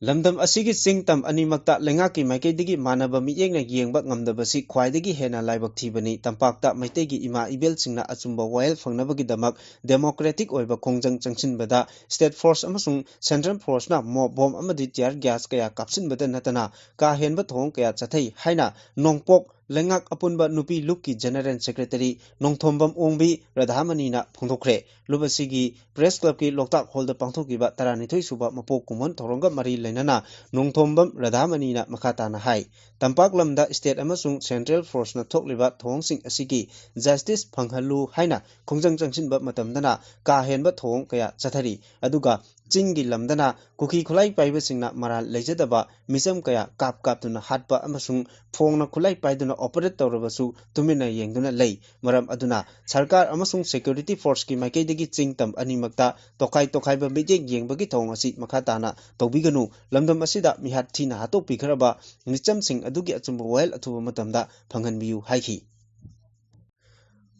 ꯂꯝꯗꯝ ꯑꯁꯤꯒꯤ ꯆꯤꯡ ꯇꯝ ꯑꯅꯤꯃꯛꯇ ꯂꯩꯉꯥꯛꯀꯤ ꯃꯥꯏꯀꯩꯗꯒꯤ ꯃꯥꯟꯅꯕ ꯃꯤꯠꯌꯦꯡꯅ ꯌꯦꯡꯕ ꯉꯝꯗꯕꯁꯤ ꯈ꯭ꯋꯥꯏꯗꯒꯤ ꯍꯦꯟꯅ ꯂꯥꯏꯕꯛ ꯊꯤꯕꯅꯤ꯫ ꯇꯝꯄꯥꯛꯇ ꯃꯩꯇꯩꯒꯤ ꯏꯃꯥ ꯏꯕꯦꯜꯁꯤꯡꯅ ꯑꯆꯨꯝꯕ ꯋꯥꯌꯦꯜ ꯐꯪꯅꯕꯒꯤꯗꯃꯛ ꯗꯦꯃꯣꯀ꯭ꯔꯦꯇꯤꯛ ꯑꯣꯏꯕ ꯈꯣꯡꯖꯪ ꯆꯪꯁꯤꯟꯕꯗ ꯁ꯭ꯇꯦꯠ ꯐꯣꯔꯁ ꯑꯃꯁꯨꯡ ꯁꯦꯟꯇ꯭ꯔꯦꯜ ꯐꯣꯔꯁꯅ ꯃꯣꯞ ꯕꯣꯝ ꯑꯃꯗꯤ ꯇꯤꯌꯥꯔ ꯒ꯭ꯌꯥꯁ ꯀꯌꯥ ꯀꯥꯞꯁꯤꯟꯕꯗ ꯅꯠꯇꯅ ꯀꯥ ꯍꯦꯟꯕ ꯊꯧꯑꯣꯡ ꯀꯌꯥ ꯆꯠꯊꯩ ꯍꯥꯏꯅ ꯅꯣꯡꯄꯣꯛ ꯂꯩꯉꯥꯛ ꯑꯄꯨꯟꯕ ꯅꯨꯄꯤ ꯂꯨꯞꯀꯤ General Secretary ꯅꯣꯡꯊꯣꯝꯕꯝ ꯑꯣꯡꯕꯤ ꯔꯥꯙꯥꯃꯅꯤꯅ ꯐꯣꯡꯗꯣꯛꯈ꯭ꯔꯦ꯫ ꯂꯨꯞ ꯑꯁꯤꯒꯤ Press Clubꯀꯤ ꯂꯣꯛꯇꯥꯛ ꯍꯣꯜꯗ ꯄꯥꯡꯊꯣꯛꯈꯤꯕ ꯇꯔꯥꯅꯤꯊꯣꯏ ꯁꯨꯕ ꯃꯄꯣꯛ ꯀꯨꯝꯑꯣꯟ ꯊꯧꯔꯝꯒ ꯃꯔꯤ ꯂꯩꯅꯅ ꯅꯣꯡꯊꯣꯝꯕꯝ ꯔꯥꯙꯥꯃꯅꯤꯅ ꯃꯈꯥ ꯇꯥꯅ ꯍꯥꯏ, ꯇꯝꯄꯥꯛ ꯂꯝꯗ state ꯑꯃꯁꯨꯡ central forceꯅ ꯊꯣꯛꯂꯤꯕ ꯊꯧꯑꯣꯡꯁꯤꯡ ꯑꯁꯤꯒꯤ justice ꯐꯪꯍꯜꯂꯨ ꯍꯥꯏꯅ ꯈꯣꯡꯖꯪ ꯆꯪꯁꯤꯟꯕ ꯃꯇꯝꯗꯅ ꯀꯥ ꯍꯦꯟꯕ ꯊꯧꯑꯣꯡ ꯀꯌꯥ ꯆꯠꯊꯔꯤ꯫ ꯑꯗꯨꯒ ꯆꯤꯡꯒꯤ ꯂꯝꯗꯅ ꯀꯨꯀꯤ ꯈꯨꯠꯂꯥꯏ ꯄꯥꯏꯕꯁꯤꯡꯅ ꯃꯔꯥꯜ ꯂꯩꯖꯗꯕ ꯃꯤꯆꯝ ꯀꯌꯥ ꯀꯥꯞ ꯀꯥꯞꯇꯨꯅ ꯍꯥꯠꯄ ꯑꯃꯁꯨꯡ ꯐꯣꯡꯅ ꯈꯨꯠꯂꯥꯏ ꯄꯥꯏꯗꯨꯅ operate ꯇꯧꯔꯕꯁꯨ ꯇꯨꯃꯤꯟꯅ ꯌꯦꯡꯗꯨꯅ ꯂꯩ꯫ ꯃꯔꯝ ꯑꯗꯨꯅ ꯁꯔꯀꯥꯔ ꯑꯃꯁꯨꯡ security forceꯀꯤ ꯃꯥꯏꯀꯩꯗꯒꯤ ꯆꯤꯡ ꯇꯝ ꯑꯅꯤꯃꯛꯇ ꯇꯣꯈꯥꯏ ꯇꯣꯈꯥꯏꯕ ꯃꯤꯠꯌꯦꯡ ꯌꯦꯡꯕꯒꯤ ꯊꯧꯑꯣꯡ ꯑꯁꯤ ꯃꯈꯥ ꯇꯥꯅ ꯇꯧꯕꯤꯒꯅꯨ, ꯂꯝꯗꯝ ꯑꯁꯤꯗ ꯃꯤꯍꯥꯠ ꯊꯤꯅ ꯍꯥꯠꯇꯣꯛꯄꯤꯈ꯭ꯔꯕ ꯃꯤꯆꯝꯁꯤꯡ ꯑꯗꯨꯒꯤ ꯑꯆꯨꯝꯕ ꯋꯥꯌꯦꯜ ꯑꯊꯨꯕ ꯃꯇꯝꯗ ꯐꯪꯍꯟꯕꯤꯌꯨ ꯍꯥꯏꯈꯤ꯫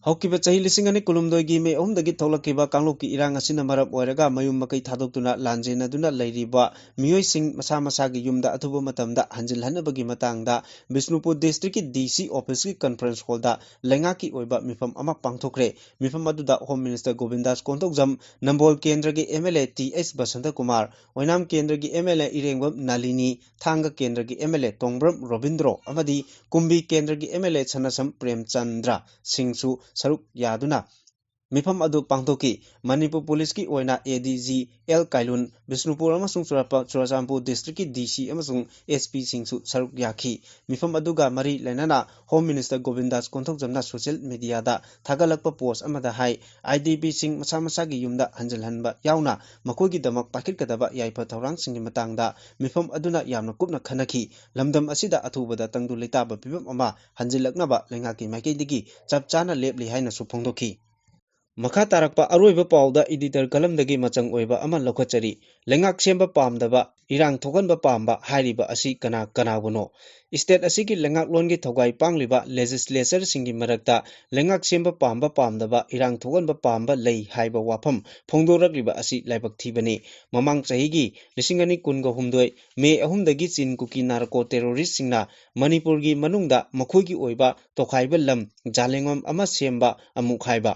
ꯍꯧꯈꯤꯕ ꯆꯍꯤ ꯂꯤꯁꯤꯡ ꯑꯅꯤ ꯀꯨꯟꯍꯨꯝꯗꯣꯏꯒꯤ ꯃꯦ ꯑꯍꯨꯝꯗꯒꯤ ꯊꯣꯛꯂꯛꯈꯤꯕ ꯀꯥꯡꯂꯨꯞꯀꯤ ꯏꯔꯥꯡ ꯑꯁꯤꯅ ꯃꯔꯝ ꯑꯣꯏꯔꯒ ꯃꯌꯨꯝ ꯃꯀꯩ ꯊꯥꯗꯣꯛꯇꯨꯅ ꯂꯥꯟꯖꯦꯟꯅꯗꯨꯅ ꯂꯩꯔꯤꯕ ꯃꯤꯑꯣꯏꯁꯤꯡ ꯃꯁꯥ ꯃꯁꯥꯒꯤ ꯌꯨꯝꯗ ꯑꯊꯨꯕ ꯃꯇꯝꯗ ꯍꯟꯖꯤꯜꯍꯟꯅꯕꯒꯤ ꯃꯇꯥꯡꯗ ꯕꯤꯁꯅꯨꯄꯨꯔ districtꯀꯤ DC officeꯀꯤ conference hallꯗ ꯂꯩꯉꯥꯛꯀꯤ ꯑꯣꯏꯕ ꯃꯤꯐꯝ ꯑꯃ ꯄꯥꯡꯊꯣꯛꯈ꯭ꯔꯦ꯫ ꯃꯤꯐꯝ ꯑꯗꯨꯗ Home Minister ꯒꯣꯕꯤꯟꯗꯥꯁ ꯀꯣꯟꯊꯧꯖꯝ, ꯅꯝꯕꯣꯜ ꯀꯦꯟꯗ꯭ꯔꯒꯤ MLA Th ꯕꯁꯟꯇꯀꯨꯃꯥꯔ, ꯑꯣꯏꯅꯥꯝ ꯀꯦꯟꯗ꯭ꯔꯒꯤ MLA ꯏꯔꯦꯡꯕꯝ ꯅꯥꯂꯤꯅꯤ, ꯊꯥꯡꯒ ꯀꯦꯟꯗ꯭ꯔꯒꯤ MLA ꯇꯣꯡꯕ꯭ꯔꯝ ꯔꯣꯕꯤꯟꯗ꯭ꯔꯣ ꯑꯃꯗꯤ ꯀꯨꯝꯕꯤ ꯀꯦꯟꯗ꯭ꯔꯒꯤ MLA ꯁꯅꯥꯁꯝ ꯄ꯭ꯔꯦꯝꯆꯟꯗ꯭ꯔ ꯁꯤꯡꯁꯨ ꯁꯔꯨꯛ ꯌꯥꯗꯨꯅ ꯃꯤꯐꯝ ꯑꯗꯨ ꯄꯥꯡꯊꯣꯛꯈꯤ꯫ ꯃꯅꯤꯄꯨꯔ ꯄꯨꯂꯤꯁꯀꯤ ꯑꯣꯏꯅ ADG ꯑꯦꯜ ꯀꯥꯏꯂꯨꯟ, ꯕꯤꯁꯅꯨꯄꯨꯔ ꯑꯃꯁꯨꯡ ꯆꯨꯔꯥꯄ-, ꯆꯨꯔꯆꯥꯟꯄꯨꯔ districtꯀꯤ DC ꯑꯃꯁꯨꯡ SP ꯁꯤꯡꯁꯨ ꯁꯔꯨꯛ ꯌꯥꯈꯤ꯫ ꯃꯤꯐꯝ ꯑꯗꯨꯒ ꯃꯔꯤ ꯂꯩꯅꯅ Home Minister ꯒꯣꯕꯤꯟꯗꯥꯁ ꯀꯣꯟꯊꯧꯖꯝꯅ social mediaꯗ ꯊꯥꯒꯠꯂꯛꯄ post ꯑꯃꯗ ꯍꯥꯏ, IDPꯁꯤꯡ ꯃꯁꯥ ꯃꯁꯥꯒꯤ ꯌꯨꯝꯗ ꯍꯟꯖꯤꯜꯍꯟꯕ ꯌꯥꯎꯅ ꯃꯈꯣꯏꯒꯤꯗꯃꯛ ꯄꯥꯏꯈꯠꯀꯗꯕ ꯌꯥꯏꯐ ꯊꯧꯔꯥꯡꯁꯤꯡꯒꯤ ꯃꯇꯥꯡꯗ ꯃꯤꯐꯝ ꯑꯗꯨꯅ ꯌꯥꯝꯅ ꯀꯨꯞꯅ ꯈꯟꯅꯈꯤ꯫ ꯂꯝꯗꯝ ꯑꯁꯤꯗ ꯑꯊꯨꯕꯗ ꯇꯪꯗꯨ ꯂꯩꯇꯥꯕ ꯐꯤꯕꯝ ꯑꯃ ꯍꯟꯖꯤꯜꯂꯛꯅꯕ ꯂꯩꯉꯥꯛꯀꯤ ꯃꯥꯏꯀꯩꯗꯒꯤ ꯆꯞ ꯆꯥꯅ ꯂꯦꯞꯂꯤ ꯍꯥꯏꯅꯁꯨ ꯐꯣꯡꯗꯣꯛꯈꯤ꯫ ꯃꯈꯥ ꯇꯥꯔꯛꯄ ꯑꯔꯣꯏꯕ ꯄꯥꯎꯗ editor ꯀꯂꯝꯗꯒꯤ ꯃꯆꯪ ꯑꯣꯏꯕ ꯑꯃ ꯂꯧꯈꯠꯆꯔꯤ꯫ ꯂꯩꯉꯥꯛ ꯁꯦꯝꯕ ꯄꯥꯝꯗꯕ, ꯏꯔꯥꯡ ꯊꯣꯛꯍꯟꯕ ꯄꯥꯝꯕ ꯍꯥꯏꯔꯤꯕ ꯑꯁꯤ ꯀꯅꯥ ꯀꯅꯥꯕꯨꯅꯣ? State ꯑꯁꯤꯒꯤ ꯂꯩꯉꯥꯛꯂꯣꯟꯒꯤ ꯊꯧꯒꯥꯏ ꯄꯥꯡꯂꯤꯕ legislatureꯁꯤꯡꯒꯤ ꯃꯔꯛꯇ ꯂꯩꯉꯥꯛ ꯁꯦꯝꯕ ꯄꯥꯝꯕ ꯄꯥꯝꯗꯕ, ꯏꯔꯥꯡ ꯊꯣꯛꯍꯟꯕ ꯄꯥꯝꯕ ꯂꯩ ꯍꯥꯏꯕ ꯋꯥꯐꯝ ꯐꯣꯡꯗꯣꯔꯛꯂꯤꯕ ꯑꯁꯤ ꯂꯥꯏꯕꯛ ꯊꯤꯕꯅꯤ꯫ ꯃꯃꯥꯡ ꯆꯍꯤꯒꯤ ꯂꯤꯁꯤꯡ ꯑꯅꯤ ꯀꯨꯟꯒ ꯍꯨꯝꯗꯣꯏ ꯃꯦ ꯑꯍꯨꯝꯗꯒꯤ ꯆꯤꯟ ꯀꯨꯀꯤ narco terroristꯁꯤꯡꯅ ꯃꯅꯤꯄꯨꯔꯒꯤ ꯃꯅꯨꯡꯗ ꯃꯈꯣꯏꯒꯤ ꯑꯣꯏꯕ ꯇꯣꯈꯥꯏꯕ ꯂꯝ ꯖꯥꯂꯦꯡꯉꯝ ꯑꯃ ꯁꯦꯝꯕ ꯑꯃꯨꯛ ꯍꯥꯏꯕ꯫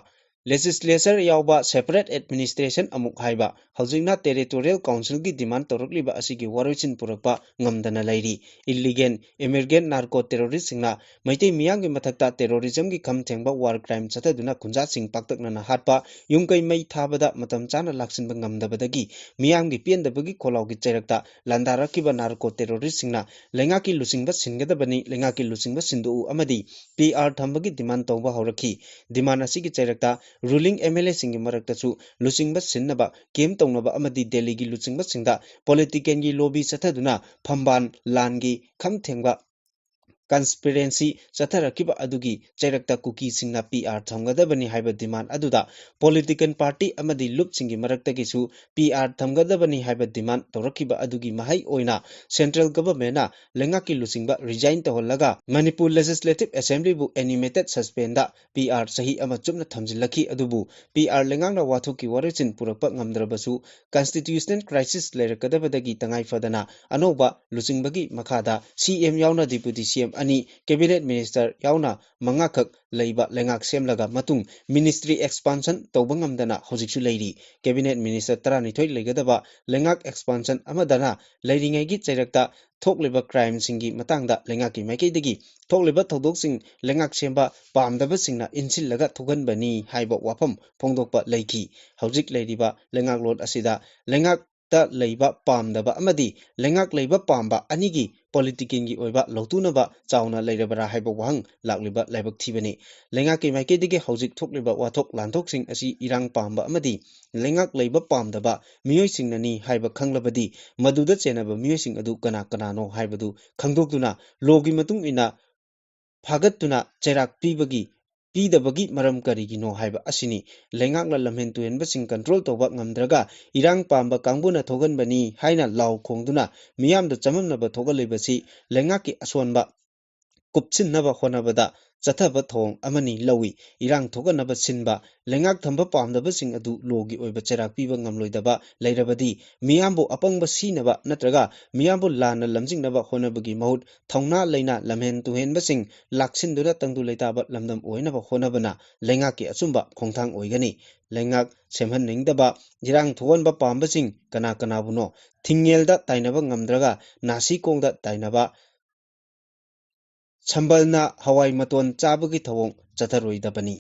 legislature ꯌꯥꯎꯕ separate administration ꯑꯃꯨꯛ ꯍꯥꯏꯕ ꯍꯧꯖꯤꯛꯅ territorial councilꯒꯤ demand ꯇꯧꯔꯛꯂꯤꯕ ꯑꯁꯤꯒꯤ ꯋꯥꯔꯣꯏꯁꯤꯟ ꯄꯨꯔꯛꯄ ꯉꯝꯗꯅ ꯂꯩꯔꯤ꯫ Illegal immigrant narco terroristꯁꯤꯡꯅ ꯃꯩꯇꯩ ꯃꯤꯌꯥꯝꯒꯤ ꯃꯊꯛꯇ terrorismꯒꯤ ꯈꯝ ꯊꯦꯡꯕ war crime ꯆꯠꯊꯗꯨꯅ ꯈꯨꯟꯖꯥꯁꯤꯡ ꯄꯥꯛꯇꯛꯅꯅ ꯍꯥꯠꯄ, ꯌꯨꯝ ꯀꯩ ꯃꯩ ꯊꯥꯕꯗ ꯃꯇꯝ ꯆꯥꯅ ꯂꯥꯛꯁꯤꯟꯕ ꯉꯝꯗꯕꯗꯒꯤ ꯃꯤꯌꯥꯝꯒꯤ ꯄꯦꯟꯗꯕꯒꯤ ꯈꯣꯜꯂꯥꯎꯒꯤ ꯆꯩꯔꯛꯇ ꯂꯥꯟꯗꯥꯔꯛꯈꯤꯕ narco terroristꯁꯤꯡꯅ ꯂꯩꯉꯥꯛꯀꯤ ꯂꯨꯆꯤꯡꯕ ꯁꯤꯟꯒꯗꯕꯅꯤ, ꯂꯩꯉꯥꯛꯀꯤ ꯂꯨꯆꯤꯡꯕ ꯁꯤꯟꯗꯣꯛꯎ ꯑꯃꯗꯤ P R ꯊꯝꯕꯒꯤ demand ꯇꯧꯕ ꯍꯧꯔꯛꯈꯤ꯫ Demand ꯑꯁꯤꯒꯤ ꯆꯩꯔꯛꯇ ruling M L Aꯁꯤꯡꯒꯤ ꯃꯔꯛꯇꯁꯨ ꯂꯨꯆꯤꯡꯕ ꯁꯤꯟꯅꯕ camp ꯇꯧꯅꯕ ꯑꯃꯗꯤ ꯗꯦꯜꯂꯤꯒꯤ ꯂꯨꯆꯤꯡꯕꯁꯤꯡꯗ politicalꯒꯤ lobby ꯆꯠꯊꯗꯨꯅ ꯐꯝꯕꯥꯜ ꯂꯥꯟꯒꯤ ꯈꯝ ꯊꯦꯡꯕ conspiracy ꯆꯠꯊꯔꯛꯈꯤꯕ ꯑꯗꯨꯒꯤ ꯆꯩꯔꯛꯇ ꯀꯨꯀꯤꯁꯤꯡꯅ P R ꯊꯝꯒꯗꯕꯅꯤ ꯍꯥꯏꯕ demand ꯑꯗꯨꯗ political party ꯑꯃꯗꯤ ꯂꯨꯞꯁꯤꯡꯒꯤ ꯃꯔꯛꯇꯒꯤꯁꯨ P R ꯊꯝꯒꯗꯕꯅꯤ ꯍꯥꯏꯕ demand ꯇꯧꯔꯛꯈꯤꯕ ꯑꯗꯨꯒꯤ ꯃꯍꯩ ꯑꯣꯏꯅ central governmentꯅ ꯂꯩꯉꯥꯛꯀꯤ ꯂꯨꯆꯤꯡꯕ resign ꯇꯧꯍꯜꯂꯒ Manipur Legislative Assemblyꯕꯨ animated suspendꯗ P R ꯆꯍꯤ ꯑꯃ ꯆꯨꯞꯅ ꯊꯝꯖꯤꯜꯂꯛꯈꯤ꯫ ꯑꯗꯨꯕꯨ P R ꯂꯩꯉꯥꯛꯅ ꯋꯥꯊꯣꯛꯀꯤ ꯋꯥꯔꯣꯏꯁꯤꯟ ꯄꯨꯔꯛꯄ ꯉꯝꯗ꯭ꯔꯕꯁꯨ constitutional crisis ꯂꯩꯔꯛꯀꯗꯕꯗꯒꯤ ꯇꯉꯥꯏ ꯐꯗꯅ ꯑꯅꯧꯕ ꯂꯨꯆꯤꯡꯕꯒꯤ ꯃꯈꯥꯗ C M ꯌꯥꯎꯅ Deputy C M ꯑꯅꯤ, Cabinet Minister ꯌꯥꯎꯅ ꯃꯉꯥꯈꯛ ꯂꯩꯕ ꯂꯩꯉꯥꯛ ꯁꯦꯝꯂꯒ ꯃꯇꯨꯡ ministry expansion ꯇꯧꯕ ꯉꯝꯗꯅ ꯍꯧꯖꯤꯛꯁꯨ ꯂꯩꯔꯤ꯫ Cabinet Minister ꯇꯔꯥꯅꯤꯊꯣꯏ ꯂꯩꯒꯗꯕ ꯂꯩꯉꯥꯛ expansion ꯑꯃꯗꯅ ꯂꯩꯔꯤꯉꯩꯒꯤ ꯆꯩꯔꯛꯇ ꯊꯣꯛꯂꯤꯕ crimeꯁꯤꯡꯒꯤ ꯃꯇꯥꯡꯗ ꯂꯩꯉꯥꯛꯀꯤ ꯃꯥꯏꯀꯩꯗꯒꯤ ꯊꯣꯛꯂꯤꯕ ꯊꯧꯗꯣꯛꯁꯤꯡ ꯂꯩꯉꯥꯛ ꯁꯦꯝꯕ ꯄꯥꯝꯗꯕꯁꯤꯡꯅ ꯏꯟꯁꯤꯜꯂꯒ ꯊꯣꯛꯍꯟꯕꯅꯤ ꯍꯥꯏꯕ ꯋꯥꯐꯝ ꯐꯣꯡꯗꯣꯛꯄ ꯂꯩꯈꯤ꯫ ꯍꯧꯖꯤꯛ ꯂꯩꯔꯤꯕ ꯂꯩꯉꯥꯛꯂꯣꯟ ꯑꯁꯤꯗ ꯂꯩꯉꯥꯛꯇ ꯂꯩꯕ ꯄꯥꯝꯗꯕ ꯑꯃꯗꯤ ꯂꯩꯉꯥꯛ ꯂꯩꯕ ꯄꯥꯝꯕ ꯑꯅꯤꯒꯤ politicalꯒꯤ ꯑꯣꯏꯕ ꯂꯧꯇꯨꯅꯕ ꯆꯥꯎꯅ ꯂꯩꯔꯕ꯭ꯔꯥ ꯍꯥꯏꯕ ꯋꯥꯍꯪ ꯂꯥꯛꯂꯤꯕ ꯂꯥꯏꯕꯛ ꯊꯤꯕꯅꯤ꯫ ꯂꯩꯉꯥꯛꯀꯤ ꯃꯥꯏꯀꯩꯗꯒꯤ ꯍꯧꯖꯤꯛ ꯊꯣꯛꯂꯤꯕ ꯋꯥꯊꯣꯛ ꯂꯥꯟꯊꯣꯛꯁꯤꯡ ꯑꯁꯤ ꯏꯔꯥꯡ ꯄꯥꯝꯕ ꯑꯃꯗꯤ ꯂꯩꯉꯥꯛ ꯂꯩꯕ ꯄꯥꯝꯗꯕ ꯃꯤꯑꯣꯏꯁꯤꯡꯅꯅꯤ ꯍꯥꯏꯕ ꯈꯪꯂꯕꯗꯤ ꯃꯗꯨꯗ ꯆꯦꯟꯅꯕ ꯃꯤꯑꯣꯏꯁꯤꯡ ꯑꯗꯨ ꯀꯅꯥ ꯀꯅꯥꯅꯣ ꯍꯥꯏꯕꯗꯨ ꯈꯪꯗꯣꯛꯇꯨꯅ lawꯒꯤ ꯃꯇꯨꯡ ꯏꯟꯅ ꯐꯥꯒꯠꯇꯨꯅ ꯆꯩꯔꯥꯛ ꯄꯤꯕꯒꯤ, ꯄꯤꯗꯕꯒꯤ ꯃꯔꯝ ꯀꯔꯤꯒꯤꯅꯣ ꯍꯥꯏꯕ ꯑꯁꯤꯅꯤ꯫ ꯂꯩꯉꯥꯛꯅ ꯂꯝꯍꯦꯟ ꯇꯨꯍꯦꯟꯕꯁꯤꯡ control ꯇꯧꯕ ꯉꯝꯗ꯭ꯔꯒ ꯏꯔꯥꯡ ꯄꯥꯝꯕ ꯀꯥꯡꯕꯨꯅ ꯊꯣꯛꯍꯟꯕꯅꯤ ꯍꯥꯏꯅ ꯂꯥꯎ ꯈꯣꯡꯗꯨꯅ ꯃꯤꯌꯥꯝꯗ ꯆꯃꯝꯅꯕ ꯊꯣꯛꯍꯜꯂꯤꯕꯁꯤ ꯂꯩꯉꯥꯛꯀꯤ ꯑꯁꯣꯟꯕ ꯀꯨꯞꯁꯤꯟꯅꯕ ꯍꯣꯠꯅꯕꯗ ꯆꯠꯊꯕ ꯊꯧꯑꯣꯡ ꯑꯃꯅꯤ ꯂꯧꯏ꯫ ꯏꯔꯥꯡ ꯊꯣꯛꯍꯟꯅꯕ ꯁꯤꯟꯕ, ꯂꯩꯉꯥꯛ ꯊꯝꯕ ꯄꯥꯝꯗꯕꯁꯤꯡ ꯑꯗꯨ ꯂꯣꯒꯤ ꯑꯣꯏꯕ ꯆꯩꯔꯥꯛ ꯄꯤꯕ ꯉꯝꯂꯣꯏꯗꯕ ꯂꯩꯔꯕꯗꯤ, ꯃꯤꯌꯥꯝꯕꯨ ꯑꯄꯪꯕ ꯁꯤꯅꯕ ꯅꯠꯇ꯭ꯔꯒ ꯃꯤꯌꯥꯝꯕꯨ ꯂꯥꯟꯅ ꯂꯝꯖꯤꯡꯅꯕ ꯍꯣꯠꯅꯕꯒꯤ ꯃꯍꯨꯠ, ꯊꯧꯅꯥ ꯂꯩꯅ ꯂꯝꯍꯦꯟ ꯇꯨꯍꯦꯟꯕꯁꯤꯡ ꯂꯥꯛꯁꯤꯟꯗꯨꯅ ꯇꯪꯗꯨ ꯂꯩꯇꯥꯕ ꯂꯝꯗꯝ ꯑꯣꯏꯅꯕ ꯍꯣꯠꯅꯕꯅ ꯂꯩꯉꯥꯛꯀꯤ ꯑꯆꯨꯝꯕ ꯈꯣꯡꯊꯥꯡ ꯑꯣꯏꯒꯅꯤ꯫ ꯂꯩꯉꯥꯛ ꯁꯦꯝꯍꯟꯅꯤꯡꯗꯕ, ꯏꯔꯥꯡ ꯊꯣꯛꯍꯟꯕ ꯄꯥꯝꯕꯁꯤꯡ ꯀꯅꯥ ꯀꯅꯥꯕꯨꯅꯣ? ꯊꯤꯡꯉꯦꯜꯗ ꯇꯥꯏꯅꯕ ꯉꯝꯗ꯭ꯔꯒ ꯅꯥꯁꯤꯀꯣꯡꯗ ꯇꯥꯏꯅꯕ, ꯁꯝꯕꯜꯅ ꯍꯋꯥꯏ ꯃꯇꯣꯟ ꯆꯥꯕꯒꯤ ꯊꯧꯑꯣꯡ ꯆꯠꯊꯔꯣꯏꯗꯕꯅꯤ꯫